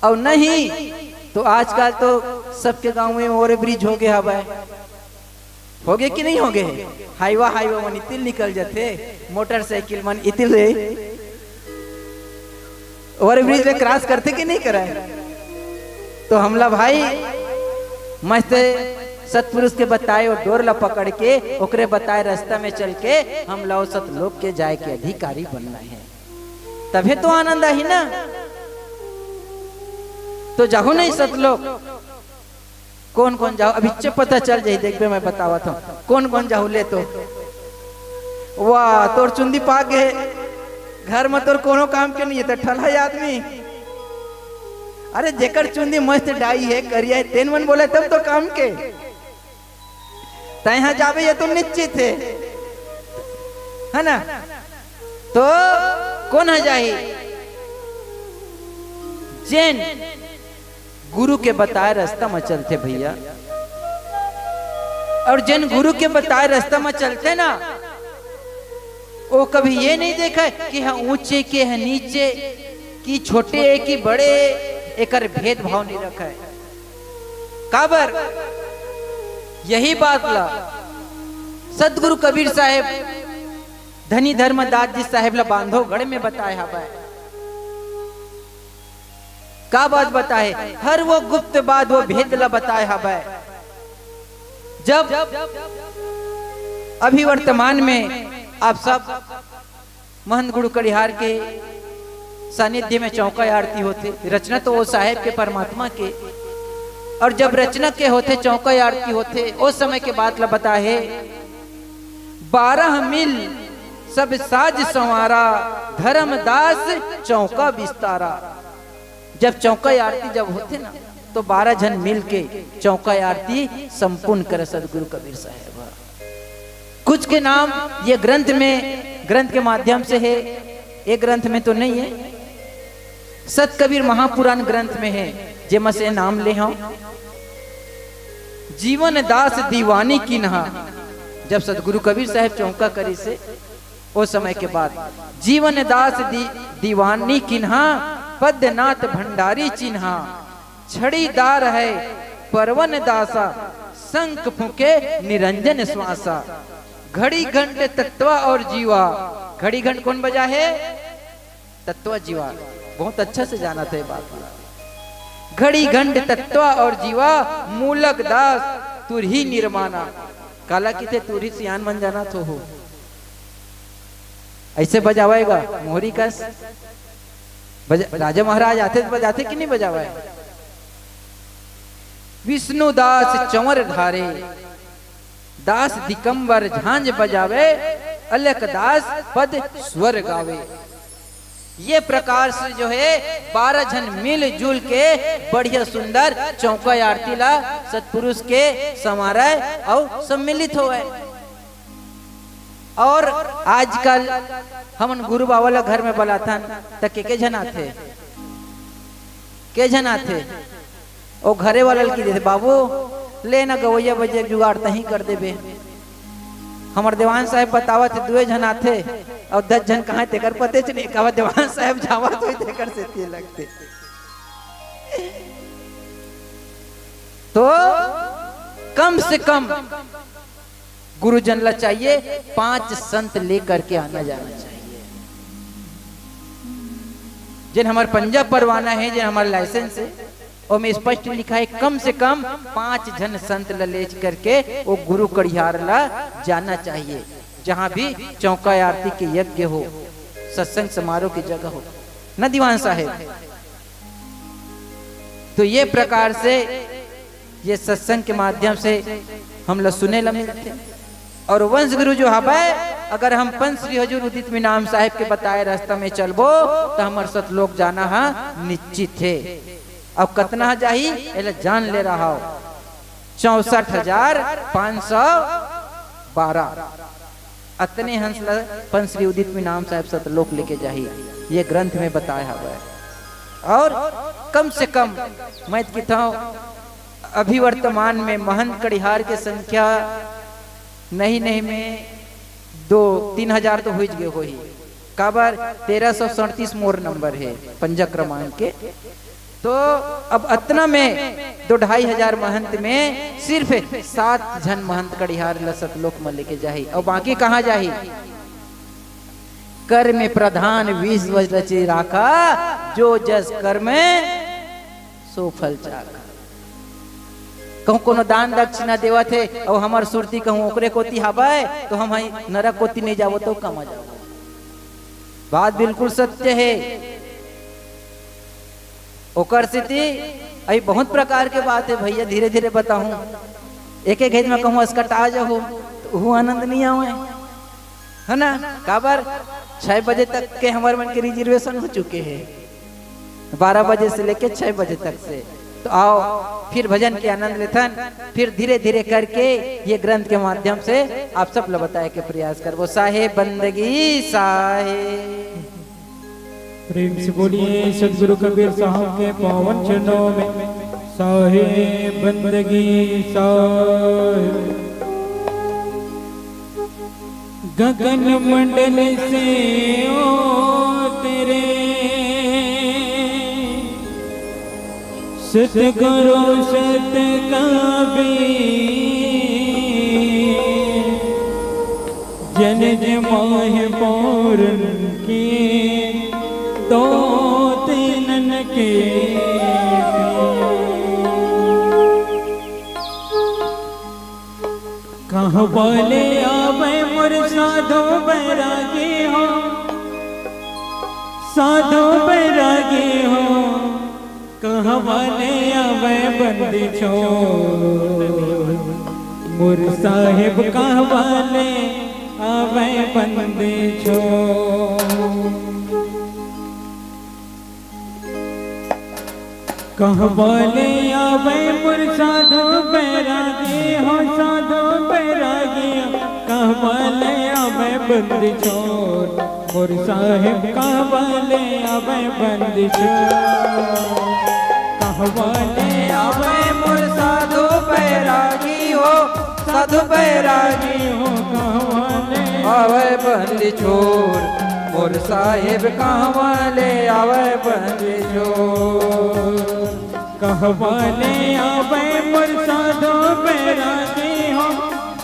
अउ नहीं तो आजकल तो सबके गाँव में ओवर ब्रिज होगे हवय, होगे कि नहीं होगे? हाईवा, हाईवा मन इतिल निकल जाथे, मोटरसाइकिल मन इतिल रे। ओवर ब्रिज ले क्रॉस करथे कि नहीं करय? तो हमला भाई मस्त सतपुरुष के बताए ओ डोर ला पकड़ के, ओकरे बताए रास्ता में चल के हमला ओ सतलोक के जाए के अधिकारी बनना हे, तभे तो आनंद आही ना। तो जाहू नहीं सतलोक। कोन कोन जाहू? अभी चे पता चल जाही, देखबे, मैं बतावत हूँ कोन कोन जाहू ले तो। वाह, तोर चुंदी पाक गे, घर में तोर कोनो काम के नहीं हे, त ठलहा आदमी। अरे, जेकर चुंदी मस्त डाई हे, करिया हे, तेन मन बोले तब तो काम के। तैं हा जाबे, ये तो निश्चित हे। है ना? तो कोन ह जाही? जेन गुरु के बताए रास्ता म चलथे भैया, और जेन गुरु के बताए रास्ता म चलथे ना, वो कभी ये नहीं देखे कि ह ऊंचे, के ह नीचे, कि छोटे है कि बड़े, एकर भेदभाव नहीं रखे। काबर? यही बात ला सतगुरु कबीर साहेब धनी धर्मदास जी साहेब ला बांधवगढ़ में बताए हवय। का बात बताए? हर वो गुप्त बात, वो भेद ला बताए हवय। जब अभी वर्तमान में आप सब महंत गुरु कड़िहार के सानिध्य में चौका आरती होथे, रचना तो वो साहेब के, परमात्मा के, और जब रचना के होथे, चौका आरती होथे, ओ समय के बात ला बताए हे, बारह मिल सब साज संवारा, धर्मदास चौका बिस्तारा। जब चौका आरती जब होथे ना, तो बारह झन मिल के चौका आरती संपूर्ण करे सतगुरु कबीर साहेब ह। कुछ के नाम ये ग्रंथ में, ग्रंथ के माध्यम से है, ये ग्रंथ में तो नहीं है। सत कबीर महापुराण ग्रंथ में है, जेमा से नाम ले हूं। जीवन दास दीवानी किन्हा, जब सतगुरु कबीर साहेब चौका करिस हे, ओ समय के बाद जीवन दास दी, दीवानी किन्हा, पद्मनाथ भंडारी चिन्हा, छड़ीदार है परवन दासा, शंख फूके निरंजन श्वासा। घड़ी घंट तत्वा और जीवा, घड़ी घंट कोन बजाए हे? तत्वा जीवा। बहुत अच्छा से जानत हे बात ला। घड़ी घंट तत्वा और जीवा, मूलक दास तुरही निरमाना। काला किथे तुरही सियान मन जानत हो, हो। ऐसे बजावाएगा मोहरी कस। बजा-, राजा महाराज आथे तो बजाथे कि नहीं बजावाए? विष्णु दास चंवर धारे, दास दिगंबर झांझ बजावे, अलख दास पद स्वर गावे। ये प्रकार से जो है, बारह झन मिलजुल के बढ़िया सुंदर चौका आरती ला सतपुरुष के संवारे अउ सम्मिलित होवे। और आजकल हमन गुरु बाबा ला घर में बलाथन, त के के झन आथे, के झन आथे? ओ घरे वाला ल कहि देथे, "बाबू, ले ना गवैया बजे के जुगाड़ तहीं कर देबे।" हमर देवान साहेब बतावत हे, दुए झन आथे अउ दस झन कहाँ तेकर पतेच नहीं, काबर देवान साहेब जावत होही तेकर सेती लगथे। तो कम से कम गुरुजन ला चाहिए, पांच संत लेकर के आना जाना चाहिए। जेन हमर पंजा परवाना हे, जेन हमर लाइसेंस हे, ओमे स्पष्ट लिखा हे, कम से कम पांच झन संत ला लेज करके वो गुरु कड़िहार ला जाना चाहिए, जहां भी चौका आरती के यज्ञ हो, सत्संग समारोह की जगह हो। न दीवान साहेब, तो ये प्रकार से ये सत्संग के माध्यम से हम लोग सुने ला मिलथे। और वंश गुरु जो हवय, अगर हम पंच श्री हजूर उदित इमाम साहेब के बताए रास्ता में चलबो, तो हमर सतलोक जाना हा निश्चित हे। अब कतना जाही, एला जान ले रहा हो, चौसठ हजार पाँच सौ बारह। अतने हंस ल पंच श्री उदित इमाम साहेब सतलोक लेके जाही, ये ग्रंथ में बताए हवय। और कम से कम मैं किथौं, अभी वर्तमान में महंत कड़िहार के संख्या नहीं नहीं में दो तीन हजार तो हुई गए होही, काबर तेरह सौ सैंतीस मोर नंबर है पंजा क्रमांक के। तो अब अतना में दो ढाई हजार महंत में सिर्फ सात झन महंत कड़िहार ल सतलोक म लेके जाही, अउ बाकी कहाँ जाही? कर्म प्रधान विश्व रचि राखा, जो जस कर्म सो फल चाखा। कहूँ कोनो दान दक्षिणा देवत हे अउ हमर सुरती कहूँ ओकरे कोती हावय, तो हम हई नरक कोती नहीं जावो तो कमा जावो। बात बिल्कुल सत्य है। ओकर सेती अई बहुत प्रकार के बात है भैया, धीरे धीरे बताहूँ। एक एक घेज में कहूँ असकटा जाहू, तो वो आनंद नहीं आवे, है ना? काबर छह बजे तक के हमर मन के रिजर्वेशन हो चुके हैं, बारह बजे से लेके छह बजे तक से। तो आओ, फिर भजन के आनंद लेथन, फिर धीरे धीरे करके ये ग्रंथ के माध्यम से आप सब ला बताए के प्रयास करबो। साहेब बंदगी साहेब। प्रेम से बोलिए सतगुरु कबीर साहब के पावन चरणों में। साहेब बंदगी साहेब। गगन मंडल से ओ तेरे सतगुरु सत कबीर, जन जमाए पौरन के, तो तेनन के। कहवाले आवे मोर साधु बैरागी हो, साधु बैरागी हो, कहवाले आवे बंदी छोड़, मोर साहेब कहवाले आवे बंदी छोड़। कहवाले आवे मोर साधु बैरागी हो, साधु बैरागी हो, कहवाले आवे बंदी छोड़, मोर साहेब कहवाले आवे बंदी छोड़। कहवाले आवे मोर साधु बैरागी हो, साधु बैरागी हो, कहवाले आवे बंदी छोड़, मोर साहेब कहवाले आवे बंदी छोड़। कहवाले आवे मोर साधु बैरागी हो,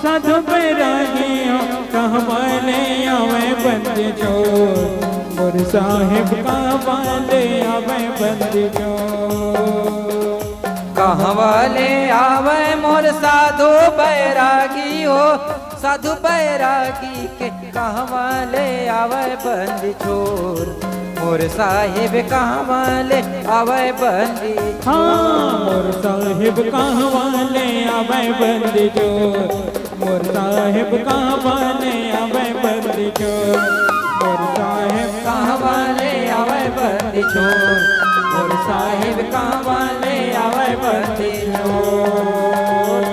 साधु बैरागी हो, कहवाले आवे बंदी छोड़, मोर साहेब कहवाले आवे बंदी छोड़। कहवाले आवे मोर साधु बैरागी हो, साधु बैरागी के कहवाले आवे बंदी छोड़, मोर साहेब कहवाले आवे बंदी। हाँ, मोर साहेब कहवाले आवे बंदी छोड़, मोर साहेब कहवाले आवे बंदी छोड़, मोर साहेब कहवाले आवे बंदी छोड़, मोर साहेब कहवाले आवे बंदी छोड़।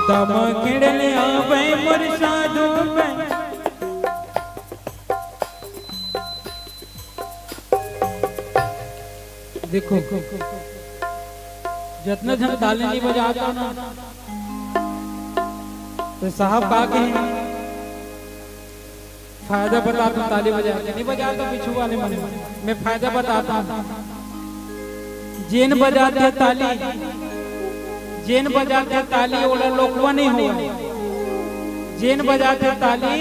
दमा खेड़ले आवे मोर साधु बन। देखो, जतना झन ताली नहीं बजाता ना, तो साहब का कहे, फायदा बताता, ताली बजाता नहीं बजाता, पीछू वाले मन में फायदा बताता। जेन बजाते ताली, जेन बजाथे ताली, ओला लोकवा नहीं होवय। जेन बजाथे ताली,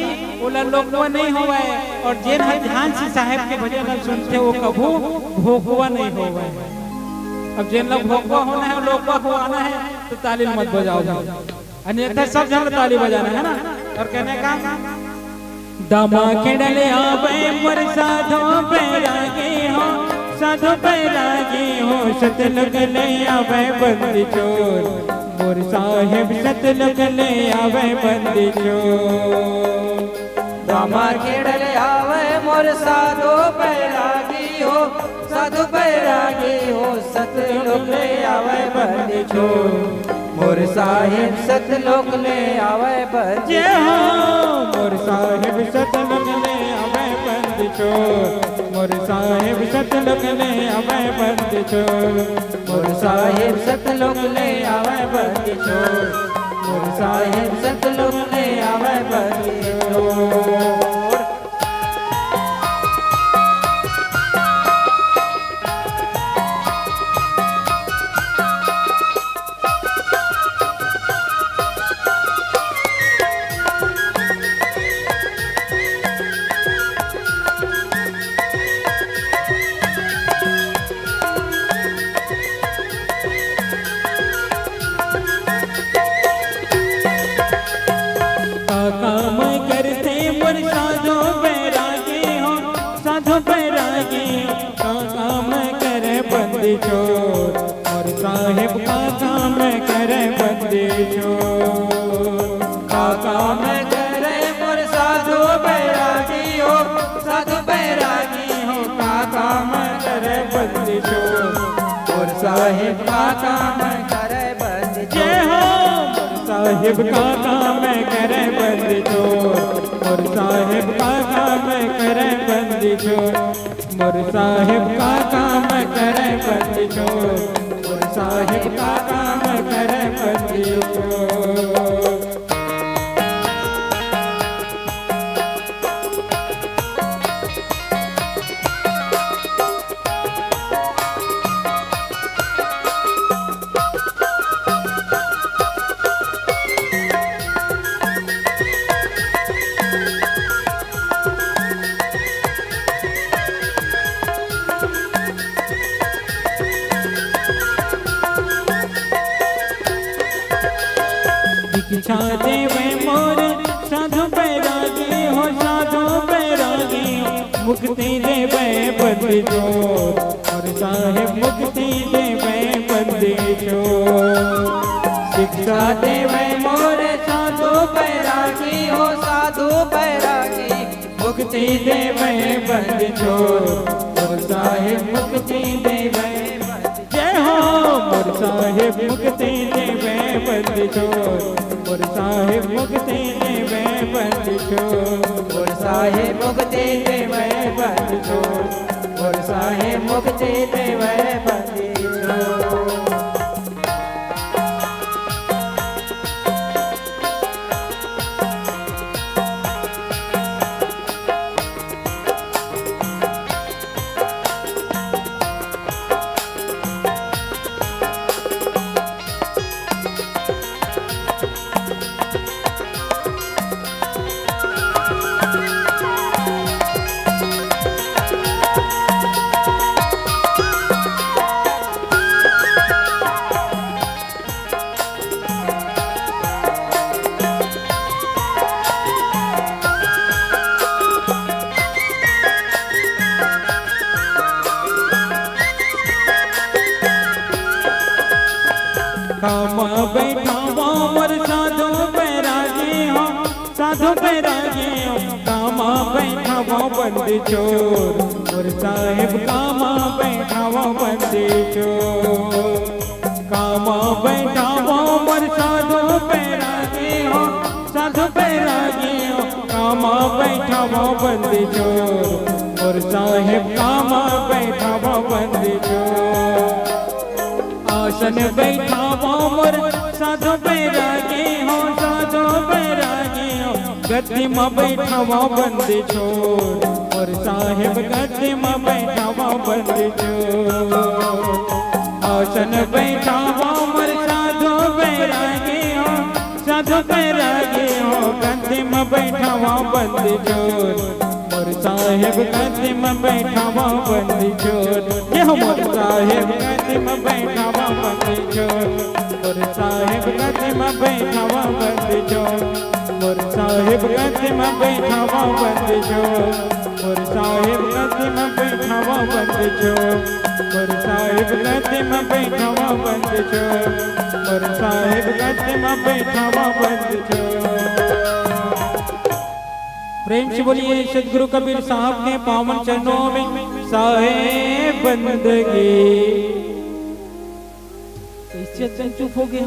ओला लोकवा नहीं होवय। और जेन ह ध्यान से साहेब के भजन ल सुनथे, वो कभू भोकवा नहीं होवय। अब जेन ल भोकवा होना है, लोकवा होवाना है, तो ताली मत बजाओ। अन्यथा सब झन ताली बजाना है ना। और कहने का, दमा खेड़ले आवे मोर साधु बैरागी हो, साधु बैरागी हो, सतलोक ले आवे बंदी छोड़, मोर साहेब सतलोक ले आवे बंदी छोड़। दमा खेड़ले आवे मोर साधु बैरागी हो, साधु बैरागी हो, सतलोक ले आवे बंदी छोड़, मोर साहेब सतलोक ले आवे बंदी। जय हो, मोर साहेब सतलोक ले आवे बंदी छोड़, मोर साहेब सतलोक ले आवे बंदी छोड़, मोर साहेब सतलोक ले आवे बंदी छोड़, मोर साहेब सतलोक ले आवे बंदी छोड़। बैरागी हो, का काम करे बंदी छोड़, मोर साहेब का काम करे बंदी छोड़। का काम करे मोर साधु बैरागी हो, साधु बैरागी हो, का काम करे बंदी छोड़, मोर साहेब का काम करे बंदी छोड़। जय हो। मोर साहेब का काम करे बंदी छोड़, मोर साहेब का काम करे बंदी छोड़। मोर साहेब का काम करे बंदी छोड़, मोर साहेब का काम करे बंदी छोड़। दीक्षा देवे मोर साधु बैरागी हो, साधु बैरागी हो, मुक्ति देवे बंदी छोड़, मोर साहेब मुक्ति देवे बंदी छोड़। दीक्षा देवे मोर साधु बैरागी हो, साधु बैरागी, मुक्ति देवे बंदी छोड़, मोर साहेब मुक्ति देवे बंदी। जय हो। मोर साहेब मुक्ति देवे बंदी छोड़, मोर साहेब मुक्ति देवे बंदी छोड़। मोर साहेब मुक्ति देवे बंदी छोड़, मोर साहेब मुक्ति देवे बंदी छोड़। काम बैठावा मोर साधु बैरागी हो, साधु बैरागी हो, काम बैठावा बंदी छोड़, मोर साहेब काम बैठावा बंदी छोड़। काम बैठावा मोर साधु बैरागी हो, साधु बैरागी हो, काम बैठावा बंदी छोड़, मोर साहेब काम बैठावा बंदी छोड़। आसन बैठावा मोर साधु बैरागी हो, साधु बैरागी हो, गद्दी म बैठावा बंदी छोड़, मोर साहेब गद्दी म बैठावा बंदी छोड़। आसन बैठावा मोर साधु बैरागी हो, साधु बैरागी हो, गद्दी म बैठावा बंदी छोड़, मोर साहेब गद्दी म बैठावा बंदी छोड़। ये हो मोर साहेब गद्दी म बैठावा बंदी छोड़, मोर साहेब गद्दी म बैठावा बंदी छोड़, मोर साहेब गद्दी म बैठावा बंदी छोड़, मोर साहेब गद्दी म बैठावा बंदी छोड़, मोर साहेब गद्दी म बैठावा बंदी छोड़, मोर साहेब गद्दी म बैठावा बंदी छोड़। प्रेम से बोलिए सदगुरु कबीर साहब के पावन चरणों में साहेब बंदगी। कैसे अतका चुप हो गया?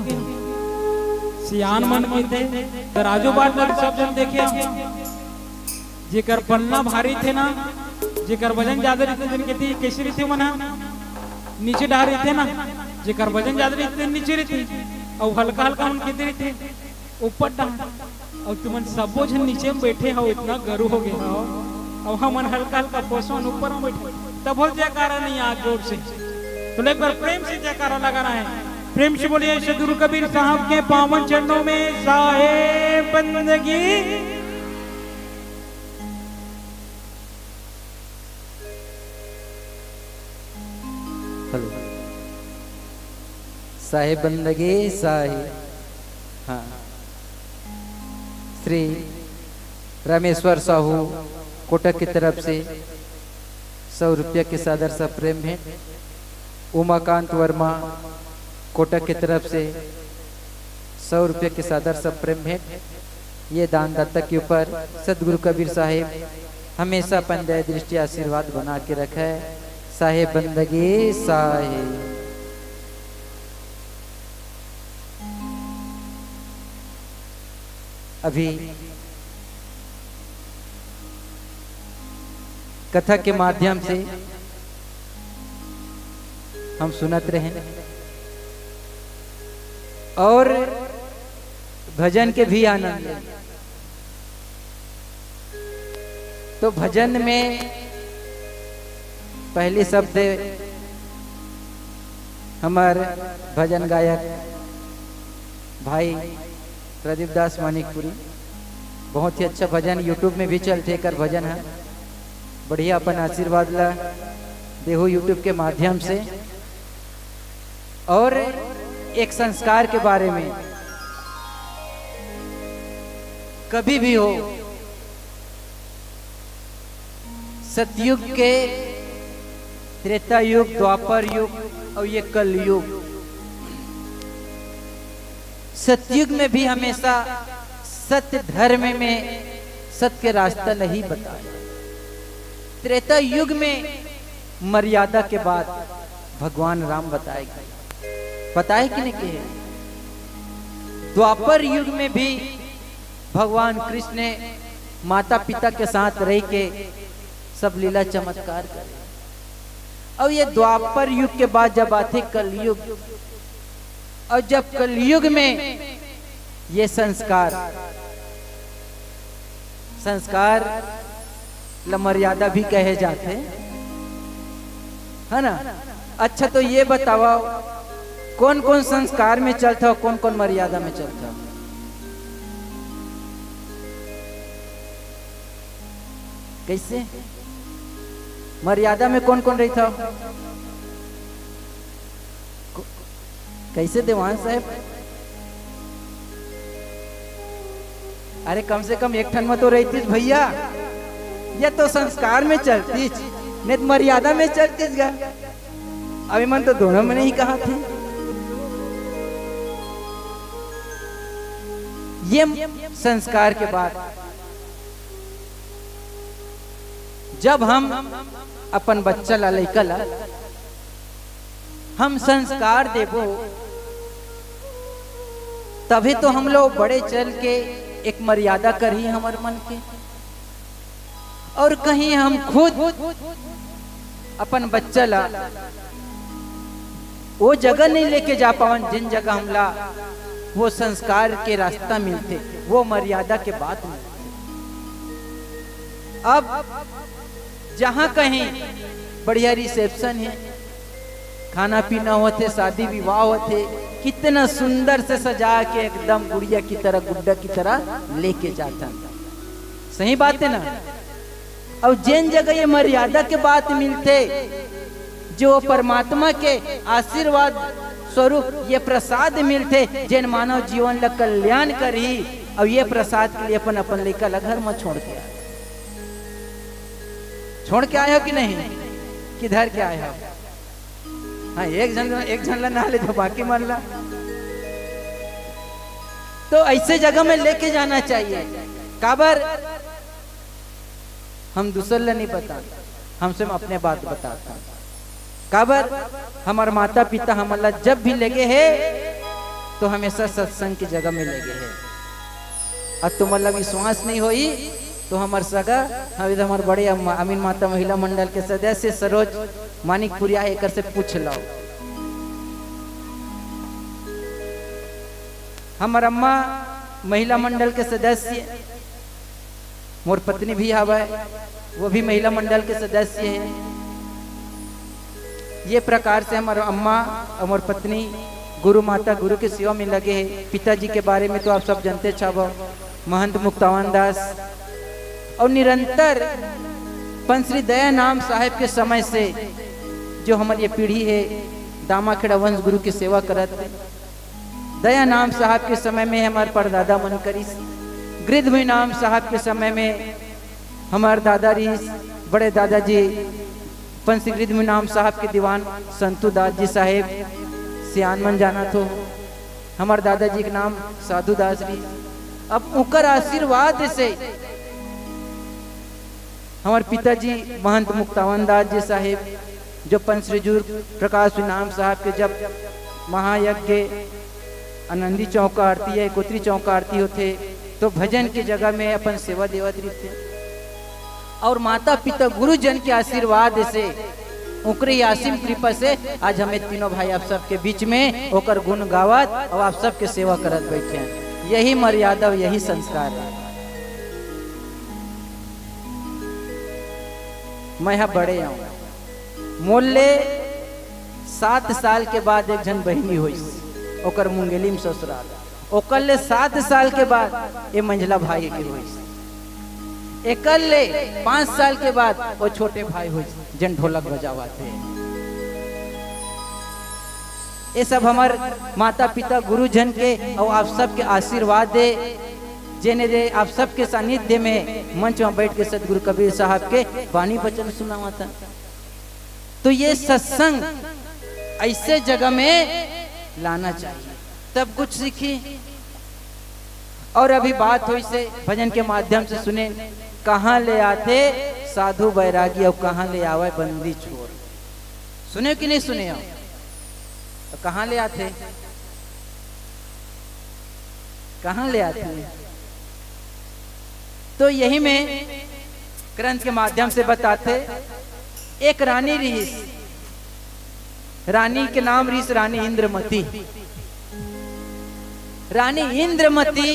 सियान मन कहिथे, तराजू बाट ल सब झन देखे हव। जेकर पलना भारी रहिथे ना, जेकर वजन जादा रहिथे, तेन कहिथे, कइसे रहिथे मन ह? नीचे डहार रहिथे ना, जेकर वजन जादा रहिथे, तेन नीचे रहिथे, अउ हल्का हल्का मन कहिथे रहिथे। ऊपर डहार। अउ तुमन सबो झन नीचे म बइठे हव, अतना गरू हो गे हव। अउ हमन हल्का हल्का पोसवन ऊपर म बइठे। तभो ले जयकारा नइ आय जोर से। तो एक बार प्रेम से जयकारा लगाना है। प्रेम से बोलिए सदगुरु कबीर साहब के पावन चरणों में साहेब बंदगी। हेलो। साहेब बंदगी साहेब। हाँ। श्री रामेश्वर साहू कोटक की तरफ से सौ रुपया के सादर सा प्रेम भेंट। उमाकांत वर्मा कोटक के तरफ से सौ रुपया के सादर सा प्रेम भेंट। ये दानदाता के ऊपर सदगुरु कबीर साहेब हमेशा अपन दया दृष्टि आशीर्वाद बना के रखे। साहेब बंदगी साहेब। अभी कथा के माध्यम से हम सुनत रहेन और भजन के भी आनंद लेन। तो भजन में पहली शब्द हमर भजन गायक भाई प्रदीप दास मानिकपुरी, बहुत ही अच्छा भजन YouTube में भी चलथे एकर भजन ह। बढ़िया अपन आशीर्वाद ला देहू YouTube के माध्यम से। और एक संस्कार के बारे में, कभी भी हो, सतयुग के, त्रेता युग, द्वापर युग और ये कलयुग, सतयुग में भी हमेशा सत्य धर्म में सत्य के रास्ता नहीं बताया। त्रेता युग में मर्यादा के बात भगवान राम बताए गए, बताए कि नहीं कहे? द्वापर युग में भी भगवान कृष्ण ने माता पिता के साथ रह के सब लीला चमत्कार करे। और ये द्वापर युग के बाद जब आथे कलयुग, और जब कलयुग में ये संस्कार, संस्कार ल मर्यादा भी कहे जाथे, है ना? अच्छा, तो ये बतावा, कौन कौन संस्कार में चलता हो, कौन कौन मर्यादा में चलता हो? कैसे? मर्यादा में कौन कौन रहता हो? कैसे देवान साहब? अरे, कम से कम एक ठन में तो रहतीस भैया, ये तो संस्कार में चलतीस, नहीं तो मर्यादा में चलतीस गा। अभी मन तो दोनों में नहीं कहा थे। ये संस्कार के बाद जब हम अपन बच्चा ला, लइका ला हम संस्कार देबो, तभी तो हम लोग बड़े चल के एक मर्यादा करही हमर मन के। और कहीं हम खुद अपन बच्चा ला वो जगह नहीं लेके जा पावन, जिन जगह हमला वो संस्कार के रास्ता मिलथे, वो मर्यादा के बात मिलथे। अब जहाँ कहीं बढ़िया reception है, खाना पीना होथे, शादी विवाह होथे, कितना सुंदर से सजा के एकदम गुड़िया की तरह, गुड्डा की तरह लेके जाथन। सही बात है ना? और जिन जगह ये मर्यादा के बात मिलथे, जो परमात्मा के आशीर्वाद स्वरूप ये प्रसाद मिलथे, जेन मानव जीवन ला कल्याण करही, और ये प्रसाद के लिए अपन, अपन लइका ला घर में छोड़ के आए। छोड़ के आए हो कि नहीं? किधर के आए हो? हाँ, एक झन, एक झन ला ना ले तो बाकी मन ला। तो ऐसे जगह में लेके जाना चाहिए। काबर? हम दूसर ला नहीं बता, हमसे हम अपने बात बताता। काबर? हमर माता पिता हमन ला जब भी लेगे हे, तो हमेशा सत्संग की जगह में लेगे हे। अउ तुमन ला विश्वास नहीं होई, तो हमर सगा, हम इधर हमर बड़े अम्मा, अमीन माता महिला मंडल के सदस्य सरोज मानिकपुरिया हे, एकर से पूछ लो। हमर अम्मा महिला मंडल के सदस्य, मोर पत्नी भी हवय, वो भी महिला मंडल के सदस्य हे। ये प्रकार से हमर अम्मा और मोर पत्नी गुरु माता गुरु के सेवा में लगे हे। पिताजी के बारे में तो आप सब जानते छाबो, महंत मुक्तावान दास, और निरंतर पंच श्री दयानाम साहेब के समय से जो हमर ये पीढ़ी हे, दामाखेड़ा वंश गुरु की सेवा करत। दयानाम साहब के समय में हमर परदादा मन करिस, गिरधभुईनाम साहब के समय में हमर दादा रिहिस, बड़े दादाजी पंच श्री गृद्ध इनाम साहब के दीवान संतू दास जी साहेब, सियान मन जानत हो, हमर दादाजी के नाम साधु दास जी। अब उकर आशीर्वाद से हमर पिताजी महंत मुक्तावन दास जी साहेब, जो पंच श्री जुर प्रकाश इनाम साहब के जब महायज्ञ आनंदी चौका आरती या एकोत्री चौका आरती होथे, तो भजन के जगह में अपन सेवा देवत रहिथे। और माता पिता गुरुजन के आशीर्वाद से, ओकरे असीम कृपा से आज हमें तीनों भाई आप सबके बीच में ओकर गुण गावत और आप सबके सेवा करत बैठे हैं। यही मर्यादा और यही संस्कार है। मैं हा बड़े आऊं, मोर ले सात साल के बाद एक झन बहिनी होइस, ओकर मुंगेली में ससुराल। ओकर ले सात साल के बाद ए मंझला भाई के होइस। एकर ले पाँच साल के बाद वो छोटे भाई होइस, जेन ढोलक बजावत हे। ये सब हमर माता पिता गुरुजन के और आप सबके आशीर्वाद हे, जेने दे आप सबके सानिध्य में मंच में बैठ के सदगुरु कबीर साहब के बानी वचन सुनावत हन। तो ये सत्संग ऐसे जगह में लाना चाहिए, तब कुछ सीखी। और अभी बात होइस हे भजन के माध्यम से, सुने कहाँ ले आथे साधु बैरागी और कहाँ ले आवय बंदी छोर। सुने कि नहीं सुने हो? तो कहाँ ले आथे, कहाँ ले आथे? तो यही में ग्रंथ के माध्यम से बताथे, एक रानी रहिस, रानी के नाम रहिस रानी इंद्रमती। रानी इंद्रमती,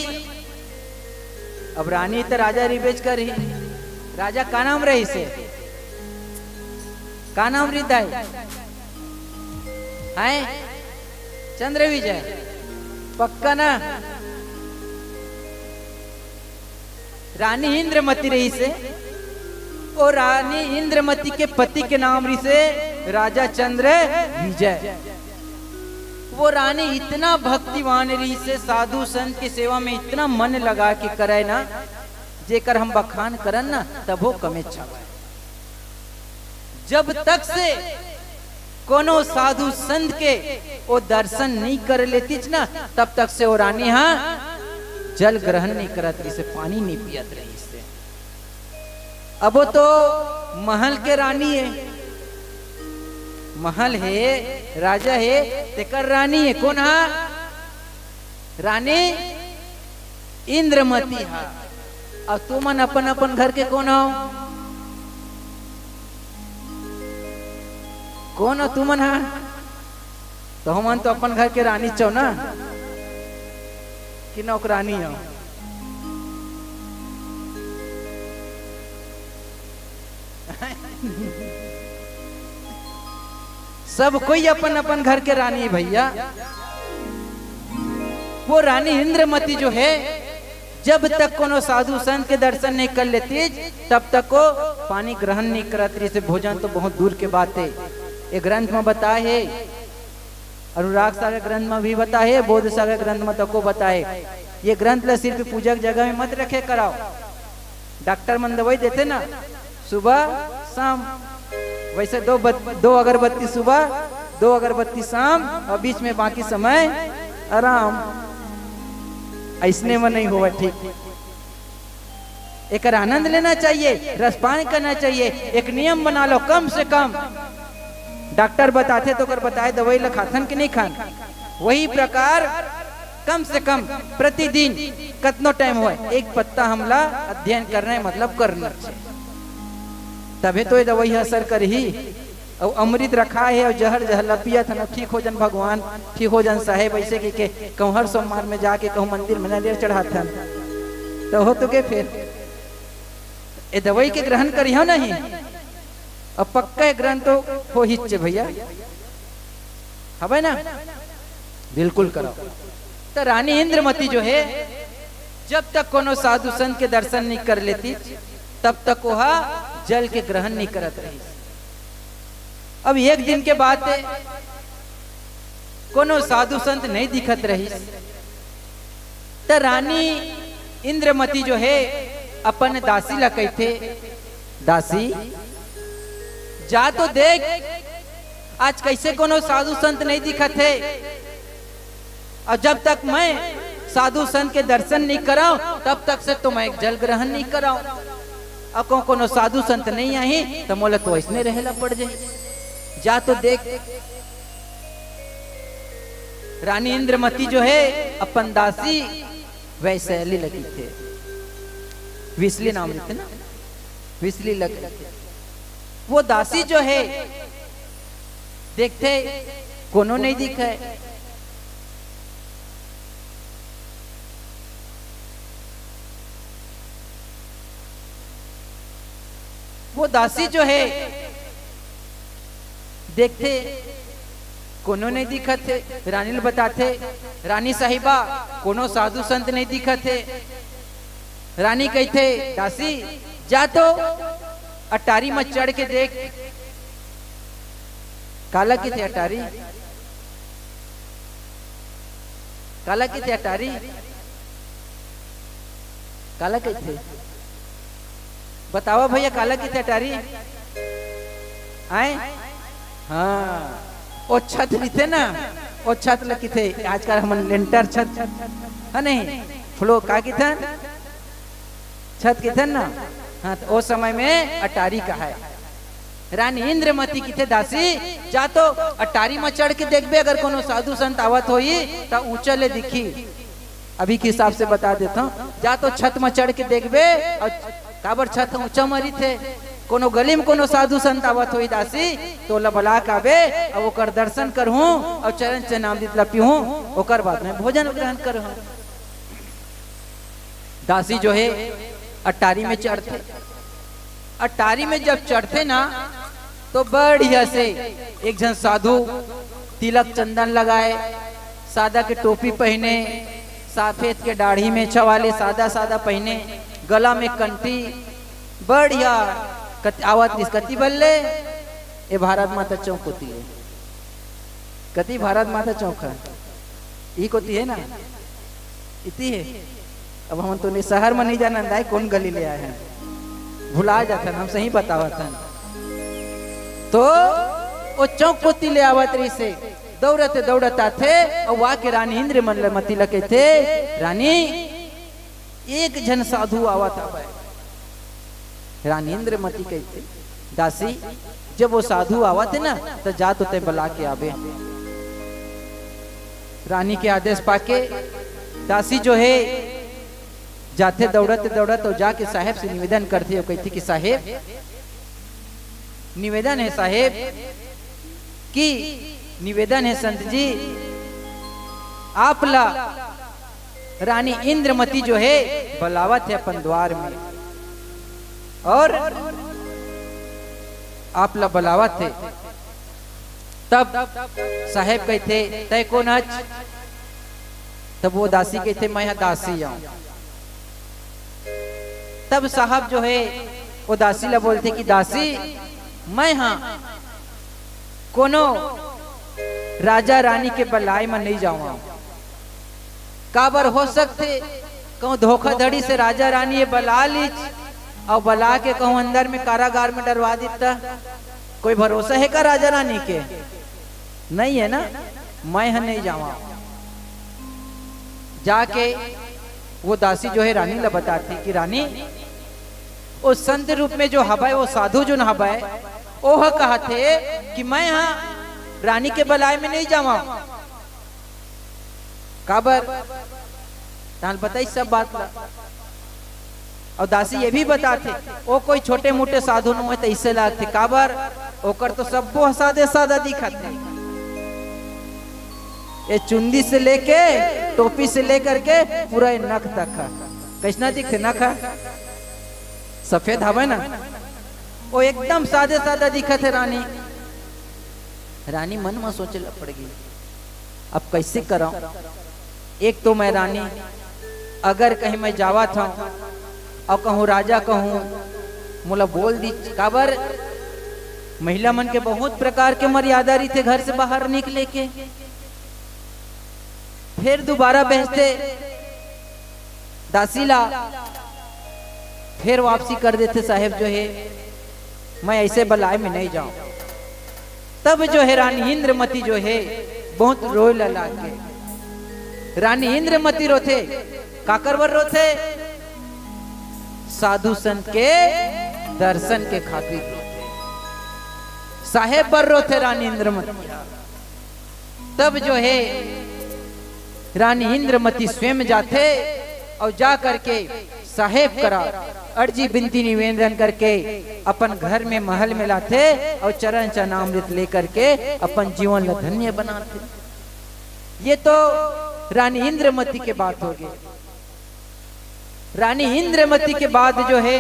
अब रानी तो राजा रिबेच करही, राजा का नाम रहिस हे? का नाम रहिस दाई? हैं? चंद्र विजय, पक्का ना? रानी इंद्रमती रहिस हे। वो रानी इंद्रमती के पति के नाम रहिस हे राजा चंद्र विजय। वो रानी इतना भक्तिवान रहिस हे, साधु संत के सेवा में इतना मन लगा के करे ना, जेकर हम बखान करन ना, तभो कमेच हवय। जब तक से कोनो साधु संत के वो दर्शन नहीं कर लेतिस ना, तब तक से वो रानी हा जल ग्रहण नहीं करत रहिस हे, पानी नहीं पियत रहिस हे। अब वो तो महल के रानी हे, महल हे, राजा हे, तेकर रानी हे। कोन हा? रानी इंद्रमती हा। अउ तुमन अपन अपन घर के कोन हो? कोन हो तुमन हा? तो हमन तो अपन घर के रानी चो ना, कि नौकरानी हो? सब कोई अपन अपन घर के रानी हे भैया। वो रानी इंद्रमती जो हे, जब तक कोनो साधु संत के दर्शन नहीं कर लेतिस, तब तक वो पानी ग्रहण नहीं करत रहिस हे। भोजन तो बहुत दूर के बात हे। ये ग्रंथ में बताए हे, अनुराग सागर ग्रंथ में भी बताए हे, बोध सागर ग्रंथ में तको बताए। ये ग्रंथ ला सिर्फ पूजा के जगह में मत रखे कराओ। डॉक्टर मन दवाई देथे ना, सुबह शाम, वैसे दो बत-, दो अगरबत्ती सुबह, दो अगरबत्ती शाम, और बीच में बाकी समय आराम। अइसने में नहीं होवय ठीक। एकर आनंद लेना चाहिए, रसपान करना चाहिए। एक नियम बना लो, कम से कम डॉक्टर बताथे तो ओकर बताए दवाई ला खाथन कि नहीं खान, वही प्रकार कम से कम प्रतिदिन कतनो टाइम होय, एक पत्ता हमला अध्ययन करना हे, मतलब करना हे, तभे तो ये दवाई हा असर करही। अउ अमृत रखा हे अउ जहर जहर ला पियत हन, ठीक हो जन भगवान, ठीक हो जन साहेब, ऐसे कहिके कहूँ हर सोमवार में जाके कहूँ मंदिर में नरियर चढ़ाथन, तो हो तो के फेर ए दवाई के ग्रहण करिहो नहीं। अब पक्का ए ग्रहण तो हो ही चे भैया, हवे ना? बिल्कुल करो। तो रानी इंद्रमती जो हे, जब तक कोनो साधु संत के दर्शन नहीं कर लेतिस, तब तक ओहा जल के ग्रहण नहीं करत रहिस। अब एक दिन के बात हे, कोनो साधु संत नहीं दिखत रहिस, त रानी इंद्रमती जो हे, अपन दासी ला कहिथे, "दासी, जा तो देख, आज कइसे कोनो साधु संत नइ दिखत हे। अउ जब तक मैं साधु संत के दर्शन नइ करंव, तब तक से तो मैं जल ग्रहण नइ करंव। अउ कहूँ कोनो साधु संत नइ आही, त मोला तो अइसने रहे ला पड़ जाही। जा तो देख, रानी इंद्रमती जो हे, अपन दासी वैशाली ल कहिथे, विसली नाम रहिथे ना, विसली ल कहिथे। वो दासी जो हे, देखथे, कोनो नइ दिखय। वो दासी जो हे, देखथे, कोनो नइ दिखत हे। रानी ल बताथे, "रानी साहिबा, कोनो साधु संत नइ दिखत हे।" रानी कहिथे, "दासी, जा तो अटारी म चढ़ के देख।" काला कहिथे अटारी? काला कहिथे अटारी? काला कहिथे? बतावा भैया, काला कहिथे अटारी? आय? हाँ, ओ छत रहिथे ना, ओ छत ल कहिथे, आजकल हमन लेंटर छत, है नहीं? फ्लो का कहिथन? छत कहिथन ना? हाँ, त ओ समय में अटारी कहाय। रानी इंद्रमती कहिथे, "दासी, जा तो अटारी म चढ़ के देखबे, अगर कोनो साधु संत आवत होही, त ऊंचा ले दिखही।" अभी के हिसाब से बता देथंव, जा तो छत म चढ़ के देखबे, अउ काबर छत ह ऊंचा म रहिथे, कोनो गली म कोनो साधु संत आवत होही दासी, त ओला बला के आबे, अउ ओकर दर्शन करहूं, अउ चरण चरणामृत ल पीहूं, ओकर बाद में भोजन ग्रहण करहूं। दासी जो हे अटारी में चढ़थे, अटारी में जब चढ़थे ना, तो बढ़िया से एक झन साधु तिलक चंदन लगाए, सादा के टोपी पहिने, सफेद के दाढ़ी में छवाले, सादा सादा पहिने, गला में कंठी, बढ़िया कत-, आवत रिहिस। कति बल्ले? ए भारत माता चौक कोती हे। कति भारत माता चौक हे? ई कोती हे ना? इति हे। अब हमन तो नहीं, शहर में नहीं जानन दाई, कौन गली ले आए हैं, भुला जाथन, हम सही बतावत हन। तो ओ चौक कोती ले आवत रहिसे, दौड़त दौड़त आथे, अउ आके रानी इंद्रमती ल कहिथे, "रानी, एक झन साधु आवत हवय।" रानी इंद्रमती कहिथे, "दासी, जब वो साधु आवत हे ना, त जा तो तैं बला के आबे।" रानी के आदेश पाके दासी जो हे, जाथे दौड़त दौड़त अउ जाके साहेब से निवेदन करथे अउ कहिथे कि साहेब, निवेदन हे साहेब, कि निवेदन हे संत जी, आप ला रानी इंद्रमती जो हे बलावत हे अपन द्वार में, अउ आप ला बलावत हे। तब साहेब कहिथे, "तैं कोन हच?" तब वो दासी कहिथे, "मैं ह दासी आऊं।" तब साहब जो हे, वो दासी ला बोलथे कि, "दासी, मैं ह कोनो राजा रानी के बलाय म नइ जावंव।" काबर हो सकथे, कहूं धोखाधड़ी से राजा रानी ये बला लीच, अउ बला के कहूं अंदर में कारागार में डरवा दिता। कोई भरोसा हे का राजा रानी के? नहीं हे ना, मैं ह नहीं जावंव। जाके वो दासी जो हे रानी ला बताथे कि रानी, वो संत रूप में जो हवय, वो साधु जो न हवय, ओह कहथे कि मैं ह रानी के बलाय में नहीं जावंव। काबर? तहां बताइस सब बात ला। अउ दासी ये भी बताथे, ओ कोई छोटे मोटे साधु नोहे, तइसे लागथे। काबर? ओकर तो सब्बो ह सादे सादा दिखत हे। ये चुंदी से लेके, टोपी से लेकर के पूरा ये नख तक ह। कइसना दिखथे नख ह? सफेद हवय ना? ओ एकदम सादे सादा दिखत हे रानी। रानी मन म सोचे ल पड़ गे, अब कइसे करंव? एक तो मैं रानी, अगर कहीं मैं जावत हंव अउ कहूं राजा कहूं, मोला बोल दी, काबर महिला मन के बहुत प्रकार के मर्यादा रहिथे घर से बाहर निकले के। फेर दोबारा भेजथे दासी ला, फेर वापसी कर देथे साहेब जो हे। मैं ऐसे बलाय में नहीं जाऊं। तब जो है रानी इंद्रमती जो है बहुत रोय ला लाग गे। रानी इंद्रमती रोथे, काकर बर रोथे? साधु संत के दर्शन के खातिर रोथे, साहेब बर रोथे रानी इंद्रमती। तब जो है रानी इंद्रमती स्वयं जाथे और जा करके साहेब करा अर्जी बिनती निवेदन करके अपन घर में महल में लाथे और चरण चरणामृत लेकर के अपन जीवन ला धन्य बनाथे। ये तो रानी इंद्रमती के बात हो गई। रानी इंद्रमती के बाद जो है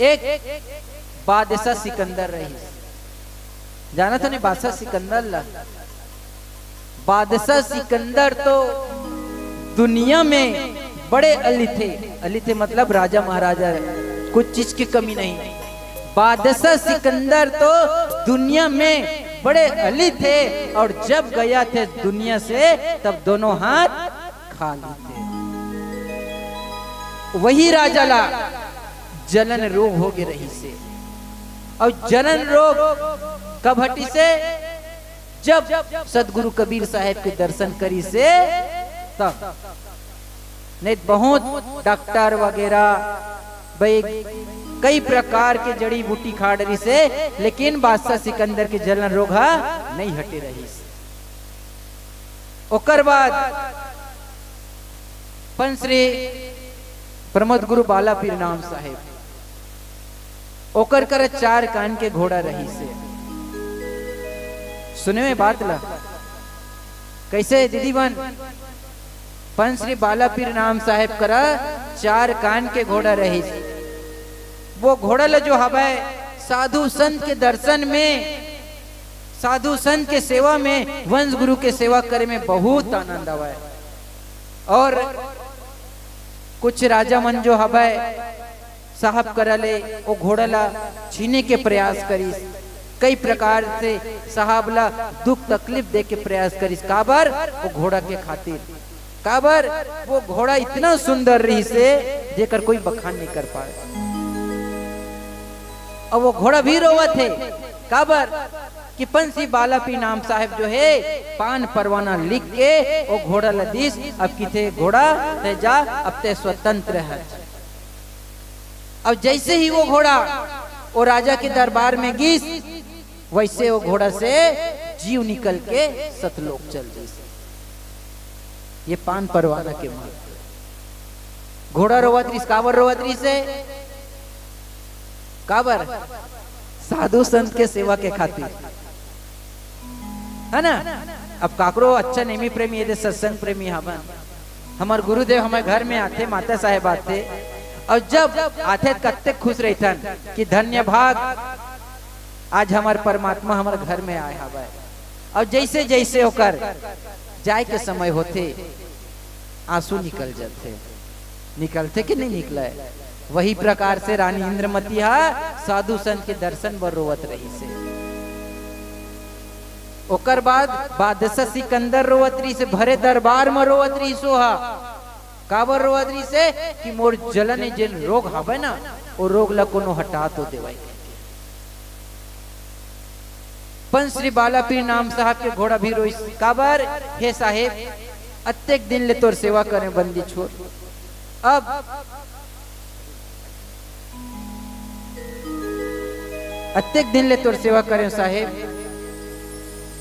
एक बादशाह सिकंदर रहिस। जानत हो नहीं बादशाह सिकंदर ला? बादशाह सिकंदर तो दुनिया में बड़े अली थे। अली थे मतलब राजा महाराजा, कुछ चीज की कमी नहीं। बादशाह सिकंदर तो दुनिया में बड़े अली थे और जब गया थे दुनिया से तब दोनों हाथ खाली थे। वही राजा ला जलन रोग हो गे रहिसे। और जलन रोग कब हटिसे? जब सदगुरु कबीर साहेब के दर्शन करिसे तब। नहीं बहुत डॉक्टर वगैरह भाई कई प्रकार के जड़ी बूटी खा डरिसे, लेकिन बादशाह सिकंदर के जलन रोग हा नहीं हटे रहिस। ओकर बाद पंच श्री प्रमोद गुरु बाला पीर नाम साहेब, ओकर करा चार कान के घोड़ा रहिसे। सुने में बात ला, कैसे दीदी बन? पंच श्री बाला पीर नाम साहेब करा चार कान के घोड़ा रहिस। वो घोड़ा ला जो हवय साधु संत के दर्शन में, साधु संत के सेवा में, वंश गुरु के सेवा करे में बहुत आनंद आवय। और कुछ राजा मन जो हवय साहब करा ले ओ घोड़ा ला छीने के प्रयास करिस, कई प्रकार से साहब ला दुख तकलीफ दे के प्रयास करिस। काबर? ओ घोड़ा के खातिर। काबर? वो घोड़ा इतना सुंदर रहिसे जेकर कोई बखान नहीं कर पाए। अब वो घोड़ा भी रोवत हे। काबर? कि पंच श्री बाला पीर नाम साहेब जो है पान परवाना लिख के वो घोड़ा ला दिस। अब किथे घोड़ा ते जा, अब ते स्वतंत्र है। अब जैसे ही वो घोड़ा वो राजा के दरबार में गिस, वैसे वो घोड़ा से जीव निकल के सतलोक चल दिस। ये पान परवाना के महत्व। घोड़ा रोवत रिस, काबर रोवत रिसे? काबर? साधु संत के सेवा के खातिर, है ना? अब काकरो अच्छा नेमी प्रेमी, यदि सत्संग प्रेमी हवन, हमर गुरुदेव हमर घर में आथे, माता साहेब आथे, और जब आथे त कत्ते खुश रहिथन कि धन्य भाग, आज हमर परमात्मा हमर घर में आए हवय। और जैसे जैसे ओकर जाए के समय होथे, आंसू निकल जाथे। निकलथे कि नहीं निकले? वही प्रकार से रानी इंद्रमती हा साधु संत के दर्शन बर रोवत रहिसे। ओकर बाद बादशाह सिकंदर रोवत रहिसे, भरे दरबार म रोवत रहिस ओहा। काबर रोवत रहिसे? कि मोर जलन जेन रोग हवय ना, ओ रोग ला कोनो हटा तो देवय। पंच श्री बाला पीर नाम साहब के घोड़ा भी रोइस। काबर? हे साहेब, अतेक दिन ले तोर सेवा करे बंदी छोड़, अब अतेक दिन ले तोर सेवा करे साहेब,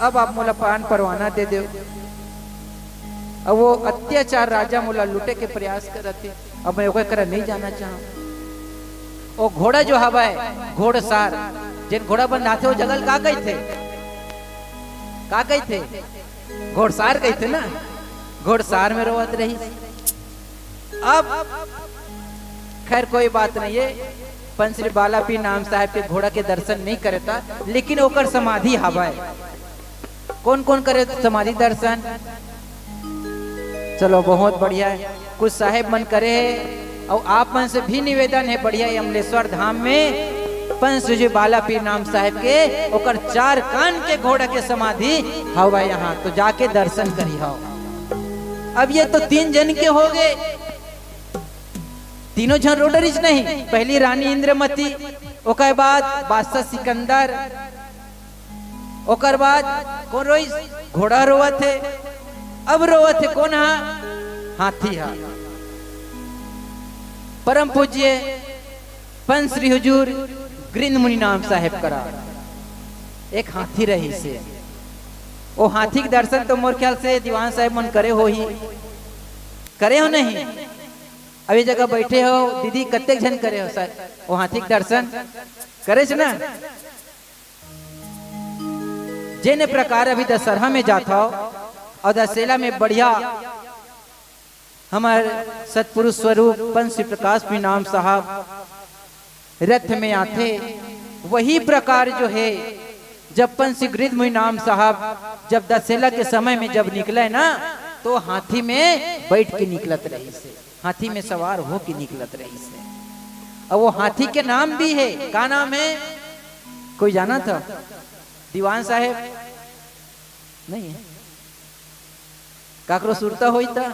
अब आप मोला पान परवाना दे देव। अब वो अत्याचार राजा मोला लूटे के प्रयास करत हे, अब मैं ओकर करा नहीं जाना चाहूं। ओ घोड़ा जो हवय, घोड़सार, जेन घोड़ा बंधाथे, ओ जगह ल का कहिथे? का कहिथे? घोड़सार कहिथे ना। घोड़सार में रोवत रहिस। अब खैर कोई बात नहीं है, पंच श्री बाला पीर नाम साहेब के घोड़ा के दर्शन नहीं करे ता, लेकिन ओकर समाधि हवय। कौन कौन करे समाधि दर्शन? चलो, बहुत बढ़िया है। कुछ साहेब मन करे हे, और आप मन से भी निवेदन है, बढ़िया ये अमलेश्वर धाम में पंच श्री बाला पीर नाम साहेब के ओकर चार कान के घोड़ा के समाधि हवय यहाँ, तो जाके दर्शन करिहव। अब ये तो तीन जन के हो गए, तीनों झन रो डरिस नहीं। पहली रानी इंद्रमती, ओकर बाद बादशाह सिकंदर, ओकर बाद कोन रोइस? घोड़ा रोवत हे। अब रोवत हे कोन हा? हाथी हा। परम पूज्य पंच श्री हुजूर गृद्ध मुनि नाम साहेब करा एक हाथी रहिसे। ओ हाथी के दर्शन तो मोर ख्याल से दीवान साहेब मन करे होही, करे हो नहीं? अभी जगह बैठे हो दीदी, कतेक झन करे हो सर ओ हाथी के दर्शन? करे हो ना? जेने प्रकार अभी दशहरा में जात हो और दशहरा में बढ़िया हमर सतपुरुष स्वरूप पंच श्री प्रकाश मुनि नाम साहब रथ में आथे, वही प्रकार जो है जब पंच श्री गृद्ध मुनि नाम साहब जब दशहरा के समय में जब निकले ना, तो हाथी में बैठ के निकलत रहिसे, हाथी में सवार हो के निकलत रहिसे। अब वो हाथी के नाम भी है, का नाम है? कोई जाना था? दीवान साहेब नहीं है, काकरो सुरता होई था।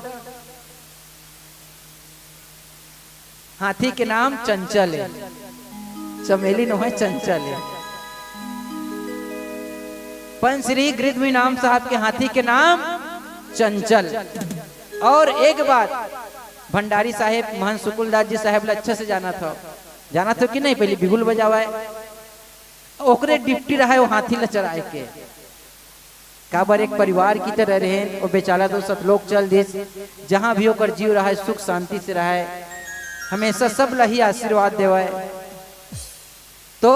हाथी के नाम चंचल है, चमेली नो है, चंचल है। पंच श्री गृद्ध मुनि नाम साहब के हाथी के नाम चंचल। और एक बात, भंडारी साहेब महंत सुकुलदास जी साहेब ला अच्छा से जाना था, जाना था कि नहीं? पहले बिगुल बजावा है, ओकरे ड्यूटी रहा है वो हाथी ला चराए के। काबर एक परिवार की तरह रहे, वो बेचारा तो सतलोक चल दिस, जहाँ भी ओकर जीव रहा है सुख शांति से रहा है, हमेशा सब ला ही आशीर्वाद देवा है। तो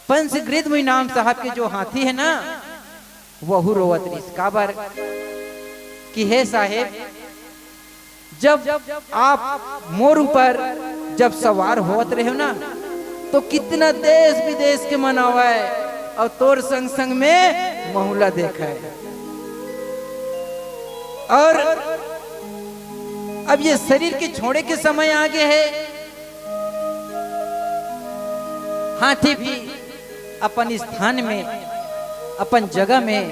पंच गृद्ध मुनि नाम साहब के जो हाथी है ना, वहू रोवत रहिस। काबर कि हे साहेब, जब आप मोर ऊपर जब सवार होवत रहे हो ना, तो कितना देश विदेश के मन आवय और तोर संग संग में महू ला देखय। और अब ये शरीर के छोड़े के समय आगे है, हाथी भी अपन स्थान में, अपन जगह में,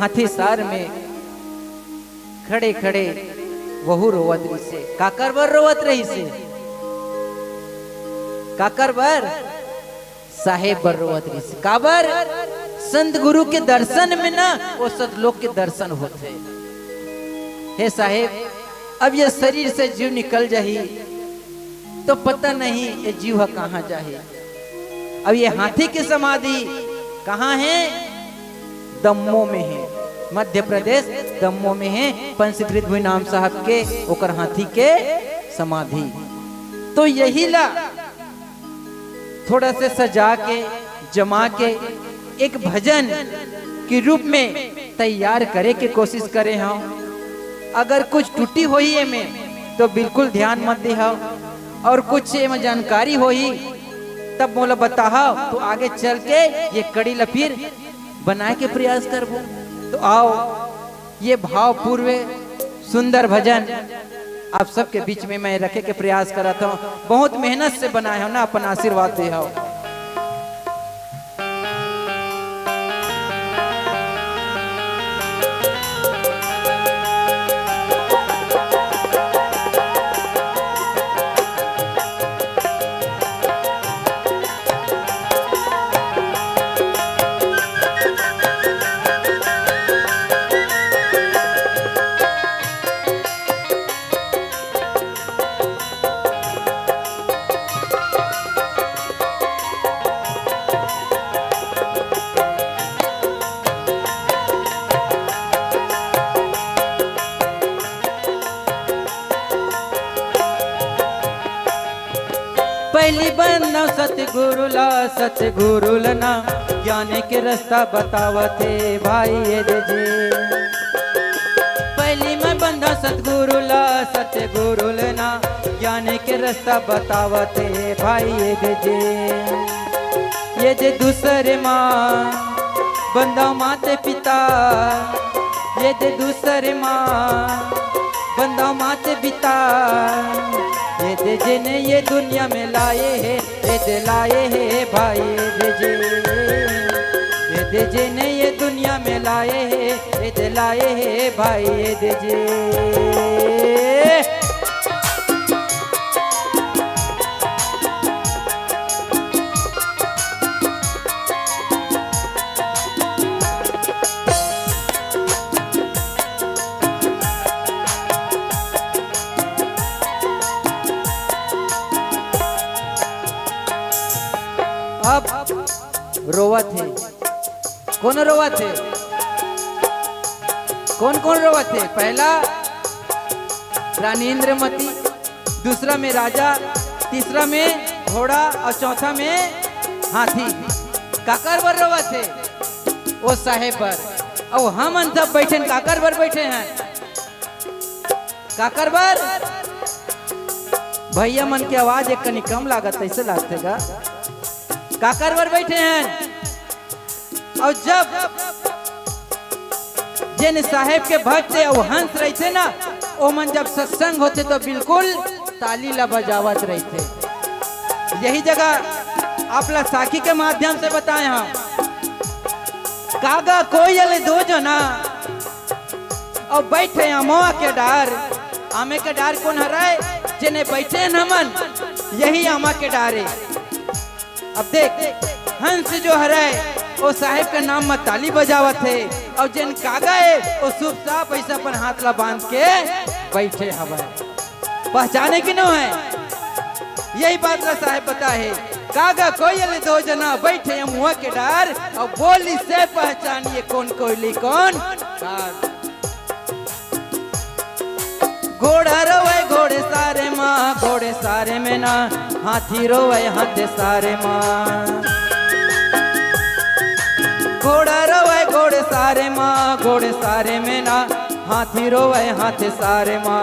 हाथी सार में खड़े खड़े वहू रोवत रहिसे। काकर बर रोवत रहिसे? काकर बर? साहेब बर रोवत रहिसे। काबर? संत गुरु के दर्शन में ना, वो सतलोक के दर्शन होथे। हे साहेब, अब ये शरीर से जीव निकल जाही, तो पता नहीं ये जीव ह कहाँ जाही। अब ये हाथी के समाधि कहाँ है? दमोह में है, मध्य प्रदेश दमोह में है। पंच गृद्ध मुनि नाम साहब के ओकर हाथी के समाधि। तो यही ला थोड़ा से सजा के, जमा के एक भजन के रूप में तैयार करे के कोशिश करे हव। अगर कुछ टूटी होही एमे तो बिल्कुल ध्यान मत देहव, और कुछ एमे जानकारी होही तब मोला बताहव, तो आगे चल के ये कड़ी ला फिर बनाए के प्रयास करबो। तो आओ, ये भावपूर्व सुंदर भजन आप सबके बीच में मैं रखे के प्रयास करत हव। बहुत मेहनत से बनाए हव ना, अपन आशीर्वाद देहव। पहली बंदव सतगुरु ला, सतगुरु ला ना, ज्ञान के रास्ता बतावत हे भाई ये दे जी। पहली मैं बंदव सतगुरु ला, सतगुरु ला ना, ज्ञान के रास्ता बतावत हे भाई ये दे जी। ये दे दूसरे माँ बंदव माते पिता, ये दे दूसरे माँ बंदव माते पिता, ये दे जेने ये दुनिया में लाए हे, ये दे लाए हे भाई ये दे जे, ये दे जेने ये दुनिया में लाए हे, ये दे लाए हे भाई ये दे जे। रोवत हे। कोन रोवत हे? कोन कोन रोवत हे? पहला रानी इंद्रमती, दूसरा में राजा, तीसरा में घोड़ा अउ चौथा में हाथी। काकर बर रोवत हे? ओ साहेब बर। अउ हमन सब बइठेन काकर बर बइठे हन? काकर बर? भइया मन के आवाज एक कनी कम लागत, अइसे लागथे गा। काकर बर बइठे हन? अउ जब जेन साहेब के भक्त हे अउ हंस रहिथे ना, ओमन जब सत्संग होथे तो बिल्कुल ताली ला बजावत रहिथे। यही जगह आप ला साखी के माध्यम से बताए हंव। कागा कोयल दो जना अउ बइठे अमवा के डार। आमे के डार कोन हरय? जेने बइठे हन हमन, यही आमा के डार हे। अब देख, हंस जो हरय, ओ साहेब के नाम म ताली बजावत हे, अउ जेन कागा हे, ओ चुपचाप अइसे अपन हाथ ला बांध के बइठे हवय। पहचाने कि नो हे? यही बात ला साहेब बताए हे। कागा कोयल दो जना बइठे अमवा के डार, अउ बोली से पहचानिए कौन कोयली कौन काग। घोड़ा रोवय घोड़े सारे मा, घोड़े सारे में ना, हाथी रोवय हाथी सारे मा। घोड़ा रोवय घोड़े सारे मा, घोड़े सारे में ना, हाथी रोवय हाथी सारे मा।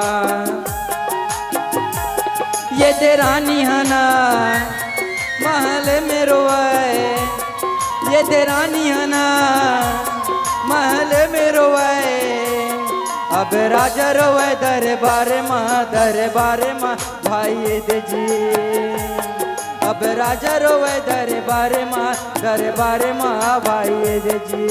ये देरानी हना महल में रोवय, ये देरानी हना महल में रोवय। अब राजा रोवय दरबार मा, दरबार मा भाई दे जी। अब राजा रोवय दरबार मा, दरबार मा भाई दे जी।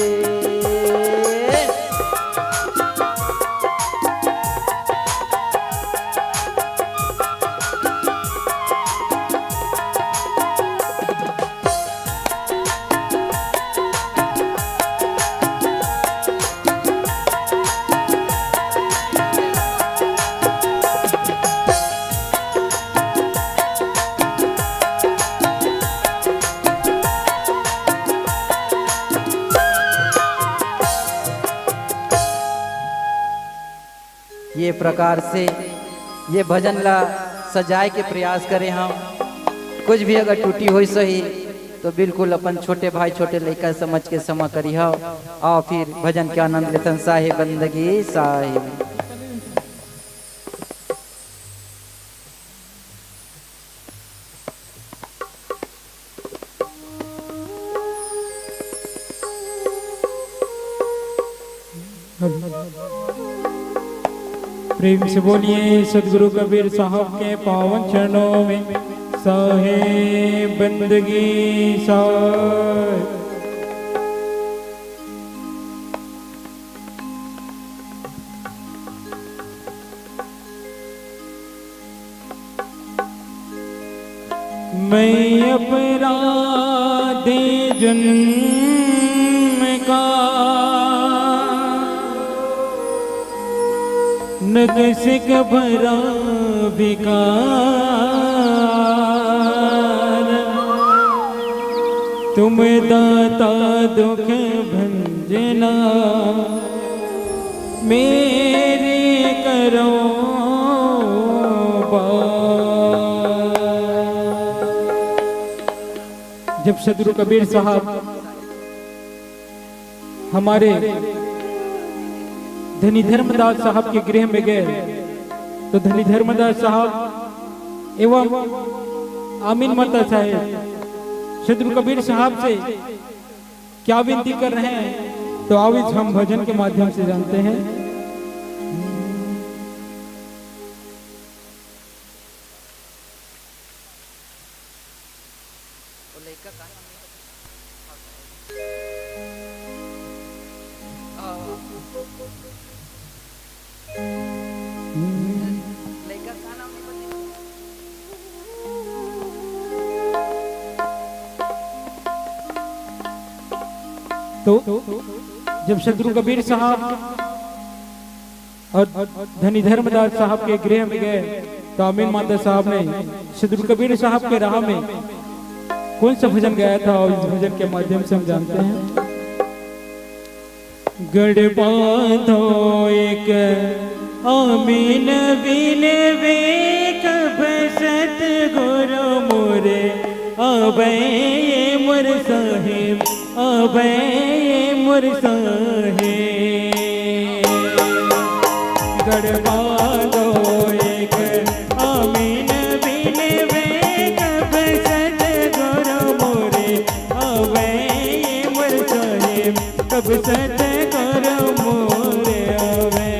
ये प्रकार से ये भजन ला सजाए के प्रयास करे हंव। कुछ भी अगर त्रुटि होइस होही तो बिल्कुल अपन छोटे भाई, छोटे लइका समझ के क्षमा करिहव। आओ फिर भजन के आनंद लेथन। साहेब बंदगी साहेब। प्रेम से बोलिए सदगुरु कबीर साहब के पावन चरणों में। साहेब बंदगी साहेब। मैं अपराधी जन्म का, नकसिक भरा विकार। तुम दाता दुख भंजना, मेरी करो बार। जब सदगुरु कबीर साहब हमारे धनी धर्मदास साहब के गृह में गए, तो धनी धर्मदास साहब एवं आमीन माता साहेब सदगुरु कबीर साहब से क्या विनती कर रहे हैं, तो आओ इस हम भजन के माध्यम से जानते हैं। तो जब सदगुरु कबीर साहब और धनी धर्मदास साहब के गृह में गए, तो आमीन माता साहब ने सदगुरु कबीर साहब के राह में कौन सा भजन गाया था और इस भजन के माध्यम से हम जानते हैं। गढ़ बांधो एक आमीन बिनवे, कब सतगुरु मोरे आवे मोर साहेब, आवे मोर साहेब। गढ़ बांधो एक आमीन बिनवे, कब सतगुरु मोरे आवे मोर साहेब, कब सतगुरु मोरे आवे।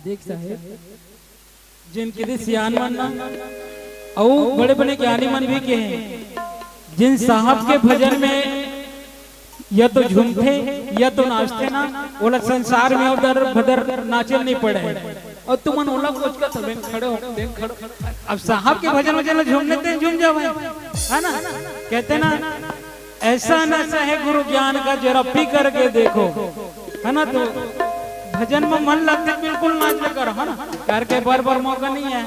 देख साहेब, जेन के दे सियान मन ना, अउ बड़े-बड़े ज्ञानी मन भी के हैं, जिन साहब के भजन में या तो झूमथे या तो नाचथे ना, ओला संसार में उधर भदर नाचे नहीं पड़े। अउ तुमन ओला कोचकत हो, "बेंग खड़े हो, बेंग खड़े हो।" अब साहब के भजन वजन ला झूमने ते झूम जावे, है ना? कहते ना, "ऐसा नशा है गुरु ज्ञान का, जरा पी करके देखो।" है ना? तो भजन में मन लगथे, बिल्कुल नाच ले कर, है ना? करके बर बर मौका नहीं है।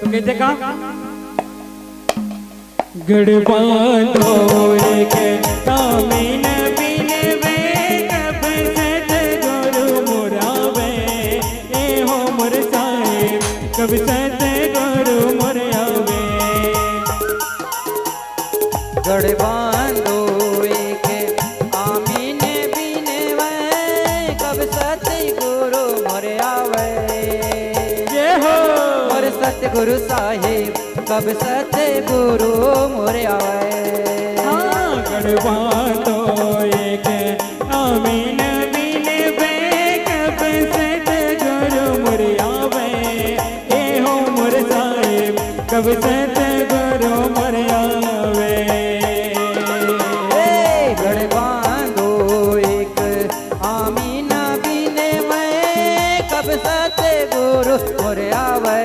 तो कहते का, गढ़ बांधो एक आमीन बिनवे, कब सतगुरु मोरे आवे, ए हो मोर साहेब, कब सतगुरु मोरे आवे। गढ़ बांधो एक आमीन बिनवे, कब सतगुरु मोरे आवे। जय हो। मोर सतगुरु साहेब, कब सतगुरु मोरे आवे। हाँ, गढ़ बांधो एक आमीन बिनवे, कब सतगुरु मोरे आवे। ए हो मोर साहेब, कब सतगुरु मोरे आवे। ए, गढ़ बांधो एक आमीन बिनवे, कब सतगुरु मोरे आवे।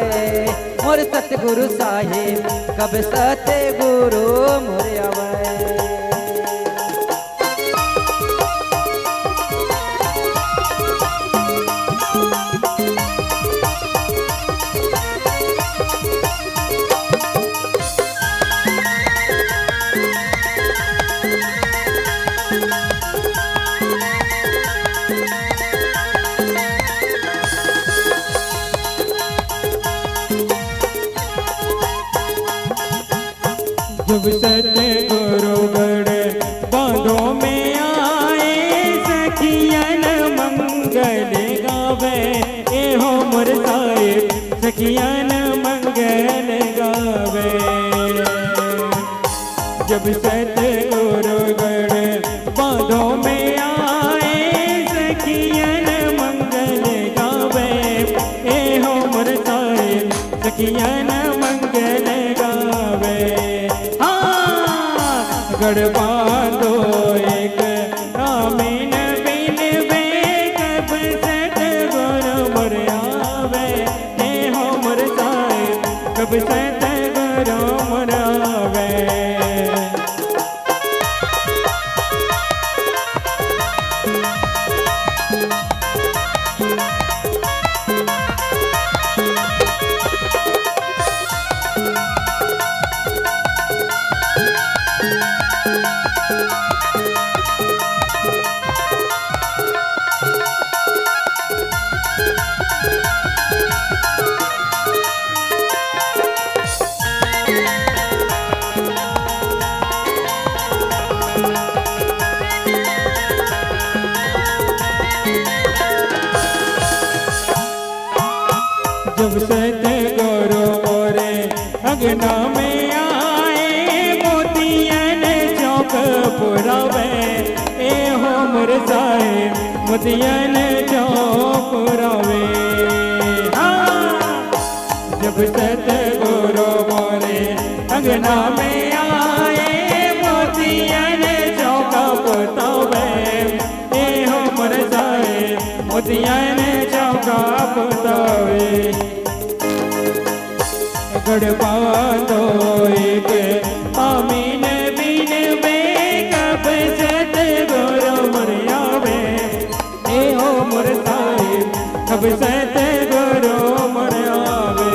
मोर सतगुरु साहेब, कब सतगुरु मोरे आवे। जब सतगुरु गढ़ बांधो में आए, सखियन मंगल गावे, ए हो मोर साहेब, सखियन मंगल गावे। जब सतगुरु गढ़ बांधो में आए, सखियन मंगल गावे, ए हो मोर साहेब, सखियन मंगल गावे। हाँ, गढ़ बांधो एक आमीन बिनवे, कब सतगुरु मोरे आवे। ए हो मोर साहेब, कब सतगुरु मोरे आवे। जब सतगुरु मोरे अंगना में आए, मोतियन चौक पुरावे, ए हो मोर साहेब, मोतियन चौक पुरावे। हाँ। जब सतगुरु मोरे अंगना में आए, मोतियन चौक पुरावे, ए हो मोर साहेब, मोतियन चौक पुरावे। गढ़ बांधो एक आमीन बिनवे, कब सतगुरु मोरे आवे। ए हो मोर साहेब, कब सतगुरु मोरे आवे।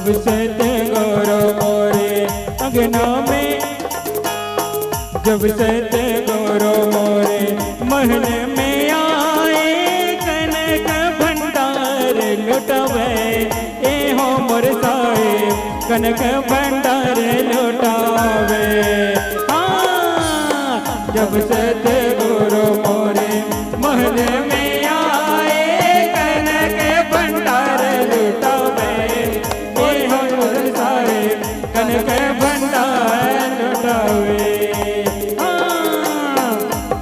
सतगुरु मोरे अंगना में, जब सतगुरु मोरे महल में आए, कनक भंडार लुटावे, ए हो मोर साहेब, कनक भंडार लुटावे। हाँ, जब सतगुरु मोरे महल में आए, कनक भंडार लुटावे, ए हो मोर साहेब, कनक भंडार लुटावे। हाँ,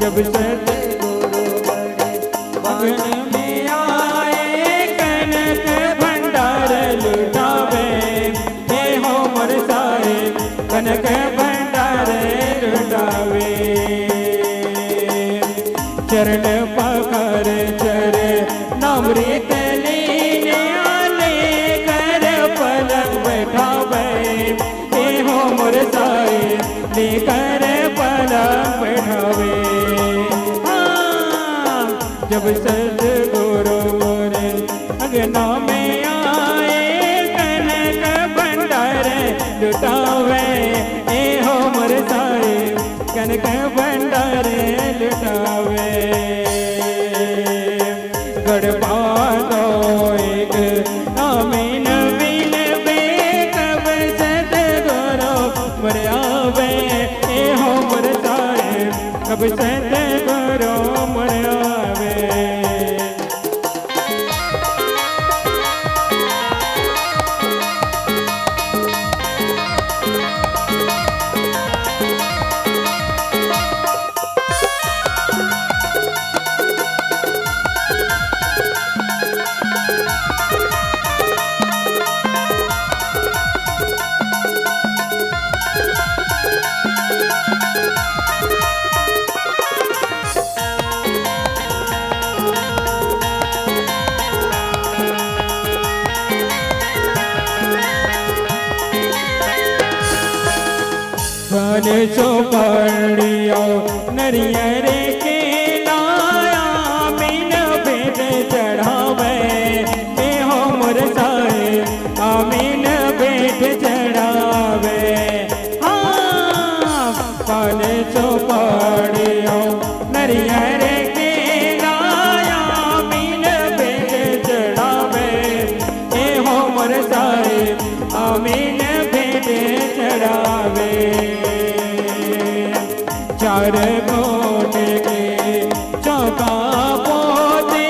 जब सतगुरु मोरे महल में आए, कनक भंडार लुटावे, ए हो मोर साहेब, कनक भंडार लुटावे। चरण पखारे चरणामृत लीन्या, लेकर पलंग बैठावे, ए हो मोर साहेब, लेकर पलंग बैठावे। हाँ, जब सतगुरु मोरे अंगना में आए, कनक भंडार लुटावे, ए हो मोर साहेब, कनक भंडार लुटावे। गढ़ बांधो एक आमीन बिनवे, कब सतगुरु मोर आवे, ए हो मोर साहेब, कब सतगुरु मोर आवे। पान सुपारी अउ नरियर के लाया, आमीन भेंट चढ़ावे, ए हो मोर साहेब, आमीन भेंट चढ़ावे। हाँ, पान सुपारी अउ नरियर के लाया, आमीन भेंट चढ़ावे, ए हो मोर साहेब, आमीन भेंट चढ़ावे। चार कोट के चौका पोते,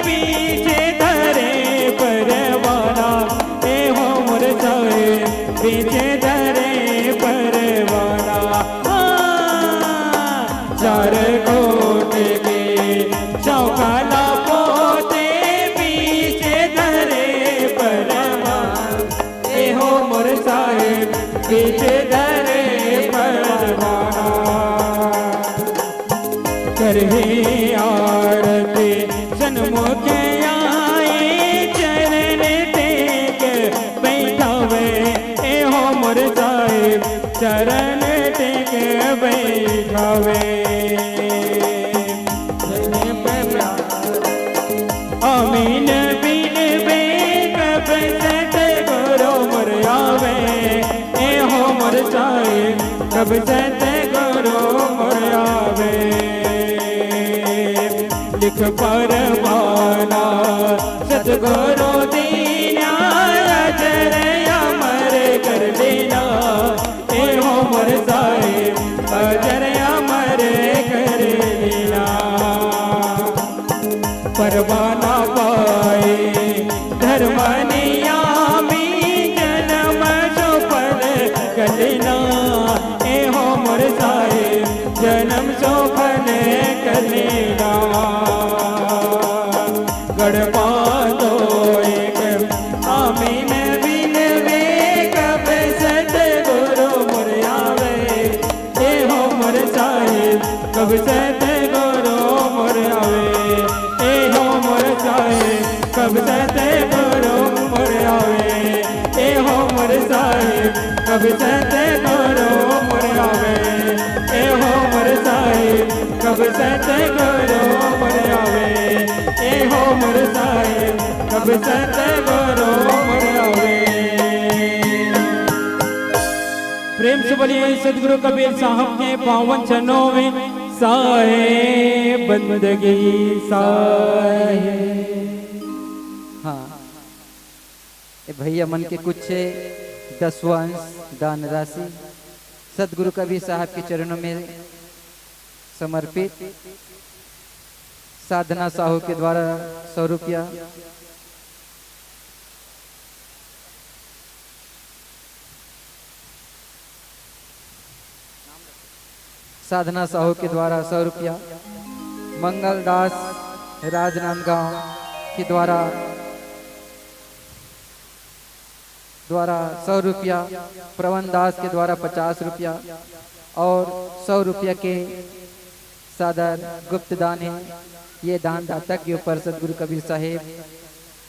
बीच धरे परवाना, ए हो मोर साहेब, बीच धरे परवाना। हाँ, चार कोट के चौका ला पोते, बीच धरे परवाना, ए हो मोर साहेब, बीच धरे परवाना। करही आरती सन्मुख आए, चरण टेक बैठावे, ए हो मोर साहेब, चरण टेक बैठावे। आमीन बिनवे कब सतगुरु मोर आवे, ए हो मोर साहेब, कब सतगुरु मोर आवे। लिख परवाना सतगुरु दीना, अजर अमर कर लेना, ए हो मोर साहेब, अजर अमर कर लेना। परवाना पाए धर्म नियामी, जनम सुफल कर लेना, ए हो मोर साहेब, जनम सुफल कर लेना। गढ़ बांधो एक आमीन बिनवे, कब सतगुरु मोर आवे, ए हो मोर साहेब, कब सतगुरु मोर आवे, ए हो मोर साहेब, कब सतगुरु मोर आवे, ए हो मोर साहेब, कब सतगुरु मोर आवे, ए हो मोर साहेब, कब सतगुरु मोर आवे, ए हो मोर साहेब, कब सतगुरु मोर आवे। सतगुरु कबीर साहब के पावन चरणों में साहेब बंदगी साहेब। हाँ, ए भैया मन के कुछ दसवां अंश दान राशि सतगुरु कबीर साहब के चरणों में समर्पित। साधना साहू के द्वारा सौ रुपया, साधना साहू के द्वारा सौ रुपया, मंगल दास राजनांदगांव के द्वारा द्वारा सौ रुपया, प्रवन दास के द्वारा पचास रुपया और सौ रुपया के सादर गुप्त दान है। ये दान दाता के ऊपर सतगुरु कबीर साहेब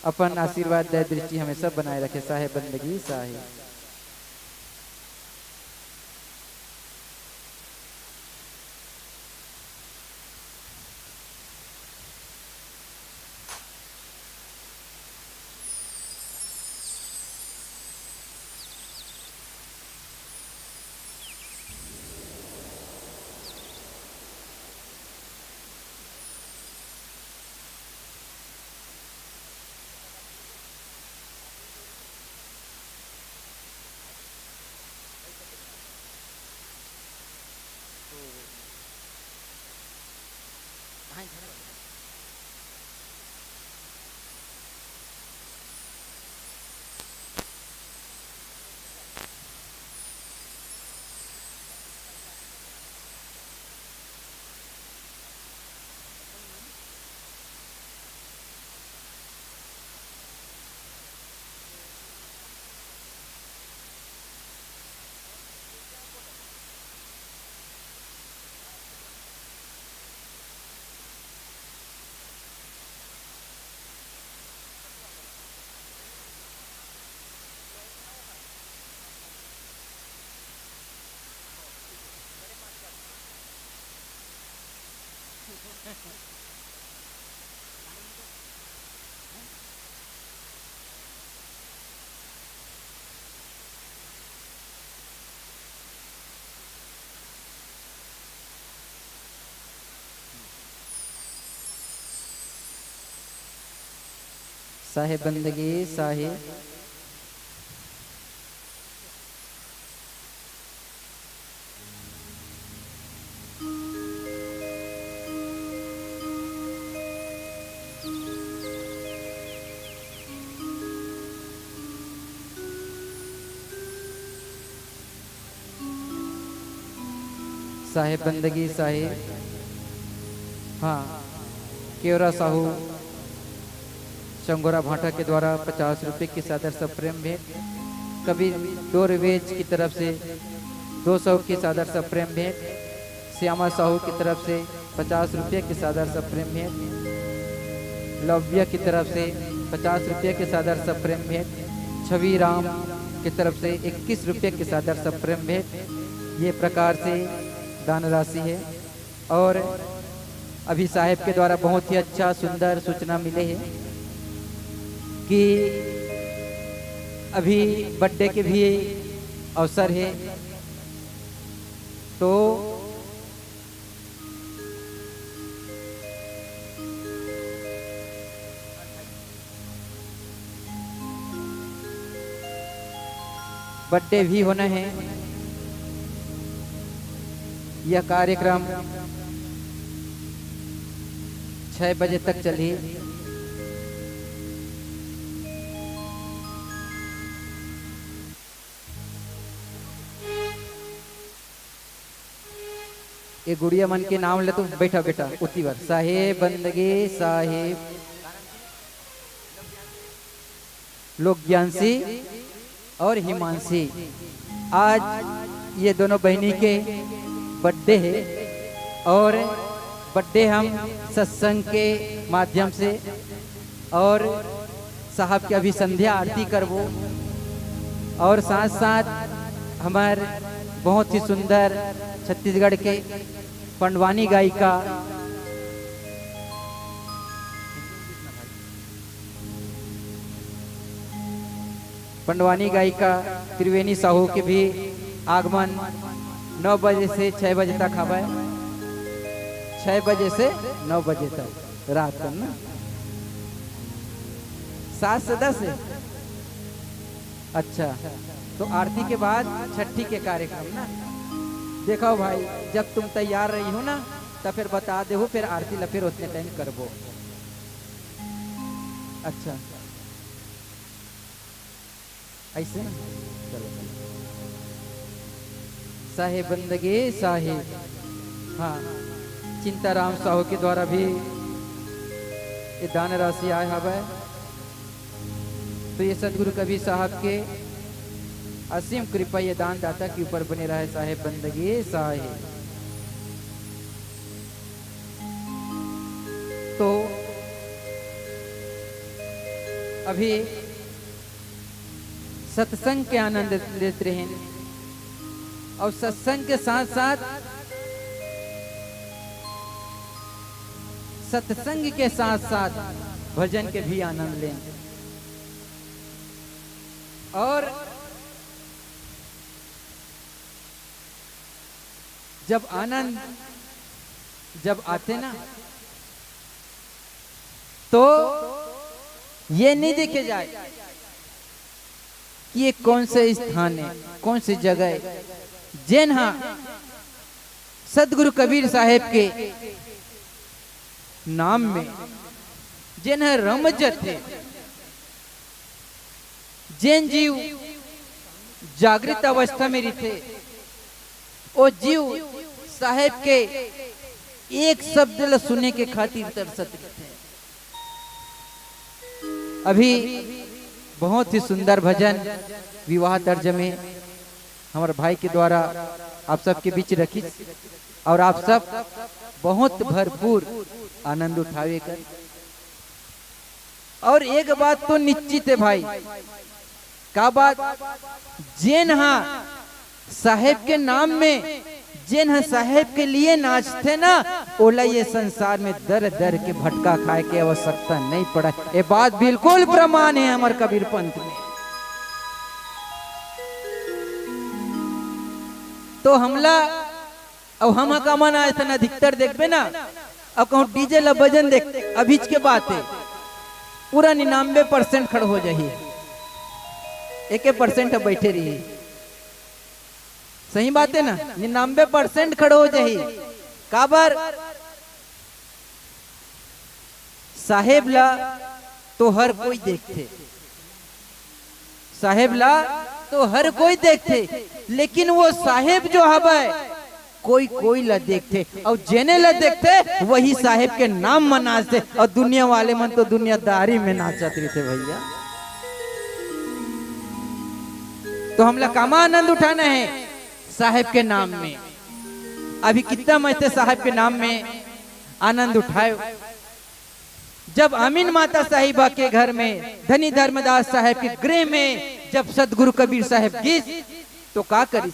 अपन आशीर्वाद दया दृष्टि हमेशा बनाए रखे। साहेब बंदगी साहेब। साहेब बंदगी साहेब। साहेब बंदगी साहेब। हाँ, केवरा साहू संगोरा भाटा के द्वारा पचास रुपये की सादर सप्रेम भेंट, कबीर डोरवेज की तरफ से दो सौ की सादर सप्रेम भेंट, श्यामा साहू की तरफ से पचास रुपये की सादर सप्रेम भेंट, लव्य की तरफ से पचास रुपये की सादर सप्रेम भेंट, छवि राम की तरफ से इक्कीस रुपये की सादर सप्रेम भेंट। ये प्रकार से दान राशि है। और अभी साहेब के द्वारा बहुत ही अच्छा सुंदर सूचना मिले है कि अभी बर्थडे के भी अवसर है, तो बर्थडे भी होना है। यह कार्यक्रम छह बजे तक चली। ये गुड़िया मन के नाम ले तो बैठा बेटा, उती बार साहेब बंदगी साहेब। लोक ज्ञानसी और हिमांशी, आज ये दोनों बहनी के बर्थडे है और बर्थडे हम सत्संग के माध्यम से और साहब के अभी संध्या आरती करबो और साथ साथ हमार बहुत ही सुंदर छत्तीसगढ़ के पंडवानी गायिका पंडवानी गायिका त्रिवेणी साहू के भी आगमन नौ बजे से छह बजे तक हवय। छह बजे से नौ बजे तक रात का ना। सात से दस है। अच्छा, तो आरती के बाद छठी के कार्यक्रम ना। देखो भाई, जब तुम तैयार रही हो ना, तो फिर बता दे हो, फिर आरती ला फिर उतने टाइम करबो। अच्छा, ऐसे ना? चलो, चलो। साहेब बंदगी साहेब। हाँ, चिंताराम साहू के द्वारा भी ये दान राशि आए हवय। तो ये सदगुरु कबीर साहब के असीम कृपा ये दानदाता के ऊपर बने रहे, साहेब बंदगी साहेब। तो अभी सत्संग के आनंद लेत रहेन, और सत्संग के साथ साथ, सत्संग के साथ साथ भजन के भी आनंद लें। और जब आनंद जब आथे ना, तो ये नहीं देखे जाए कि ये कौन से स्थान है, कौन सी जगह है। जेन हा सदगुरु कबीर साहेब के नाम में जेन हा रम जथे, जेन जीव जागृत अवस्था में रहिथे, ओ जीव साहेब के एक शब्द ल सुने के खातिर तरसत रहिथे। अभी बहुत ही सुंदर भजन विवाह तर्ज में हमर भाई के द्वारा आप सबके बीच रखिस, और आप सब बहुत भरपूर आनंद उठावे कर। और एक बात तो निश्चित है भाई, का बात? जेन हा साहेब के नाम में, जेन हा साहेब के लिए नाचथे ना, ओला ये संसार में दर दर के भटका खाए के आवश्यकता नहीं पड़े। ये बात बिल्कुल प्रमाण है हमर कबीर पंथ में। तो हमला, अब हम ह का मन आए थे ना, अधिकतर देखबे ना, अब कहूँ डीजे ला बजन देख, अभीच के बात है, पूरा निन्यानवे परसेंट खड़ हो जाही, एके परसेंट बैठे रही। सही बात है ना, निन्यानवे परसेंट खड़ हो जाही। काबर? साहेब ला तो हर कोई देखथे, साहेब ला तो हर कोई देखथे, लेकिन वो साहेब जो हवय, कोई कोई ला देखथे, और जेने ला देखथे, वही साहेब के नाम म नाचथे, और दुनिया वाले मन तो दुनियादारी में नाचत रहिथे भैया। तो हमला कामा आनंद उठाना है साहेब के नाम में। अभी कितना मस्त साहेब के नाम में आनंद उठाए। जब अमीन माता साहिबा के घर में, धनी धर्मदास साहेब के गृह में जब सदगुरु कबीर साहेब गिस, तो का करिस?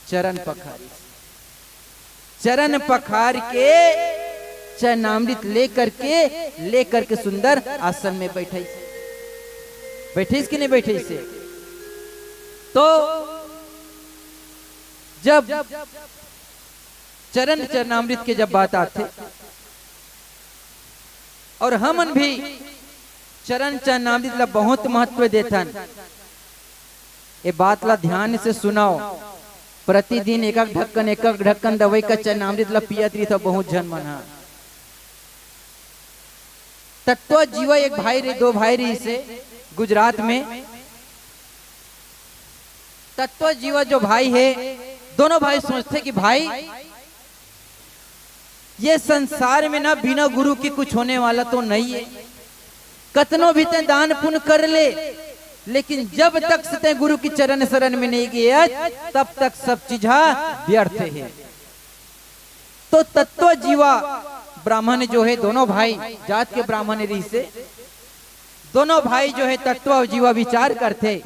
चरण पखारिस। चरण पखार के चरणामृत लेकर के, लेकर के सुंदर आसन में बैठे, बैठे कि नहीं बैठे से? तो जब चरण चरणामृत के जब बात आथे, और हमन भी चरण चरणामृत ला बहुत महत्व देथन। ये बात ला ध्यान से सुनव, प्रतिदिन एक एक ढक्कन, एक एक ढक्कन दवाई का चरणामृत ला पियत रहिथे बहुत झन मन ह। तत्व जीवा एक भाई रहे, दो भाई रहिसे गुजरात में। तत्व जीवा जो भाई है, दोनों भाई सोचथे कि भाई, ये संसार में ना बिना गुरु के कुछ होने वाला तो नहीं है। कतनो भी तैं दान पुण्य कर ले, लेकिन जब तक से तैं गुरु की चरण शरण में नहीं गया, तब तक सब चीज हा व्यर्थ है। तो तत्व जीवा ब्राह्मण जो है, दोनों भाई जात के ब्राह्मण रहिसे, दोनों भाई जो है तत्व जीवा विचार करथे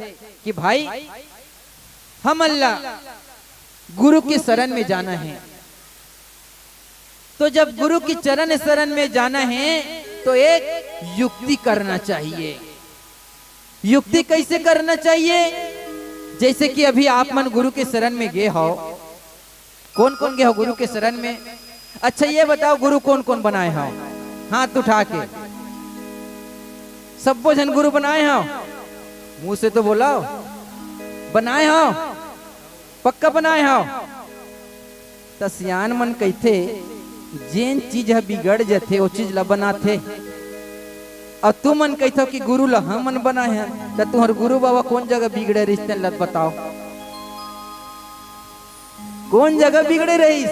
कि भाई, हमन ला गुरु के शरण में जाना है। तो जब गुरु की चरण शरण में जाना है, तो एक युक्ति करना चाहिए। युक्ति कैसे करना चाहिए? जैसे कि अभी आप मन गुरु के शरण में गए हो, कोन कोन गे हो गुरु के शरण में? अच्छा, ये बताओ, गुरु कोन कोन बनाए हो? हाथ उठा के। सब्बो झन गुरु बनाए हो? मुंह से तो बोलो, बनाए हो? पक्का बनाए हो? त सियान मन कहिथे, जेन चीज ह बिगड़ जथे, ओ चीज ला बनाथे। अउ तुमन कहिथव कि गुरु ला हमन बनाए हन, त तुंहर गुरु बाबा कोन जगह बिगड़े रिहिस, तेन ला बताओ। कोन जगह बिगड़े रहिस?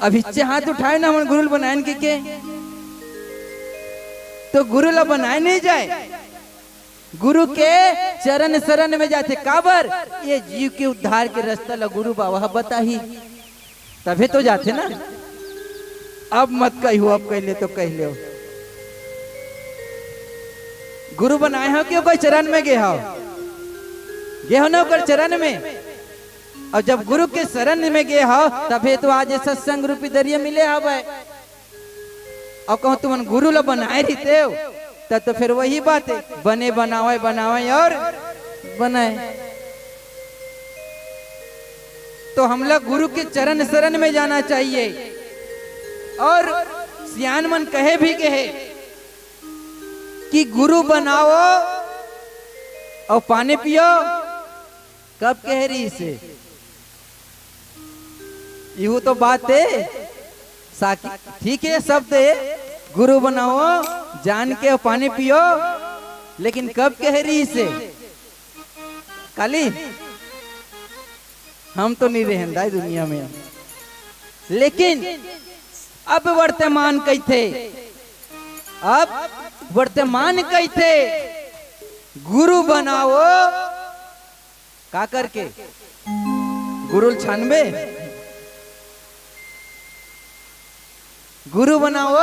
अभी चे हाथ उठाए ना, हमन गुरु ल बनाएन के, के? तो गुरु ला बनाए नहीं जाए, गुरु के चरण शरण में जाथे। काबर? ये जीव के उद्धार के रास्ता ला गुरु बाबा ह बताही, तभे तो जाथे ना। अब मत कहियो, अब कह ले तो कह ले। गुरु बनाए हो कि ओकर चरण में गे हो? गे हो ना ओकर चरण में। अउ जब गुरु के शरण में गे हो, तभे तो आज ये सत्संग रूपी दरिया मिले हवय। अउ कहूं तुमन गुरु ल बनाए रहितेव, तब तो फिर वही बात है, बने बनावे, बनावे और बनाए। तो हमला गुरु के चरण शरण में जाना चाहिए। और सियान मन कहे भी कहे कि गुरु बनाओ और पानी पियो। कब कहे रहिसे? इहू तो बात है। साकी, ठीक है, शब्द है, गुरु बनाओ, जान के पानी पियो, लेकिन कब कहे रहिसे? काली, हम तो नहीं रहेन दाई दुनिया में, लेकिन अब वर्तमान कहिथे, अब वर्तमान कहिथे, गुरु बनाओ, का करके? गुरु ल छानबे? गुरु बनाओ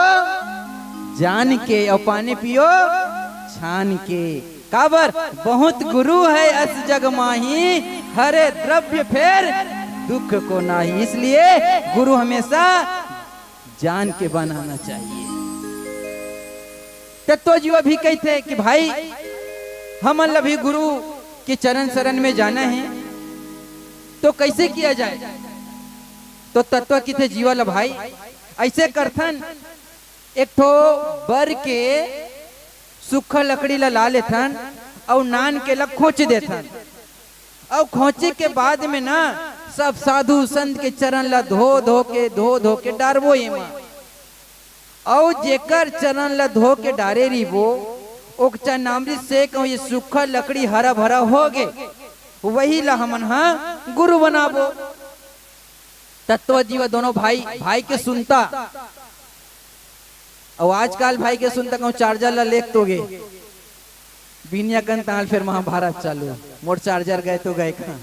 जान के, और पानी पियो छान के। काबर? बहुत गुरु है अस जग माही, हरे द्रव्य फेर दुख को नाही। इसलिए गुरु हमेशा जान के बनाना चाहिए। तत्व जीवा भी कहिथे कि भाई, हमन ला भी गुरु के चरण शरण में जाना है, तो कैसे किया जाए? तो तत्व कहिथे जीवा ला, भाई, ऐसे करथन, एक ठो बर के सूखा लकड़ी ला ला लेथन, अउ नान के ला खोंच देथन, अउ खोंचे के बाद में ना, सब साधु संत के चरण ला धो धो के, धो धो के डारबो एमा। अउ जेकर चरण ला धो के डारे रहिबो, ओकर चरणामृत से कहूं ये सूखा लकड़ी हरा भरा हो गे, वही ला हमन हा गुरु बनाबो। तत्व जीवा दोनों भाई, भाई के सुनता, अउ आजकल भाई के सुनता कहूं चार्जर ला लेक तो गे, बिनिया कन ताल फिर महाभारत चालू, मोर चार्जर गए तो गए कहां?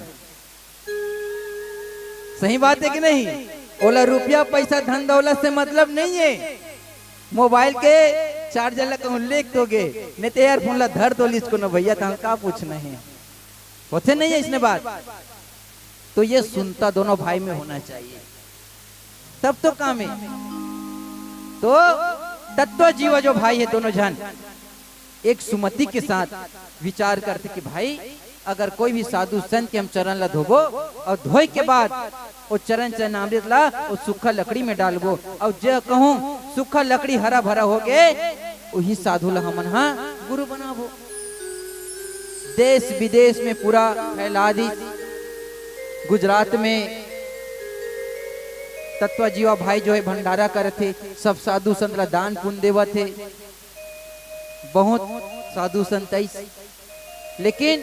सही बात है कि नहीं? ओला रुपया, पैसा, धन दौलत से मतलब नहीं है। मोबाइल के चार्जर ला कहूं लेक तो गे, नहीं तो ईयरफोन ला धर तो लिस कोनो भैया, तो हम का पूछना है? होथे नहीं है इसने बात। तो ये सुनता दोनों भाई में होना चाहिए, तब तो काम है। तो तत्व जीवा जो भाई है दोनों झन, एक सुमति के साथ विचार करथे कि भाई, अगर कोई भी साधु संत के हम चरण ला धोबो अउ धोए के बाद ओ चरण चरणामृत ला ओ सूखा लकड़ी में डालबो अउ जे कहूं सूखा लकड़ी हरा भरा हो गे, उही साधु ला हमन हा गुरु बनाबो। देश विदेश में पूरा फैला दिस। गुजरात में तत्व जीवा भाई जो है भंडारा करथे, सब साधु संत ला दान पुण्य देवत हे। बहुत साधु संत आइस, लेकिन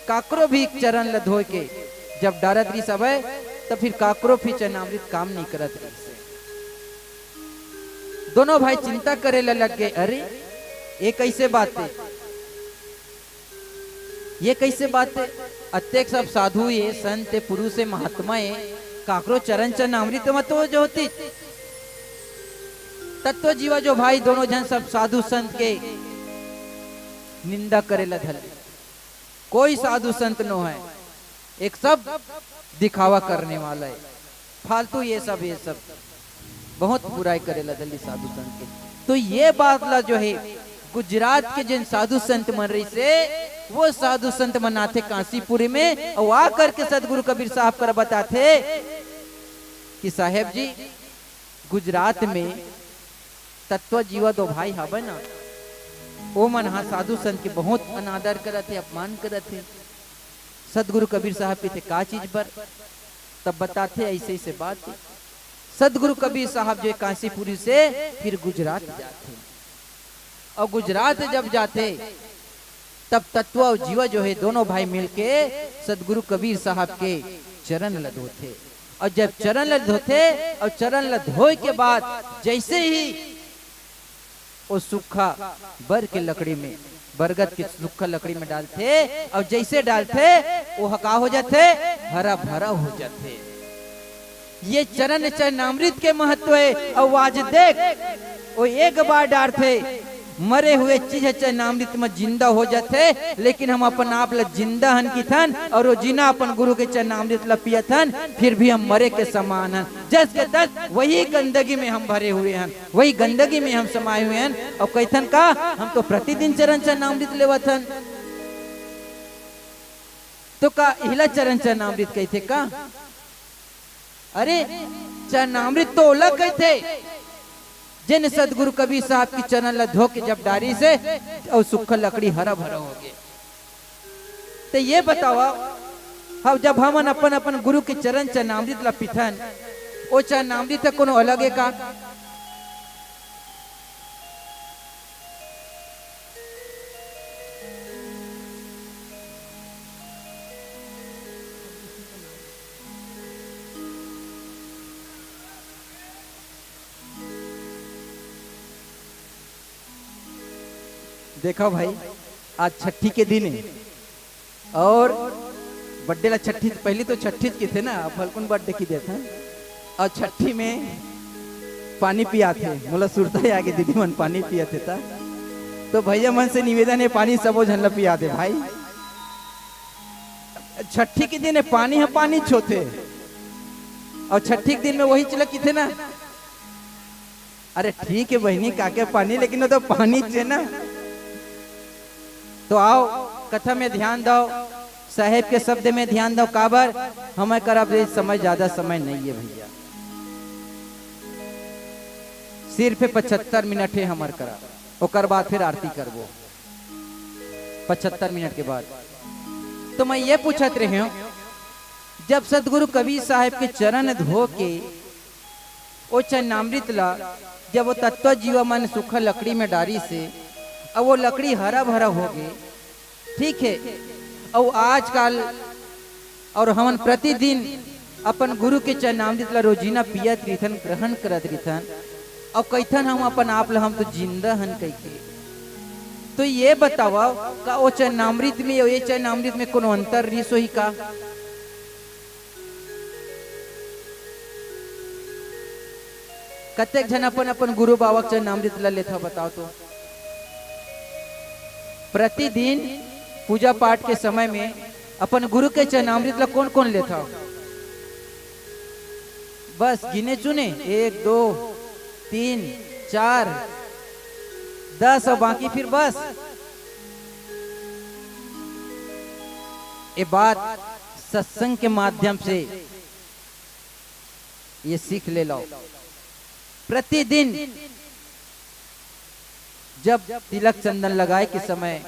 काकरो भी चरण ल धोए के जब डारत रहिस हवय, त फिर काकरो भी चरणामृत काम नहीं करत रहिस हे। दोनों भाई चिंता करे ल लग गए, "अरे, ये कैसे बात है? ये कैसे बात है? अतेक सब साधु ये, संत ये, पुरुष ये, महात्मा ये, काकरो चरण चरणामृत म तो जो होती।" तत्व जीवा जो भाई दोनों झन सब साधु संत के निंदा करे ल धर ले। कोई साधु संत नो है, एक सब दिखावा करने वाला है, फालतू ये सब, ये सब बहुत बुराई करे ल धर ले साधु संत के। तो ये बात ला जो है गुजरात के जिन साधु संत मन रहिस हे, वो साधु संत मन आथे कांसीपुरी में, अउ आ करके सदगुरु कबीर साहब करा बताथे कि साहेब जी, गुजरात में तत्व जीवा दो भाई हावय ना, ओ मन हा साधु संत के बहुत अनादर करत हे, अपमान करत हे। सदगुरु कबीर साहब कहिथे, "का चीज बर?" तब बताथे, "ऐसे, ऐसे बात हे।" सदगुरु कबीर साहब जो कांसीपुरी से फिर गुजरात जाथे, अउ गुजरात जब जाथे, तब तत्व अउ जीवा जो हे, दोनों भाई मिलके सदगुरु कबीर साहब के चरण ल धोथे। अउ जब चरण ल धोथे, अउ चरण ल धोए के बाद जैसे ही वो सूखा बर के लकड़ी में, बरगद के सूखा लकड़ी में डालथे, अउ जैसे डालथे, वो ह का हो जाथे? हरा भरा हो जाथे। ये चरण चरणामृत के महत्व हे। अउ आज देख, वो एक बार डारथे, मरे हुए चीज चरणामृत में जिंदा हो जाथे, लेकिन हम अपन आप ल जिंदा हन किथन, अउ रोजीना अपन गुरु के चरणामृत ल पियत हन, फिर भी हम मरे के समान हन। जस के तस वही गंदगी में हम भरे हुए हन, वही गंदगी में हम समाए हुए हन। अउ कहिथन का, हम तो प्रतिदिन चरण चरणामृत लेवत हन। तो का इहला चरण चरणामृत कहिथे का? अरे, चरणामृत तो ओला कहिथे, जेन सदगुरु कबीर साहब के चरण ला धो के जब डारिस हे, अउ सूखा लकड़ी हरा भरा हो गे। तो ये बतावा, हम जब हमन अपन अपन गुरु के चरण चरणामृत ला पीथन, ओ चरणामृत ह कोनो अलग हे का? देखा भाई, आज छठी के दिन हे अउ बर्थडे ला छठी, पहली तो छठी कहिथे ना, अब फलकुन बर्थडे कहि देथे। अउ छठी में पानी पियाथे, मोला सुरता हे आगे दीदी मन पानी पियाथे ता। तो भैया मन से निवेदन हे, पानी सबो झन ला पिया दे भाई। छठी के दिन हे, पानी ह पानी होथे, अउ छठी के दिन में वही चीज ल कहिथे ना। अरे ठीक हे बहिनी, काके पानी, लेकिन वो तो पानी हे ना। तो आओ, कथा में ध्यान दव, साहेब के शब्द में ध्यान दव। काबर? हमर करा अब ये समय, ज्यादा समय नइ हे भैया, सिर्फ पचहत्तर मिनट हे हमर करा, ओकर बाद फिर आरती करबो पचहत्तर मिनट के बाद। तो मैं ये पूछत रहेंव, जब सदगुरु कबीर साहेब के चरण धो के ओ चरणामृत ला जब वो तत्व जीवा मन सूखा लकड़ी में डारिस हे, अउ वो लकड़ी हरा भरा हो गे, ठीक हे। अउ आजकल अउ हमन प्रतिदिन अपन गुरु के चरणामृत ला रोजीना पियत रिथन, ग्रहण करत रिथन, अउ कहिथन हम अपन आप ला, हम तो जिंदा हन कहिके। तो ये बतावा, का ओ चरणामृत में अउ ये चरणामृत में कोनो अंतर रिहिस होही का? कतेक झन अपन अपन गुरु बाबा के चरणामृत ल लेथव, बताव तो। प्रतिदिन पूजा पाठ के समय में अपन गुरु के चरणामृत ल कोन कोन लेथव? बस गिने चुने, एक, दो, तीन, चार, दस अउ बाकी फिर बस। ये बात सत्संग के माध्यम से ये सीख ले लव। प्रतिदिन जब तिलक चंदन लगाए के समय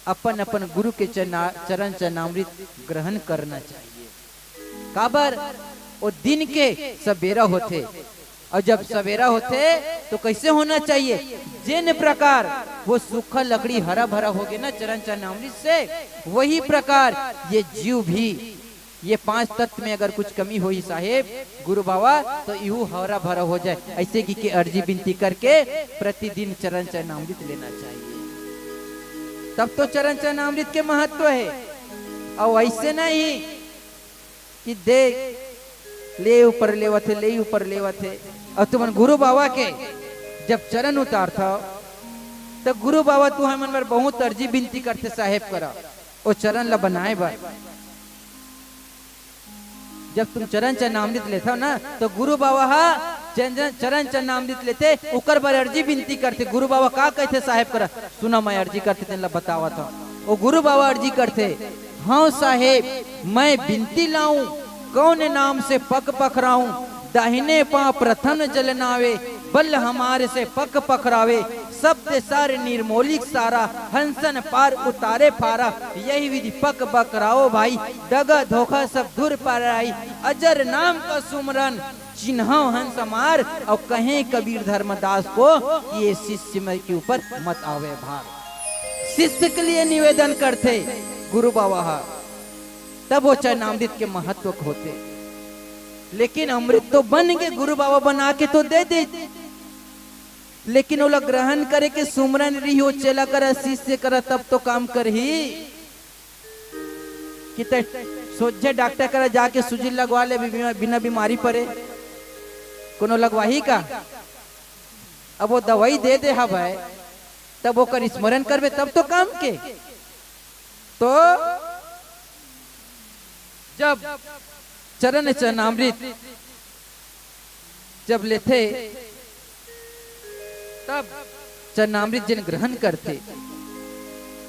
अपन अपन गुरु के चरना-, चरण चरणामृत ग्रहण करना चाहिए। काबर? वो दिन के सबेरा होथे, अउ जब सबेरा होथे तो कैसे होना चाहिए? जेन प्रकार वो सूखा लकड़ी हरा भरा हो गे ना चरण चरणामृत से, वही प्रकार ये जीव भी, ये पांच तत्व में अगर कुछ कमी होही साहेब, गुरु बाबा, तो इहू हरा भरा हो जाए। ऐसे कहिके अर्जी बिनती करके प्रतिदिन चरण चरणामृत लेना चाहिए, तब तो चरण चरणामृत के महत्व हे। अउ ऐसे नहीं कि दे, ले ऊपर लेवत हे, ले ऊपर लेवत हे। अउ तुमन गुरु बाबा के जब चरण उतारथव, त गुरु बाबा तुमन बर बहुत अर्जी बिनती करथे साहेब करा, ओ चरण ल बनाए बर। जब तुम चरण चरणामृत लेथव ना, तो गुरु बाबा हा चरण, चरण चरणामृत लेथे, ओकर बर अर्जी बिनती करथे। गुरु बाबा का कहिथे साहेब करा, सुना, मैं अर्जी करथे, तेन ल बतावत हव। ओ गुरु बाबा अर्जी करथे, "हव साहेब, मैं बिनती लाऊं, कौन नाम से पग पखराऊं? दाहिने पांव प्रथम जल नावे, बल हमार से पग पखरावे। शब्द सार निर्मोलिक सारा, हंसन पार उतारे फारा। यही विधि पग पखराओ भाई, दगा धोखा सब दूर पराई। अजर नाम का सुमरन, चिन्हव हंस मार, और कहें कबीर धर्मदास को, ये शिष्य में के ऊपर मत आवे भार।" शिष्य के लिए निवेदन करथे गुरु बाबा हा, तब वो चरणामृत के महत्व होथे। लेकिन अमृत तो बन गे, गुरु बाबा बना के तो दे दे, लेकिन ओला ग्रहण करे के सुमरन रही, ओ चेला करा, शिष्य करा, तब तो काम करही। कि ते सोझे डॉक्टर करा जाके सुजी लगवा ले, बिना, बिना बीमारी परे कोनो लगवाही का? अब वो दवाई दे दे हवय, तब ओकर स्मरण करबे, तब तो काम के। तो जब चरण चरणामृत जब लेथे, तब चरणामृत जेन ग्रहण करथे,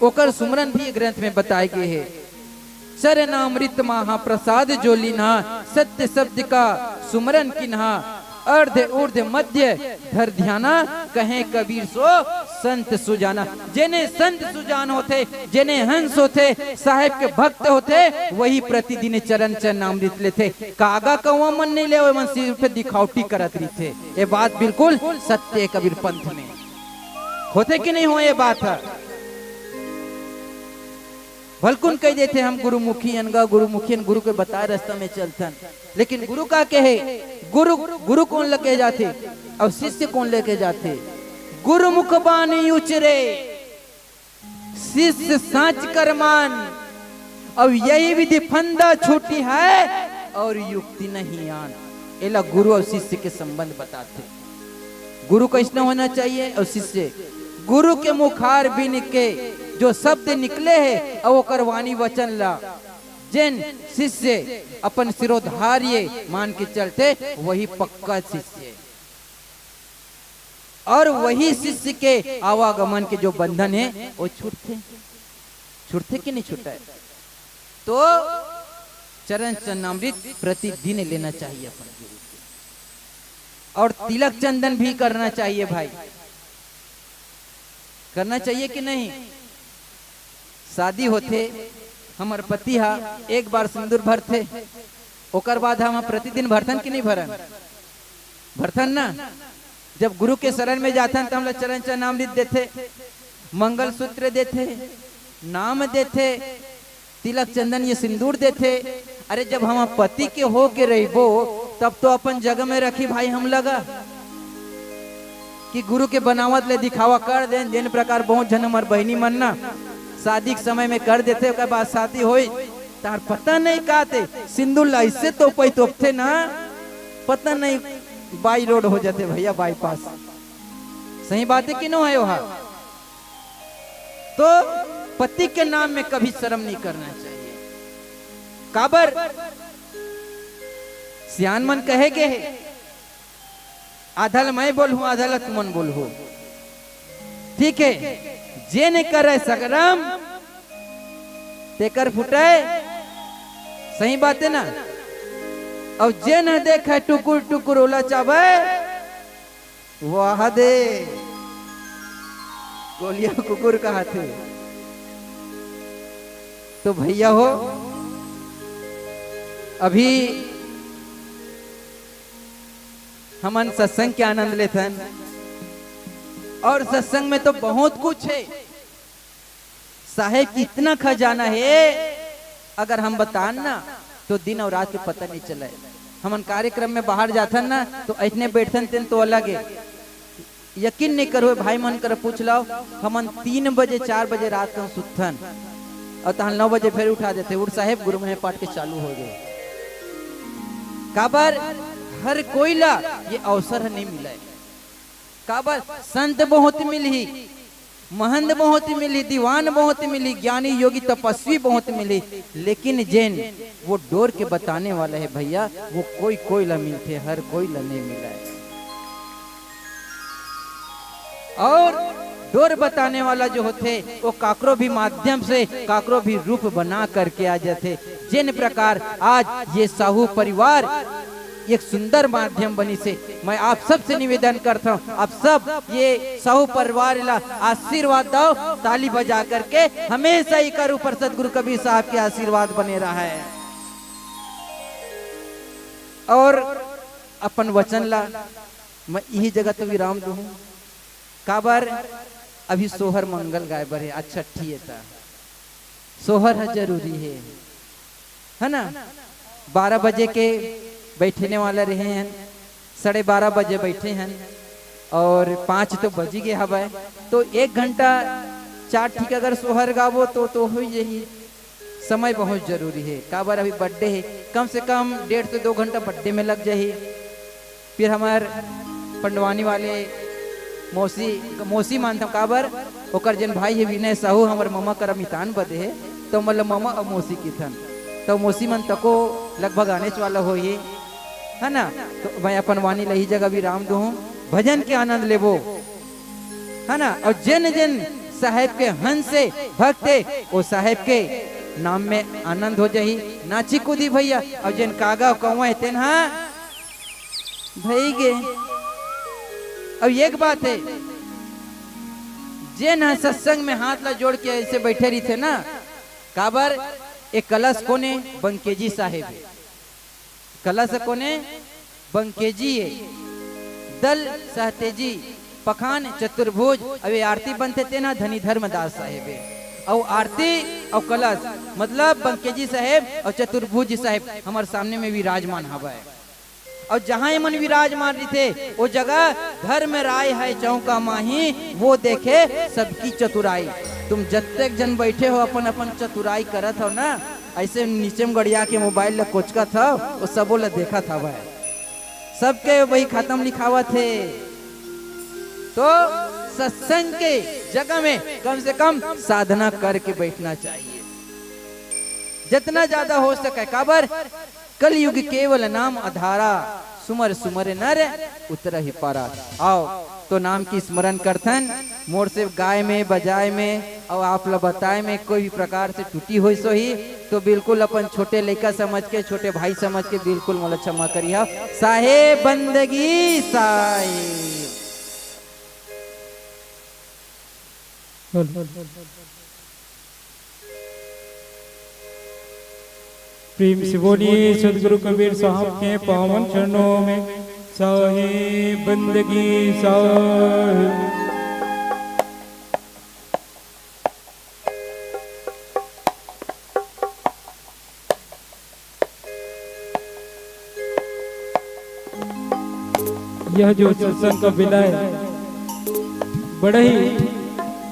ओकर सुमरन भी ग्रंथ में बताए गे हे। "चरणामृत महाप्रसाद जो लीन्हा, सत्य शब्द का सुमरन किन्हा। अर्ध ऊर्ध्व मध्य धर ध्याना, कहें कबीर सो संत सुजाना।" जेने संत सुजान होथे, जेने हंस होथे, साहेब के भक्त होथे, वही प्रतिदिन चरण चरणामृत लेथे। कागा कौवा मन नहीं ले, ओमन सिर्फ दिखावटी करत रहिथे। ये बात बिल्कुल सत्य हे कबीर पंथ में। होथे कि नहीं हो ये बात ह? भलकुन कह देथे, "हम गुरुमुखी अन गा, गुरुमुखी अन, गुरु के बताए रास्ता में चलथन।" लेकिन गुरु का कहे, गुरु, गुरु कौन लेके जाथे और शिष्य कौन लेके जाथे? गुरुमुख बानी उचरे, शिष्य साच कर मान, अब यही विधि फंदा छूटी है और युक्ति नहीं आन। एला गुरु और शिष्य के संबंध बताथे। गुरु कैसने होना चाहिए और शिष्य, गुरु के मुखार बिन के जो शब्द निकले हे और ओकर वाणी वचन ला जेन शिष्य अपन शिरोधार्य मान के चलथे, वही पक्का शिष्य हे। और वही शिष्य के आवागमन के जो बंधन हे, वो छूटथे, छूटथे कि नहीं छूटे? तो चरण चरणामृत प्रतिदिन लेना चाहिए अपन गुरु के, और तिलक चंदन भी करना चाहिए भाई, करना चाहिए कि नहीं? शादी होथे, हमर पति हा एक बार सिंदूर भरथे, ओकर बाद हम प्रतिदिन भरथन कि नहीं भरन? भरथन ना। जब गुरु के शरण में जाथन, त हमला चरण चरणामृत देथे, मंगलसूत्र देथे, नाम देथे, तिलक चंदन ये सिंदूर देथे। अरे, जब हम पति के हो के रहिबो, तब तो अपन जगह में रखी भाई हम लगा कि गुरु के बनावत ले दिखावा कर देन। जेन प्रकार बहुत झन हमर बहिनी मन ना शादी के समय में कर देथे, ओकर बाद शादी होई, तार पता नहीं का ते सिंदूर ला ऐसे तो पै तोपथे ना, पता नहीं बाई रोड हो जाथे भैया, बाईपास। सही बात हे कि नो हे ओहा? तो पति के नाम में कभी शर्म नहीं करना चाहिए। काबर? सियान मन कहे गे हे, आधा ल मैं बोलहूं, आधा ल तुमन बोलहू। ठीक हे, जेन करे सकरम, तेकर फुटय। सही बात हे ना? अउ जेन देखे टुकुर टुकुर ओला चाबे, वाह दे, गोलिया कुकुर कहाथे। तो भैया हो, अभी हमन सत्संग के आनंद लेथन, और सत्संग में तो बहुत कुछ हे साहेब, कितना खजाना हे, अगर हम बतान ना, तो दिन और रात के पता नहीं चले। हमन कार्यक्रम में बाहर जाथन ना, तो ऐसने बैठथन, तेन तो अलग हे। यकीन नहीं करो, भाई मन कर पूछ लो, हमन तीन बजे, चार बजे रात के सुतथन, और तहन नौ बजे फिर उठा देथे, "उठ साहेब, गुरु महे पाठ के चालू हो गे।" काबर? हर कोई ला ये अवसर नहीं मिले। काबर? संत बहुत मिलही, महंत बहुत मिलही, दीवान बहुत मिलही, ज्ञानी योगी तपस्वी बहुत मिलही, लेकिन जेन वो डोर के बताने वाला हे भैया, वो कोई कोई ला मिलथे, हर कोई ला नहीं मिले। और डोर बताने वाला जो होथे, वो काकरो भी माध्यम से, काकरो भी रूप बना करके आ जाथे। जिन प्रकार आज ये साहू परिवार एक सुंदर माध्यम बनिस हे, मैं आप सबसे निवेदन करता हूँ, आप सब ये साहू परिवार ला आशीर्वाद दव, ताली बजा करके हमेशा एकर ऊपर सतगुरु कबीर साहब के आशीर्वाद बने रहे। और अपन वचन ला मैं इही जगह तो विराम दूहूँ। काबर अभी सोहर मंगल गाय बर हे, आज छट्ठी हे त सोहर ह जरूरी हे, है ना? बारह बजे के बैठने वाला रहे हन, साढ़े बारह बजे बैठे हन और पाँच तो बजी गे हवय, तो एक घंटा चार ठीक अगर सोहर गाबो तो, तो हो जाही। समय बहुत जरूरी हे, काबर अभी बर्थडे हे, कम से कम डेढ़ से दो घंटा बर्थडे में लग जाही। फिर हमर पंडवानी वाले मौसी, मौसी मानथन, काबर ओकर जेन भाई हे विनय साहू, हमर ममा करा मितान बदे हे, तो मतलब ममा अउ मौसी किथन, तो मौसी मन तको लगभग आनेच वाला होही, है ना? तो मैं अपन वाणी ला इही जगह विराम दूहूँ, भजन के आनंद लेबो, है ना? और जेन जेन साहेब के हंस हे, भक्त हे, वो साहेब के नाम में आनंद हो जाही। नाची कूदी भैया, और जेन कागा कौवा हे तेन हा भई गे। अब एक बात हे, जेन ह सत्संग में हाथ ला जोड़ के ऐसे बैठे रहिथे ना, काबर ए कलश कोने? बंकेजी साहेब हे। कलश कोने? बंकेजी हे। दल सहतेजी, पखान चतुर्भुज, अब ये आरती बनथे तेन ह धनी धर्मदास साहेब हे। अउ आरती अउ कलश मतलब बंकेजी साहेब अउ चतुर्भुज साहेब हमर सामने में विराजमान हवय। अउ जहाँ एमन विराजमान रहिथे, वो जगह धर्म राय है चौका माही, वो देखे सबकी चतुराई। तुम जत्तेक जन बैठे हो, अपन अपन चतुराई करत हो ना, ऐसे नीचे में गड़िया के मोबाइल ला कोचकत हो, वो सबो ला देखत हवय, सबके वही खत्म लिखावत हे। तो सत्संग के जगह में कम से कम साधना करके बैठना चाहिए, जितना ज्यादा हो सके। काबर कलयुग केवल नाम आधारा, सुमर सुमर नर उतरहि पारा। आओ, तो नाम की स्मरण करथन, मोर से गाय में, बजाय में, अउ आप ला बताए में कोई भी प्रकार से त्रुटि होइस होही, तो बिल्कुल अपन छोटे लइका समझ के, छोटे भाई समझ के बिल्कुल मोला क्षमा करिहा। साहेब बंदगी साहेब। प्रेम से बोलिए सदगुरु कबीर साहब के पावन चरणों में। साहेब बंदगी साहेब। यह जो सत्संग का विलय, बड़ा ही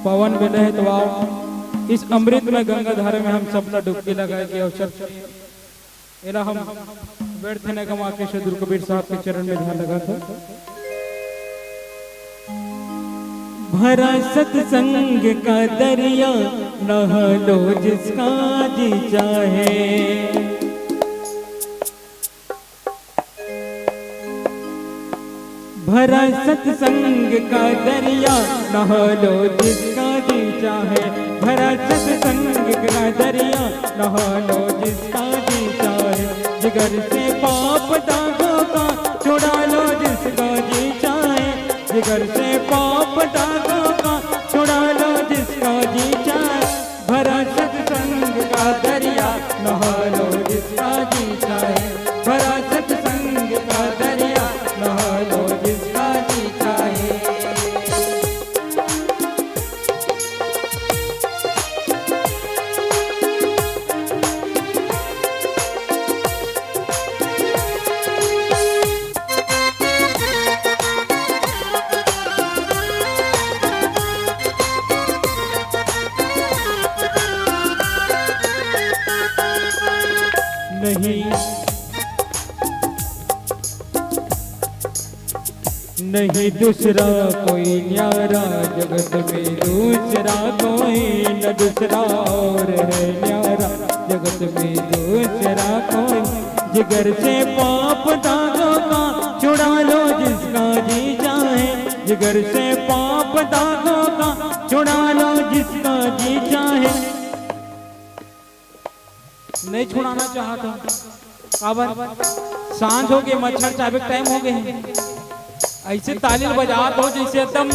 पावन विलय है, तो आओ, इस अमृत में गंगा धारा में हम सब ना डुबकी लगाए के अवसर, एला हम व्यर्थ न गवा के सदगुरु कबीर साहब के चरण में ध्यान लगा था। भरा सत्संग का दरिया, नहा लो जिसका जी चाहे। भरा सत्संग का दरिया, नहा लो जिसका जी चाहे। भरा सत्संग का दरिया, नहा लो जिसका जी चाहे। जिगर से पाप दागों का छुड़ा लो जिसका जी चाहे। जिगर से पाप दागों का छुड़ा लो जिसका जी चाहे। भरा सत्संग का दरिया, नहा लो जिसका जी चाहे। भरा सत्संग का दरिया, नहा लो जिसका जी चाहे। नहीं, नहीं दूसरा कोई न्यारा, जगत में दूसरा कोई न, दूसरा और है न्यारा, जगत में दूसरा कोई। जिगर से पाप दागों का छुड़ा लो जिसका जी चाहे। जिगर से पाप दागों का छुड़ा लो जिसका जी चाहे। नहीं छुड़ाना चाहत हूँ। काबर? सांझ हो गे, मच्छर चाबे के time हो गे हे। अइसे ताली ल बजात हो, जइसे एकदम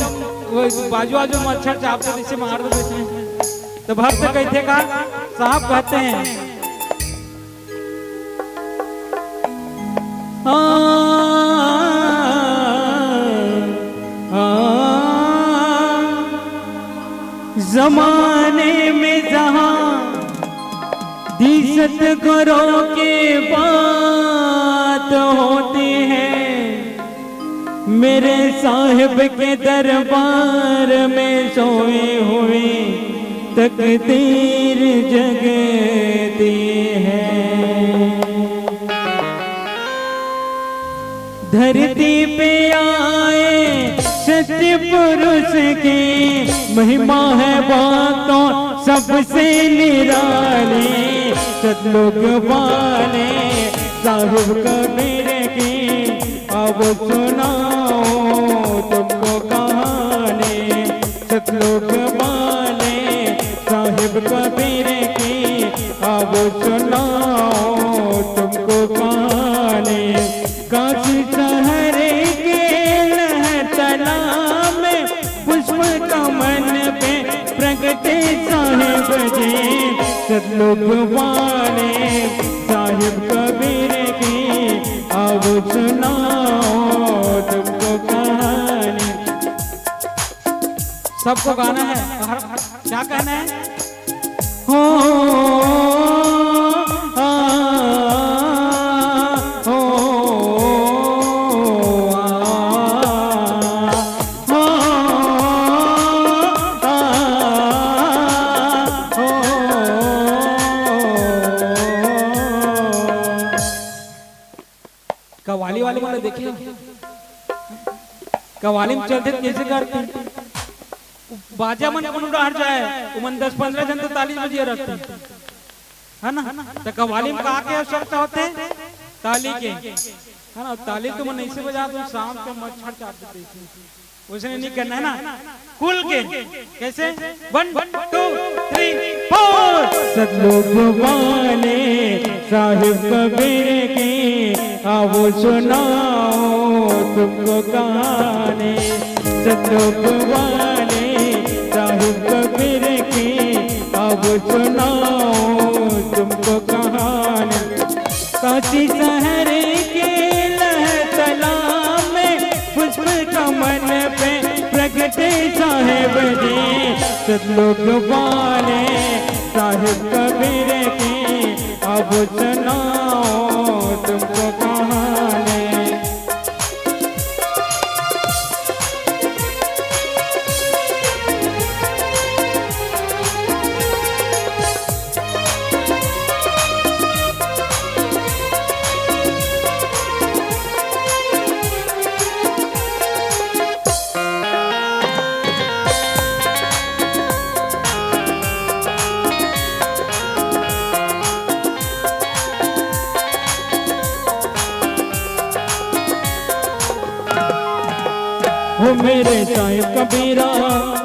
वो बाजू आजू मच्छर चाबथे, जइसे मार दो, जइसे। तो भक्त कहिथे का, साहब कहते हैं, आ, आ, जमाने में जहाँ दी सतगुरों के बात होती है, मेरे साहिब के दरबार में सोए हुए तकदीर जगती है। धरती पे आए सच्चे पुरुष की महिमा है बातों सबसे निराली। सतलोक वाले साहिब कबीर की अब सुनाओ तुमको कहानी। सतलोक वाले साहिब कबीर की अब सुनाओ तुमको कहानी। काशी शहर के लहतला में पुष्प कमल पे प्रगटे साहिब जी। सतलोक वाले साहिब कबीर की अब सुनाओ तुमको कहानी। सबको गाना है। हर, हर, क्या कहना है? हो, आ, हो, आ, हो, आ, हो। कव्वाली वाले मन ल देखे हो? कव्वाली में चलथे त कइसे करथे? बाजा मन कोनो डहर जाए, ओमन दस पंद्रह झन तो ताली बजिया रखथे, है ना? त कव्वाली में का के आवश्यकता होथे? ताली के, है ना? ताली तो मन अइसे बजात हो, सांप के मच्छर चाट देथे। वइसने नहीं करना है ना, खुल के। कैसे? One, two, three, four। सतलोक वाले साहिब कबीर की आओ सुनाओ तुमको कहानी। सतलोक वाले साहिब कबीर की आओ सुनाओ तुमको कहानी। काशी शहर के लहतला में पुष्प कमल पे प्रगटे साहेब जी। सतलोक वाले साहेब कबीर की अब सुनाओ तुमको कहानी। हो मेरे साहिब कबीरा,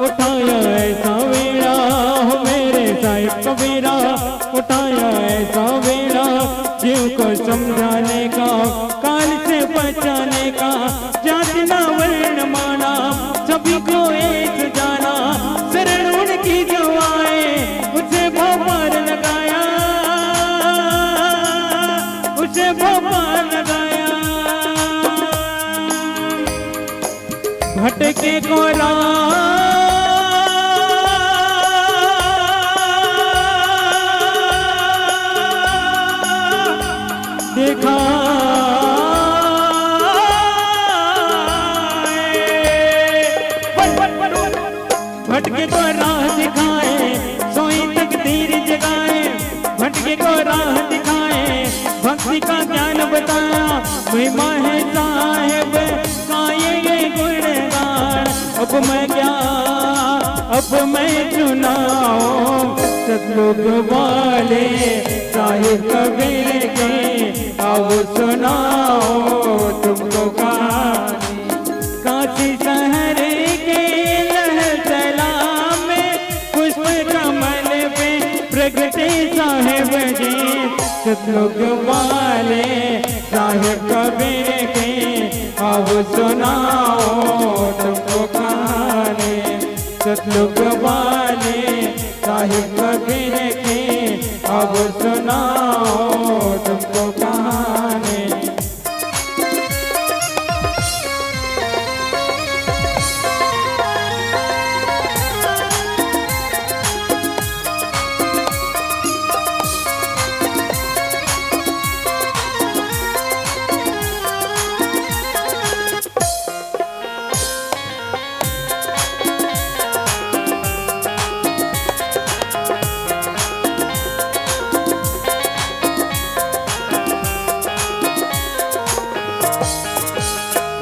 उठाया ऐसा वेड़ा। हो मेरे साहिब कबीरा, उठाया ऐसा वेड़ा। जीव को समझाने का, काल से बचाने का, जाति ना वर्ण माना, सभी को एक जाना। शरण उनकी जो आए, उसे भव पार लगाया, उसे भव पार लगाया। भटके को राह दिखाए। भटके को राह दिखाए, सोई तकदीर जगाए। भटके को राह दिखाए, भक्ति का ज्ञान बताया। महिमा है साहेब का ये, ये गुणगान। अब मैं क्या, अब मैं सुनाऊं, सतलोक वाले साहिब कबीर की, आओ सुनाओ तुमको कहानी। काशी शहर के लहतला साहेब जी, सतलोक वाले साहेब कबीर की, अब सुनाओ तुमको कहानी। सतलोक वाले साहेब कबीर की, अब सुनाओ तुमको कहानी।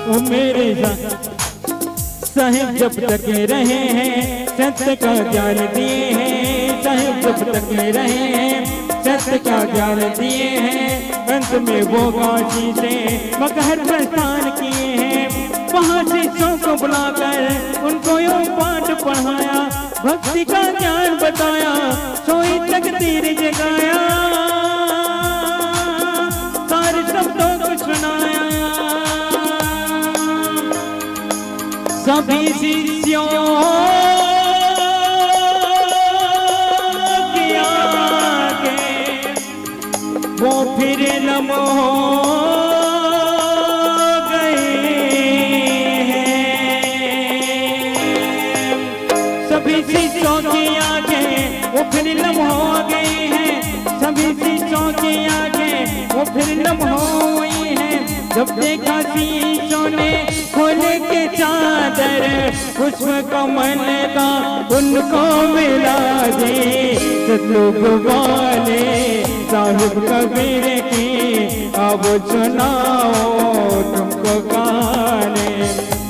ओ मेरे सा-, साहेब जब तक रहे हैं, सत्य का ज्ञान दिए हैं। साहेब जब तक रहे हैं, सत्य का ज्ञान दिए हैं। अंत में वो काशी से मगहर प्रस्थान किए हैं। वहाँ शिष्यों को बुलाकर उनको यो पाठ पढ़ाया, भक्ति का ज्ञान बताया, सोई तकदीर जगाया, सारे शब्दों को सुनाया। सभी शिष्यों के आगे वो फिर नम हो गए हैं। सभी शिष्यों के आगे वो फिर नम हो गए हैं। सभी शिष्यों के आगे वो फिर नम हो गए हैं। जब देखा शिष्यों ने खोल के चादर, पुष्प कमल का उनको मिला दे। सतलोक वाले साहिब कबीर की, अब सुनाओ तुमको कहानी।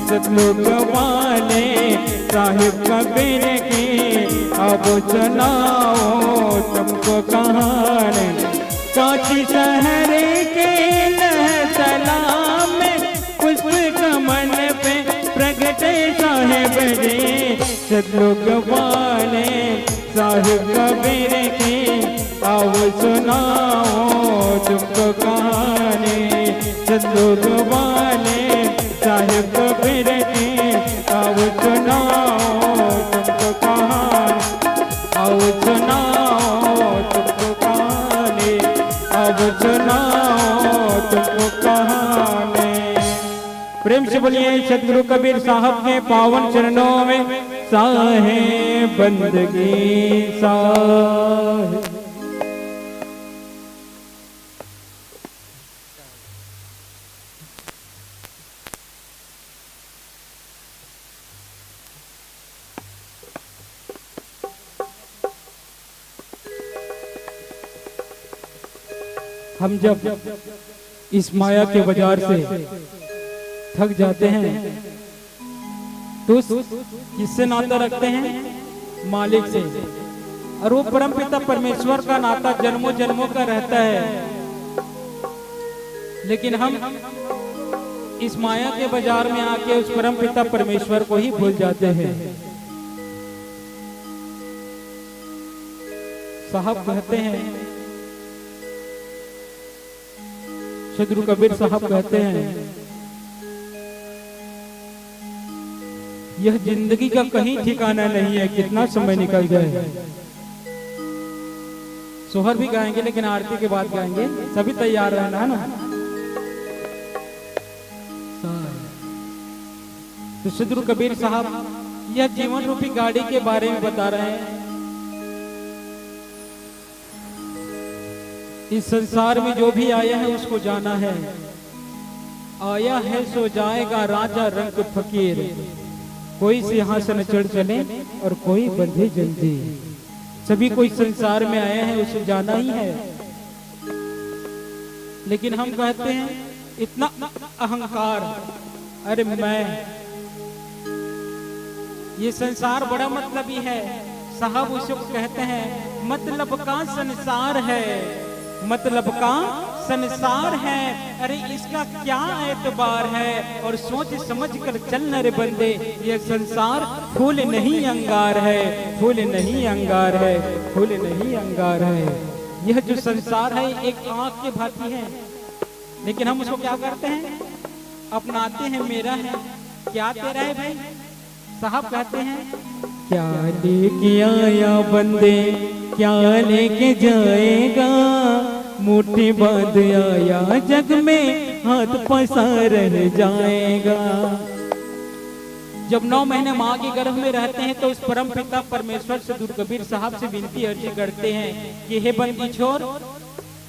सतलोक वाले साहिब कबीर की, अब सुनाओ तुमको कहानी। काशी शहर के लहतला में पुष्प कमल पे प्रगटे साहेब जी। सतलोक वाले साहिब कबीर की, आओ सुनाओ तुमको कहानी। सतलोक वाले साहिब कबीर की, आओ सुनाओ तुमको कहानी। आओ सुनाओ तुमको कहानी, आओ सुनाओ तुमको कहानी। प्रेम से बोलिए सतगुरु कबीर साहब के पावन चरणों में साहेब बंदगी साहेब। हम जब इस माया के बाजार से थक जाते हैं, तो उस किससे नाता रखते हैं? मालिक से। और वो परमपिता परमेश्वर का नाता जन्मों जन्मों का रहता है, लेकिन हम इस माया के बाजार में आके उस परमपिता परमेश्वर को ही भूल जाते हैं। साहब कहते हैं, सदगुरु कबीर साहब कहते हैं, यह जिंदगी का कहीं ठिकाना नहीं है, कितना समय निकल जाए। सोहर भी गाएंगे, लेकिन आरती के बाद गाएंगे, सभी तैयार रहना, है ना? तो सदगुरु कबीर साहब यह जीवन रूपी गाड़ी के बारे में बता रहे हैं। इस संसार में जो भी आया है, उसको जाना है। आया है सो जाएगा, राजा रंक फकीर। कोई सिंहासन चढ़ चले और कोई बंधे जंजीर। सभी कोई संसार में आया है, उसे जाना ही है। लेकिन हम कहते हैं, इतना अहंकार, अरे मैं, ये संसार बड़ा मतलबी है। साहब उसको कहते हैं, मतलब का संसार है, मतलब का संसार है। अरे इसका क्या एतबार है? और सोच समझ कर चलना रे बंदे, ये संसार फूल नहीं अंगार है, फूल नहीं अंगार है, फूल नहीं अंगार है। यह जो संसार है, एक आंख के भांति है, लेकिन हम उसको क्या करते हैं? अपनाते हैं, मेरा है। क्या तेरा है भाई? साहब कहते हैं, क्या लेके आया बंदे, क्या लेके जाएगा? मुट्ठी बांध आया जग में, हाथ फंसा रह जाएगा। जब नौ महीने माँ के गर्भ में रहते हैं, तो उस परम पिता परमेश्वर से, दूर कबीर साहब से विनती अर्जी करते हैं कि हे बंदी छोर,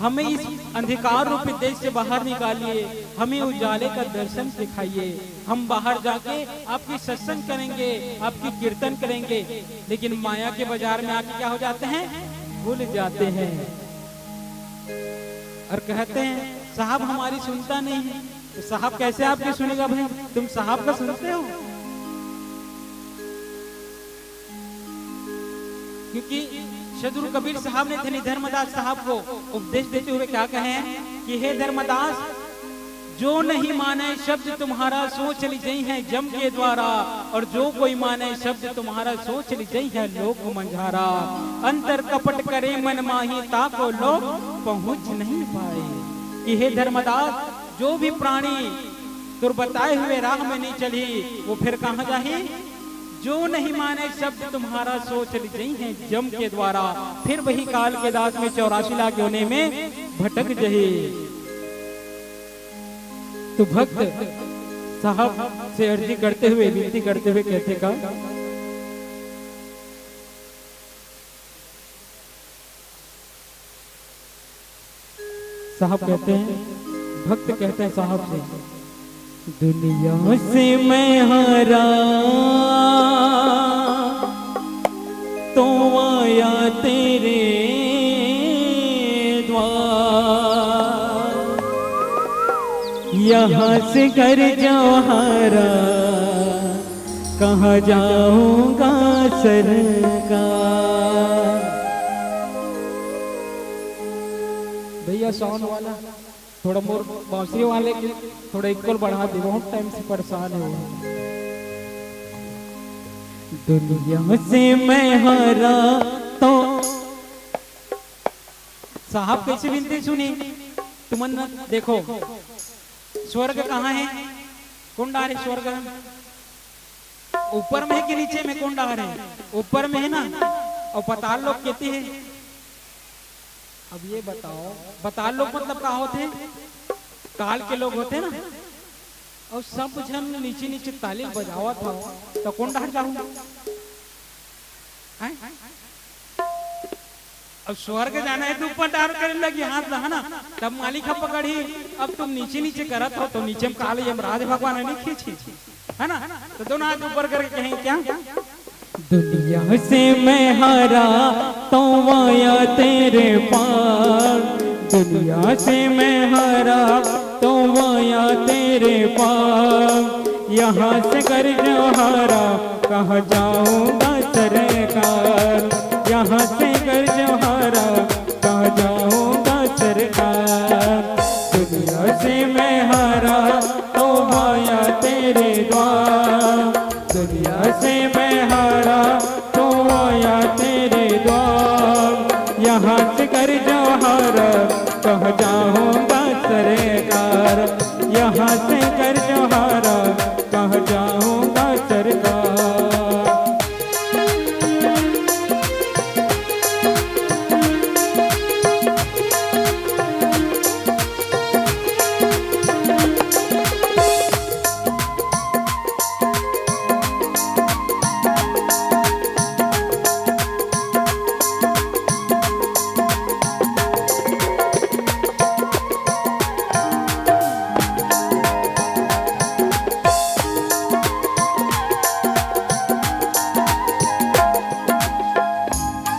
हमें इस अंधकार रूपी देश से बाहर निकालिए, हमें उजाले का दर्शन दिखाइए। हम बाहर जाके आपकी सत्संग करेंगे, आपकी कीर्तन करेंगे। लेकिन माया के बाजार में आके क्या हो जाते हैं? भूल जाते हैं। और कहते हैं, साहब हमारी सुनता नहीं है। तो साहब कैसे आपकी सुनेगा भाई? तुम साहब का सुनते हो? क्योंकि सदगुरु कबीर साहब ने धनी धर्मदास साहब को उपदेश देते हुए क्या कहे हैं कि हे धर्मदास, जो नहीं माने शब्द तुम्हारा, सो चली जई है जम के द्वारा, और जो कोई माने शब्द तुम्हारा, सो चली जई है लोक मंझारा। अंतर कपट करे मन माही, ताको लोक पहुँच नहीं पाए। कि हे धर्मदास, जो भी प्राणी तोर बताए हुए राह में नहीं चली, वो फिर कहाँ जाही? जो नहीं माने शब्द तुम्हारा, सो चली जई है जम के द्वारा, फिर वही काल के दास में चौरासी लाख योनि में भटक जही। तो भक्त साहब से अर्जी करते हुए, विनती करते हुए कहते का, साहब कहते हैं, भक्त कहते हैं साहब से, दुनिया से मैं हारा तो आया तेरे द्वार, यहाँ से घर जो हारा, कहाँ जाऊंगा सरकार। भैया साउंड वाला, थोड़ा मोर बांसुरी वाले के थोड़ा इक्वल बढ़ा दे, बहुत टाइम से परेशान है वो। दुनिया से मैं हारा तो साहब कैसे विनती सुनी? तुमन देखो, स्वर्ग कहाँ है? कौन डारे स्वर्ग है? ऊपर में है कि नीचे में? कौन डारे? ऊपर में है ना। और पताल लोक कहते हैं। अब ये बताओ, पताल लोक मतलब का होते? काल के लोग होते ना, और सब झन नीचे नीचे ताली बजावत हो, तो कौन डार जाहू? हैं? अब स्वर्ग जाना है तो ऊपर डार करे लगी हाथ ला, है ना? तब मालिक ह पकड़ही। अब तुम नीचे नीचे करत हो तो नीचे में काल यमराज भगवान नहीं खींची, है ना? तो दोनों हाथ ऊपर करके कहें क्या? दुनिया से मैं हारा तो आया तेरे पार, दुनिया से मैं हारा तो आया तेरे पार। यहाँ से कर जो हारा, कहाँ जाऊंगा सरकार? यहाँ से कर जो हारा, कहाँ जाऊंगा सरकार? दुनिया से मैं हारा तो आया तेरे द्वार, दुनिया से मैं हारा तो आया तेरे द्वार। यहाँ से कर जो हारा, कहाँ जाऊंगा सरकार? यहाँ से कर जो हारा, कहाँ जाऊंगा सरकार?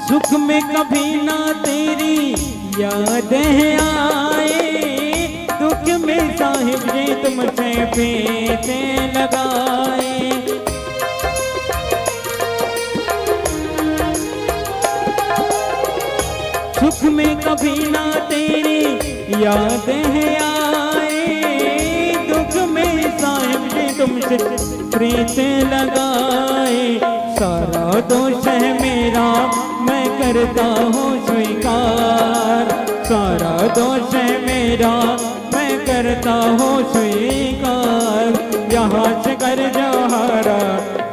सुख में कभी ना तेरी याद है आए, दुख में साहिब जी तुमसे प्रीत लगाए। सुख में कभी ना तेरी याद है आए, दुख में साहिब जी तुमसे प्रीत लगाए। सारा दोष है मेरा, मैं करता हूँ स्वीकार। सारा दोष है मेरा, मैं करता हूँ स्वीकार। यहाँ से कर जौहरा,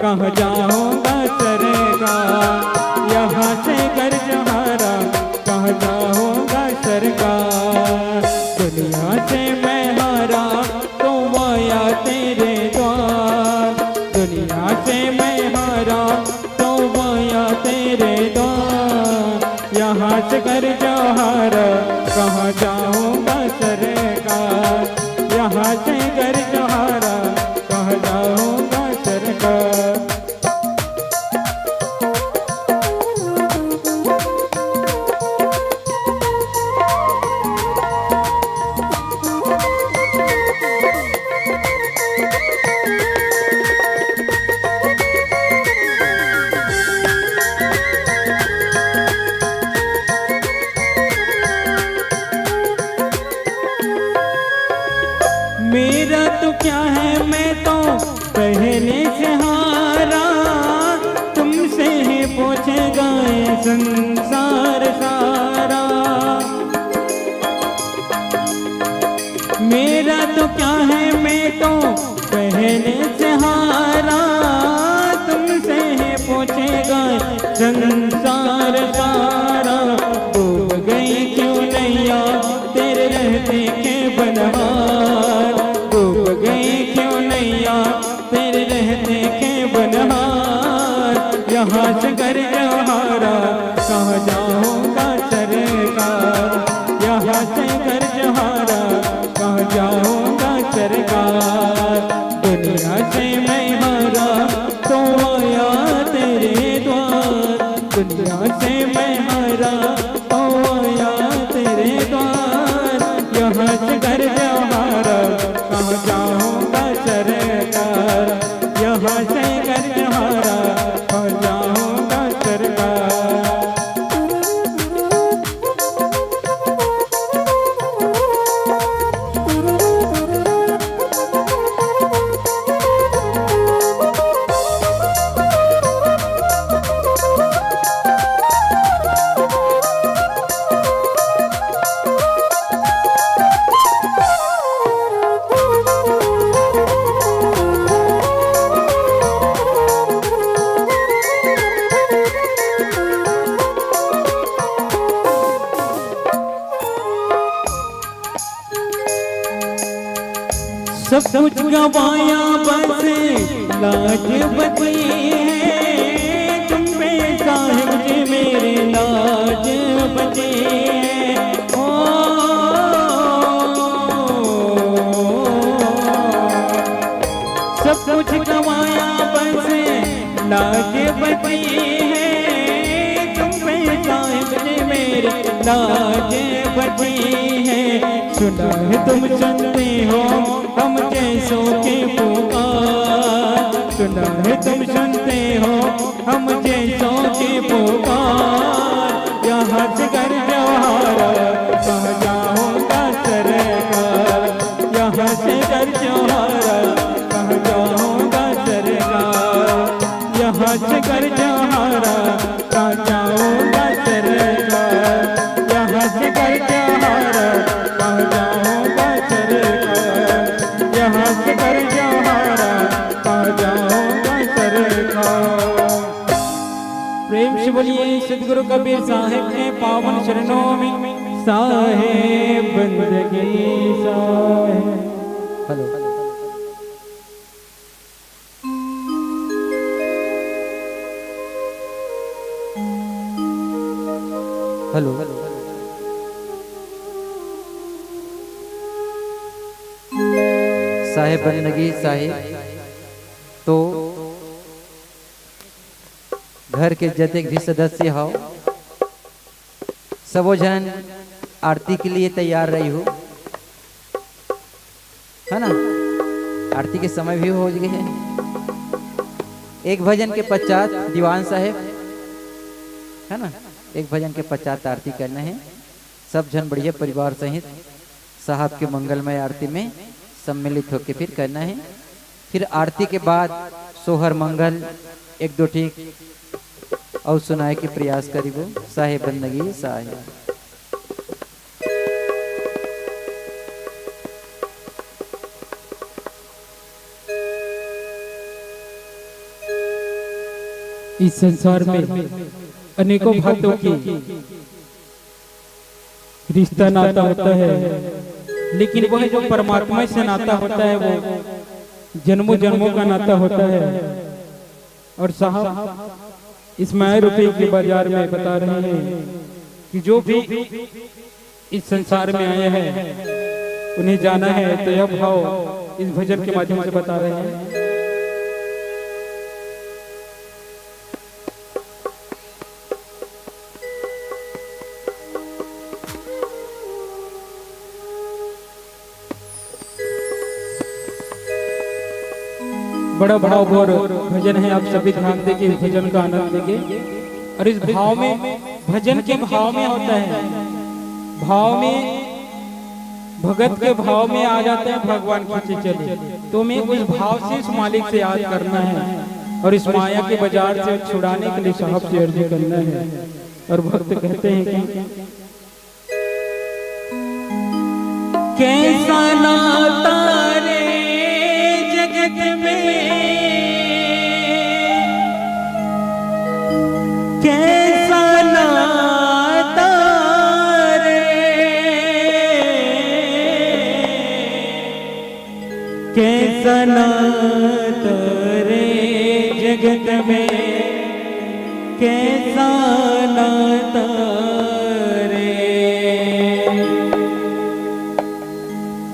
कहाँ जाऊँगा सरकार। यहाँ से कर जौहरा, कहाँ जाऊँगा सरकार। दुनिया से मैं हारा, तो आया तेरे द्वार। दुनिया से मैं हारा, तो आया तेरे द्वार। यहाँ से कर जौहरा, कहाँ जाऊँगा सरकार। यहाँ से कर जौहरा, कहाँ जाऊँगा सरकार। मेरा तो क्या है, मैं तो पहले से हारा। तुमसे ही पूछेगा ये संसार सारा। मेरा तो क्या है, मैं तो पहले से हारा। तुमसे ही पूछेगा संसार सारा। डूब गई क्यों नैया तेरे रहते के बनहार। डूब गई क्यों नैया तेरे रहते के बनहार। यहाँ से कर जौहरा, कहाँ जाऊँगा सरकार। यहाँ से कर जौहरा, कहाँ जाऊँगा सरकार। दुनिया से मैं हारा, तो आया तेरे द्वार। दुनिया से मैं हारा, तो आया तेरे द्वार। यहाँ से कर जौहरा, कहाँ जाऊँगा सरकार। यहाँ से कर जौहरा, कहाँ जाऊँगा सरकार। सब कुछ गवाया, बस लाज बची है। तुम पे साहिब जी मेरी लाज बची है। ओ, सब कुछ गवाया, बस लाज बची है। तुम पे साहिब जी मेरी लाज बची है। सुना है तुम सुनते हो हम जैसों की पुकार। सुना है तुम सुनते हो हम जैसों की पुकार। यहाँ से कर जौहरा, कहाँ जाऊँगा सरकार। यहाँ से कर जौहरा, कहाँ जाऊँगा सरकार। यहाँ से कर जौहरा, कहाँ जाऊँगा सरकार। यहाँ से कर जौहरा, कहाँ जाऊँगा सरकार। यहाँ से कर जौहरा, कहाँ जाऊँगा सरकार। प्रेम से बोलिए सदगुरु कबीर साहेब के पावन चरणों में। साहेब बंदगी साहेब। हेलो। हेलो। साहेब बंदगी साहेब। तो घर के जतेक भी सदस्य हव, सबो झन आरती के लिए तैयार रहिहू, है ना? आरती के समय भी हो गए है। एक भजन के पश्चात दीवान साहेब, है ना, एक भजन के पश्चात आरती करना है। सब झन बढ़िया परिवार सहित साहब के मंगलमय आरती में सम्मिलित होके फिर करना है। फिर आरती के बाद सोहर मंगल, एक दो ठी अउ सुनाए के प्रयास करिबो। साहेब बंदगी साहेब। इस संसार में अनेकों भांतों की रिश्ता नाता होता है, लेकिन वह जो परमात्मा से नाता होता है, वो जन्मों जन्मों का नाता होता है। और साहब, इस माया रूपी के बाजार में बता रहे हैं कि जो भी इस संसार में आए हैं, उन्हें जाना है, तो यह भाव इस भजन के माध्यम से बता रहे हैं। बड़ा भावभोर भजन है, आप सभी ध्यान देके इस भजन का आनंद लेंगे। और इस भाव में, भजन के भाव में होता है, भाव में, भगत के भाव में आ जाते हैं भगवान खींचे चले। तो हमें उस भाव से इस मालिक से याद करना है और इस माया के बाजार से छुड़ाने के लिए साहब से अर्जी करना है। और भक्त कहते हैं कि कैसा नाता रे जगत में, कैसा नाता रे, कैसा नाता रे जगत में, कैसा नाता रे।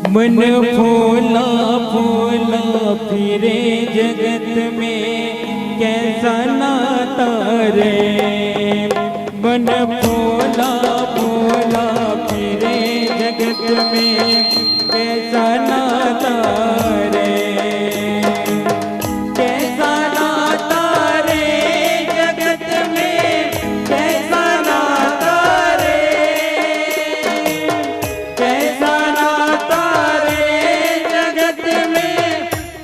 मन फूला फूला फिरे जगत में, कैसा नाता रे। मन फूला फूला फिरे जगत में, कैसा नाता रे। कैसा नाता रे जगत में, कैसा नाता रे। कैसा नाता रे जगत में,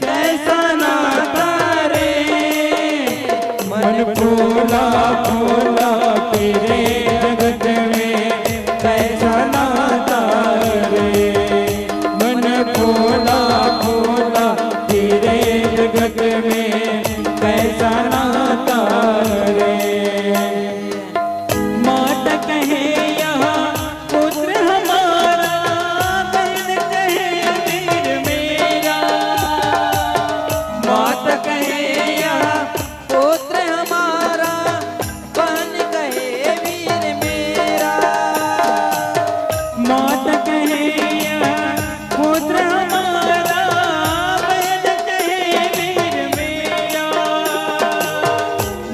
कैसा नाता रे। मन फूला फूला फिरे जगत में, कैसा नाता रे। मन फूला फूला फिरे जगत में, कैसा नाता रे। मात कहे यहाँ पुत्र हमारा, बहन कहे वीर मेरा। मात कहे यहाँ पुत्र हमारा, बहन कहे वीर मेरा। मात कहे यहाँ पुत्र हमारा, बहन कहे वीर मेरा।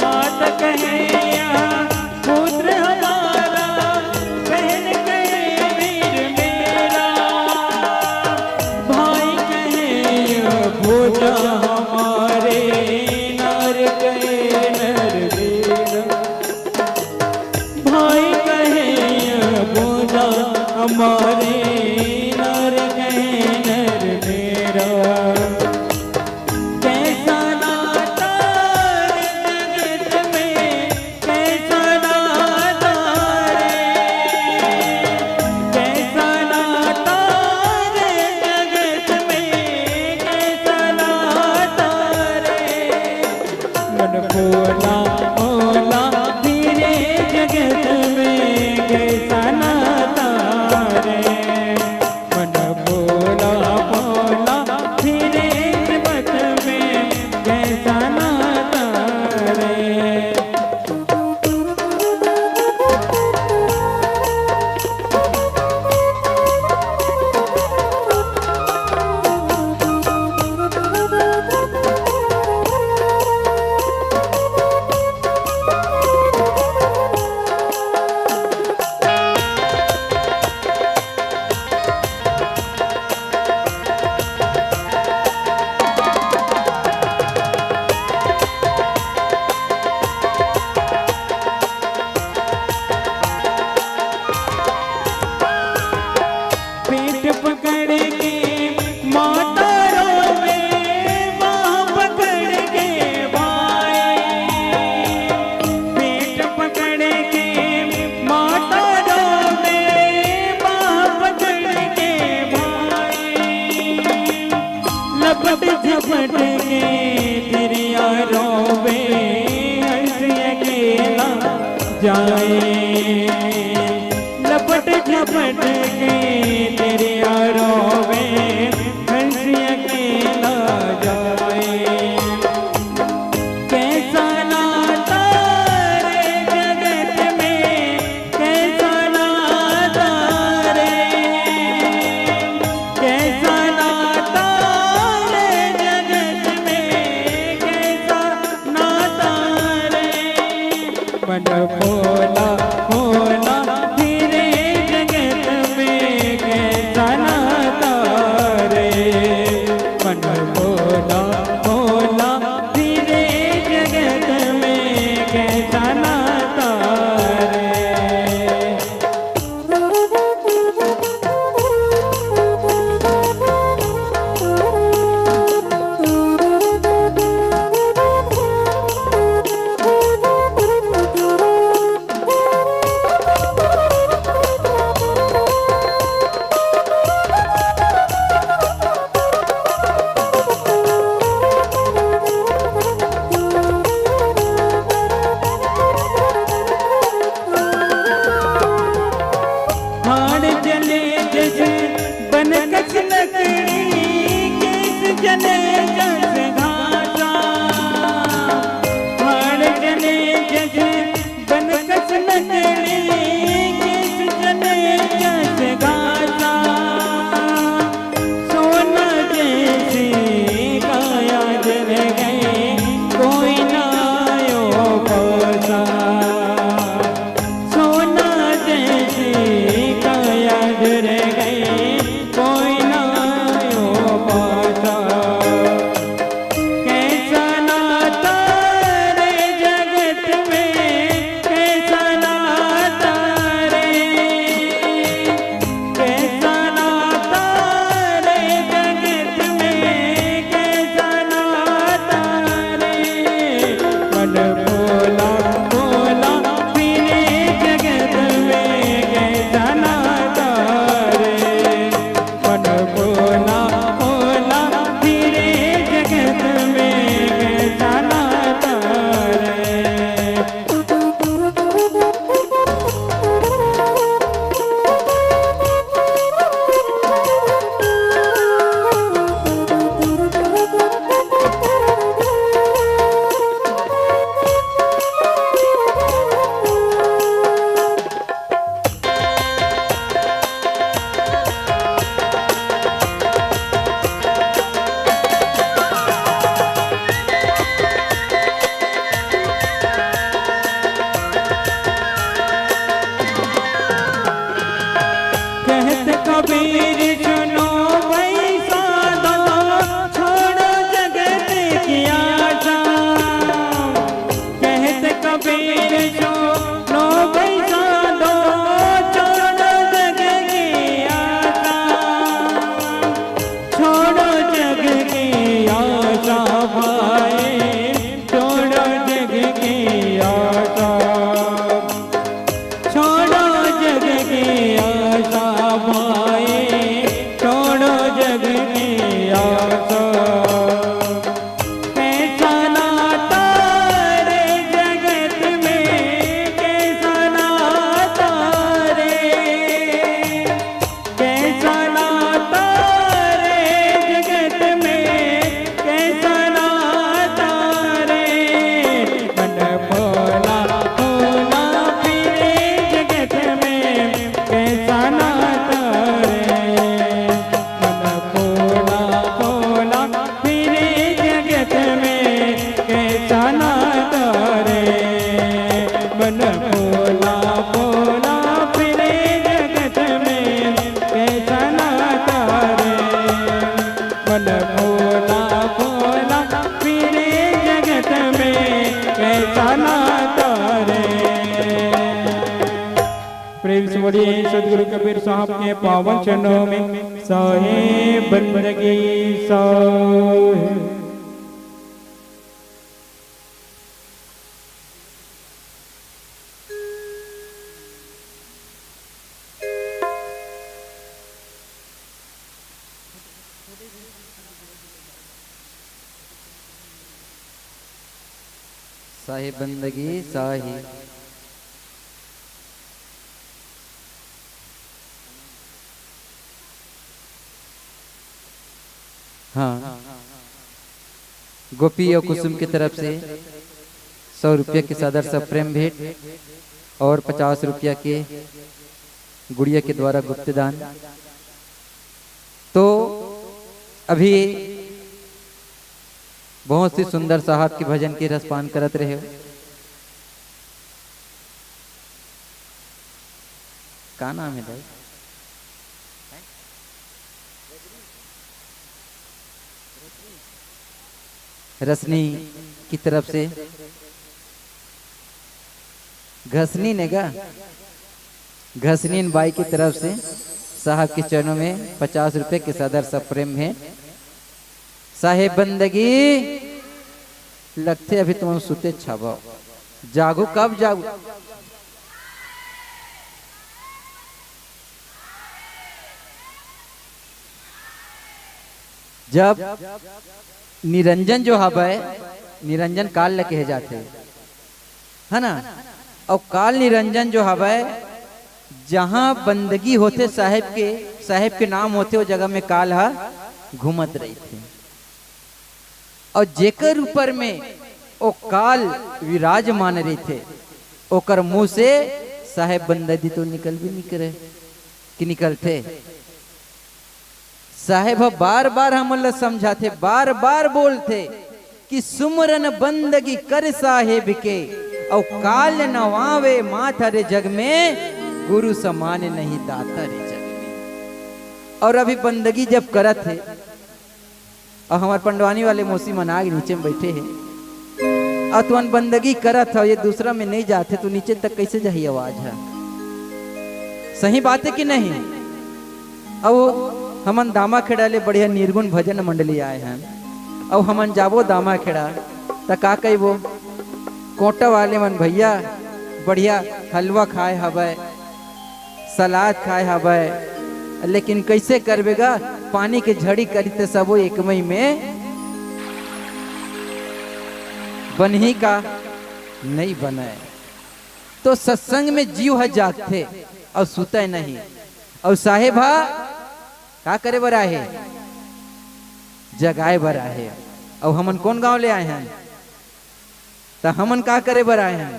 मात कहे यहाँ पुत्र हमारा, बहन कहे वीर मेरा। भाई कहे भोजा हमारे, नार कहे नर वीर। भाई कहे भोजा हमारे, नार कहे नर वीर। कैसा नाता रे जगत में, कैसा नाता रे। कैसा नाता रे जगत में, कैसा नाता रे। मन फूला फूला फिरे जगत में, कैसा नाता रे। लपट के तिरिया रोवे हंस अकेला जाए, लपट झपट के तिरिया रोवे हंस अकेला जाए। कैसा नाता रे जगत में, कैसा नाता रे, कैसा नाता रे जगत में, कैसा नाता रे। मन भोला भोला फिरे जगत में, कैसा नाता रे। मन भोला भोला फिरे जगत में, कैसा नाता रे। हाड़ जले जस बन कस लकड़ी, केस जले जस घासा। हाड़ जले जस बन कस लकड़ी, केस जले जस घासा। सोना जैसी काया जल गई, कोई ना आयो पासा। सोना जैसी काया जल गई, कोई ना आयो पासा। कैसा नाता रे जगत में, कैसा नाता रे, कैसा नाता रे जगत में, कैसा नाता रे। मन भोला भोला फिरे जगत में, कैसा नाता रे। मन भोला भोला फिरे जगत में, कैसा नाता रे। कहत कबीर सुनो भाई साधो, छोड़ो जगत की आशा। कहत कबीर सुनो भाई साधो, छोड़ो जग की आशा। छोड़ो जग की आशा भाई, छोड़ो जग की आशा। छोड़ो जग की आशा भाई, छोड़ो जग की आशा। कैसा नाता रे जगत में, कैसा नाता रे, कैसा नाता रे जगत में, कैसा नाता रे। मन भोला भोला फिरे जगत में, कैसा नाता रे। मन भोला भोला फिरे जगत में, कैसा नाता रे। मन भोला भोला फिरे जगत में, कैसा नाता रे। मन भोला भोला फिरे जगत में, कैसा नाता रे। प्रेम से बोलिए सतगुरु कबीर साहब के पावन चरणों में। साहेब बंदगी साहेब। साहेब बंदगी साहेब। हाँ, गोपी और कुसुम की तरफ से सौ रुपया के सादर सप्रेम भेंट और पचास रुपया के गुड़िया के द्वारा गुप्तदान। तो अभी बहुत ही सुंदर साहब के भजन के रसपान करत रहे हो। का नाम है भाई? रसनी की तरफ से घसनी ने गा, घसनीन बाई की तरफ से साहब के चरणों में पचास रुपए के सादर सप्रेम है। साहेब बंदगी लगथे अभी तुम सुते छाबो, जागू कब जागू? जब निरंजन जो हवय, निरंजन काल ल कहे जाथे, है ना? अउ काल निरंजन जो हवय, जहाँ बंदगी होथे साहेब के, साहेब के नाम होथे, ओ जगह में काल ह घूमत रहिथे। अउ जेकर ऊपर में ओ काल विराजमान रहिथे, ओकर मुंह से साहेब बंदगी तो निकलबे नइ करे कि निकलथे। साहेब ह बार-बार हमन ल समझाथे, बार-बार बोलथे कि सुमरन बंदगी कर साहेब के, अउ काल नवावे माथा रे जग में, गुरु समान नहीं दाता रे जग में। अउ अभी बंदगी जब करत हे, अउ हमर पंडवानी वाले मौसी मन आगे नीचे में बैठे हे, अउ तुमन बंदगी करत हव, ये दूसरा में नहीं जाथे, तो नीचे तक कैसे जाही आवाज ह? सही बात है कि नहीं? अउ हमन दामाखेड़ा ले बढ़िया निर्गुण भजन मंडली आए हन, अउ हमन जाबो दामाखेड़ा, त का कहिबो? कोटा वाले मन भैया बढ़िया हलवा खाए हवय, सलाद खाए हवय, लेकिन कैसे करबे गा? पानी के झड़ी करी ते सबो एक मई में बनही का? नहीं बनय। तो सत्संग में जीव ह जागथे अउ सुतय नहीं। अउ साहेब ह का करे बर आहे? जगाए बर आहे। अउ हमन कोन गांव ले आए हन? त हमन का करे बर आए हन?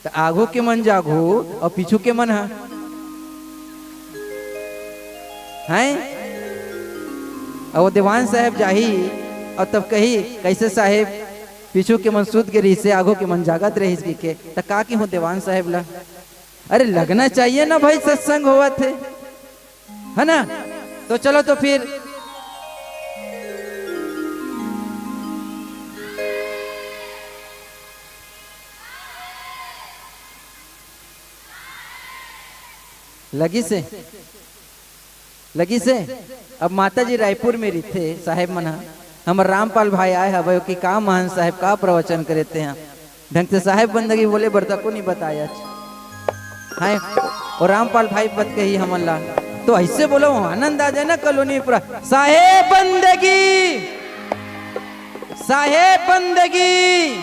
त आघू के मन जागहू अउ पीछू के मन ह, हैं? अउ वो दीवान साहेब जाही अउ तब कही, "कैसे साहेब, पीछू के मन सुत गे रहिसे, आघू के मन जागत रहिस," कहिके, त का किहूं दीवान साहेब ला? अरे, लगना चाहिए ना भाई, सत्संग होवत हे, है ना? तो चलो तो फिर लगिसे, लगिसे। अब माता जी रायपुर में रहिथे, साहेब मन ह, हमर रामपाल भाई आए हवय कि का महंत साहेब का प्रवचन करे ते ह, ढंग से साहेब बंदगी बोले बर तको नहीं बताया। हैं, और रामपाल भाई बत कही हमन ला, तो ऐसे बोलो, आनंद आ जाए ना कॉलोनी में पूरा, "साहेब बंदगी, साहेब बंदगी,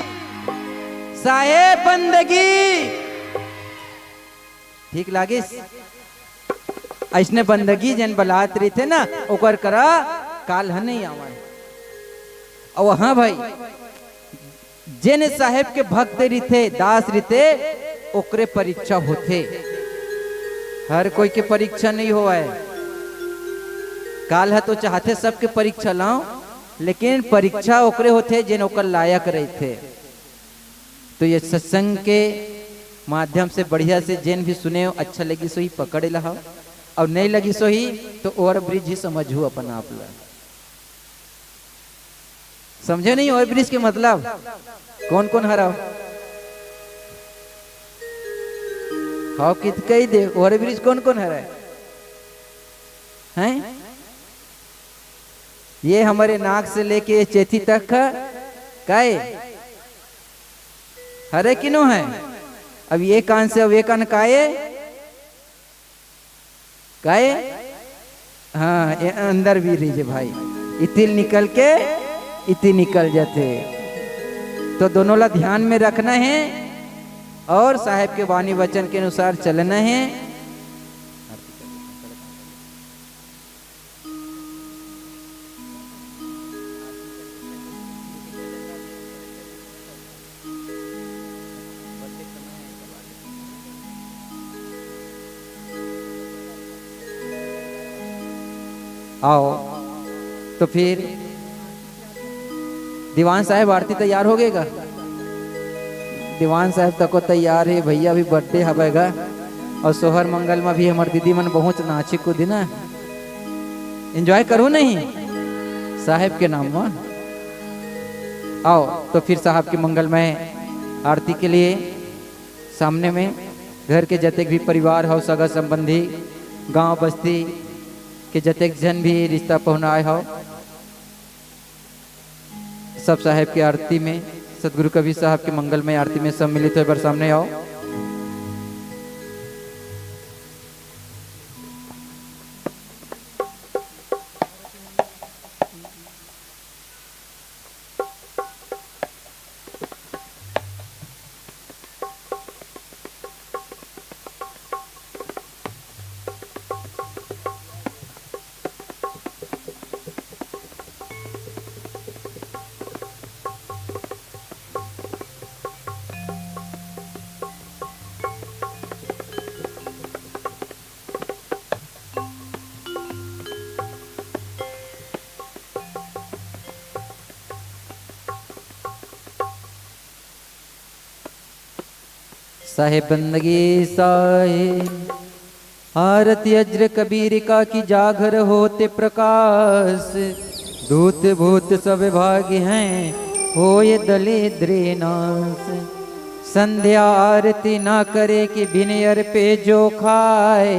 साहेब बंदगी।" ठीक लागिस? अइसने बंदगी जेन बलात रहिथे ना, ओकर करा काल ह नहीं आवय। अउ हाँ भाई, जेन साहेब के भक्त रहिथे, दास रहिथे, ओकरे परीक्षा होथे। हर कोई के परीक्षा नहीं होवय। काल ह तो चाहथे सबके परीक्षा लाओ, लेकिन परीक्षा ओकरे होथे जेन ओकर लायक रहिथे। तो ये सत्संग के माध्यम से बढ़िया से जेन भी सुने हो, अच्छा लगिस होही पकड़ लहा, अउ नहीं लगिस होही तो ओवर ब्रिज ही समझहू अपन आप ला। समझे नहीं ओवर ब्रिज के मतलब? कोन कोन हरव? हव कित कही दे, ओवर ब्रिज कोन कोन हरय? हैं? ये हमरे नाक से लेके ये चेथी तक का, काय? हरे कि नो है? अब ये कान से, अब ये कान काय? काय? हाँ, ये अंदर भी रहिजे भाई। इति ले निकल के इति निकल जाथे। तो दोनों ला ध्यान में रखना है और साहेब के वाणी वचन के अनुसार चलना है। आओ, तो फिर दीवान साहेब, आरती तैयार हो गए गा? दीवान साहेब तको तैयार हे भैया, अभी बर्थडे हवय गा। और सोहर मंगल में भी हमर दीदी मन बहुत नाची कूदी ना, एंजॉय करू नहीं साहेब के नाम में। आओ, तो फिर साहब के मंगलमय आरती के लिए सामने में घर के जतेक भी परिवार हो, सगा संबंधी, गांव बस्ती के जतेक झन भी रिश्ता पहुना आए हो, सब साहेब के आरती में, सतगुरु कबीर साहब के मंगलमय आरती में सम्मिलित होए बर सामने आओ। साहेब बंदगी साहेब, आरती अज्र कबीर का की, जागर होते प्रकाश, दूत भूत सब भागी हैं, होए दलिद्र नाश। संध्या आरती ना करे कि बिन अर्पे जो खाए,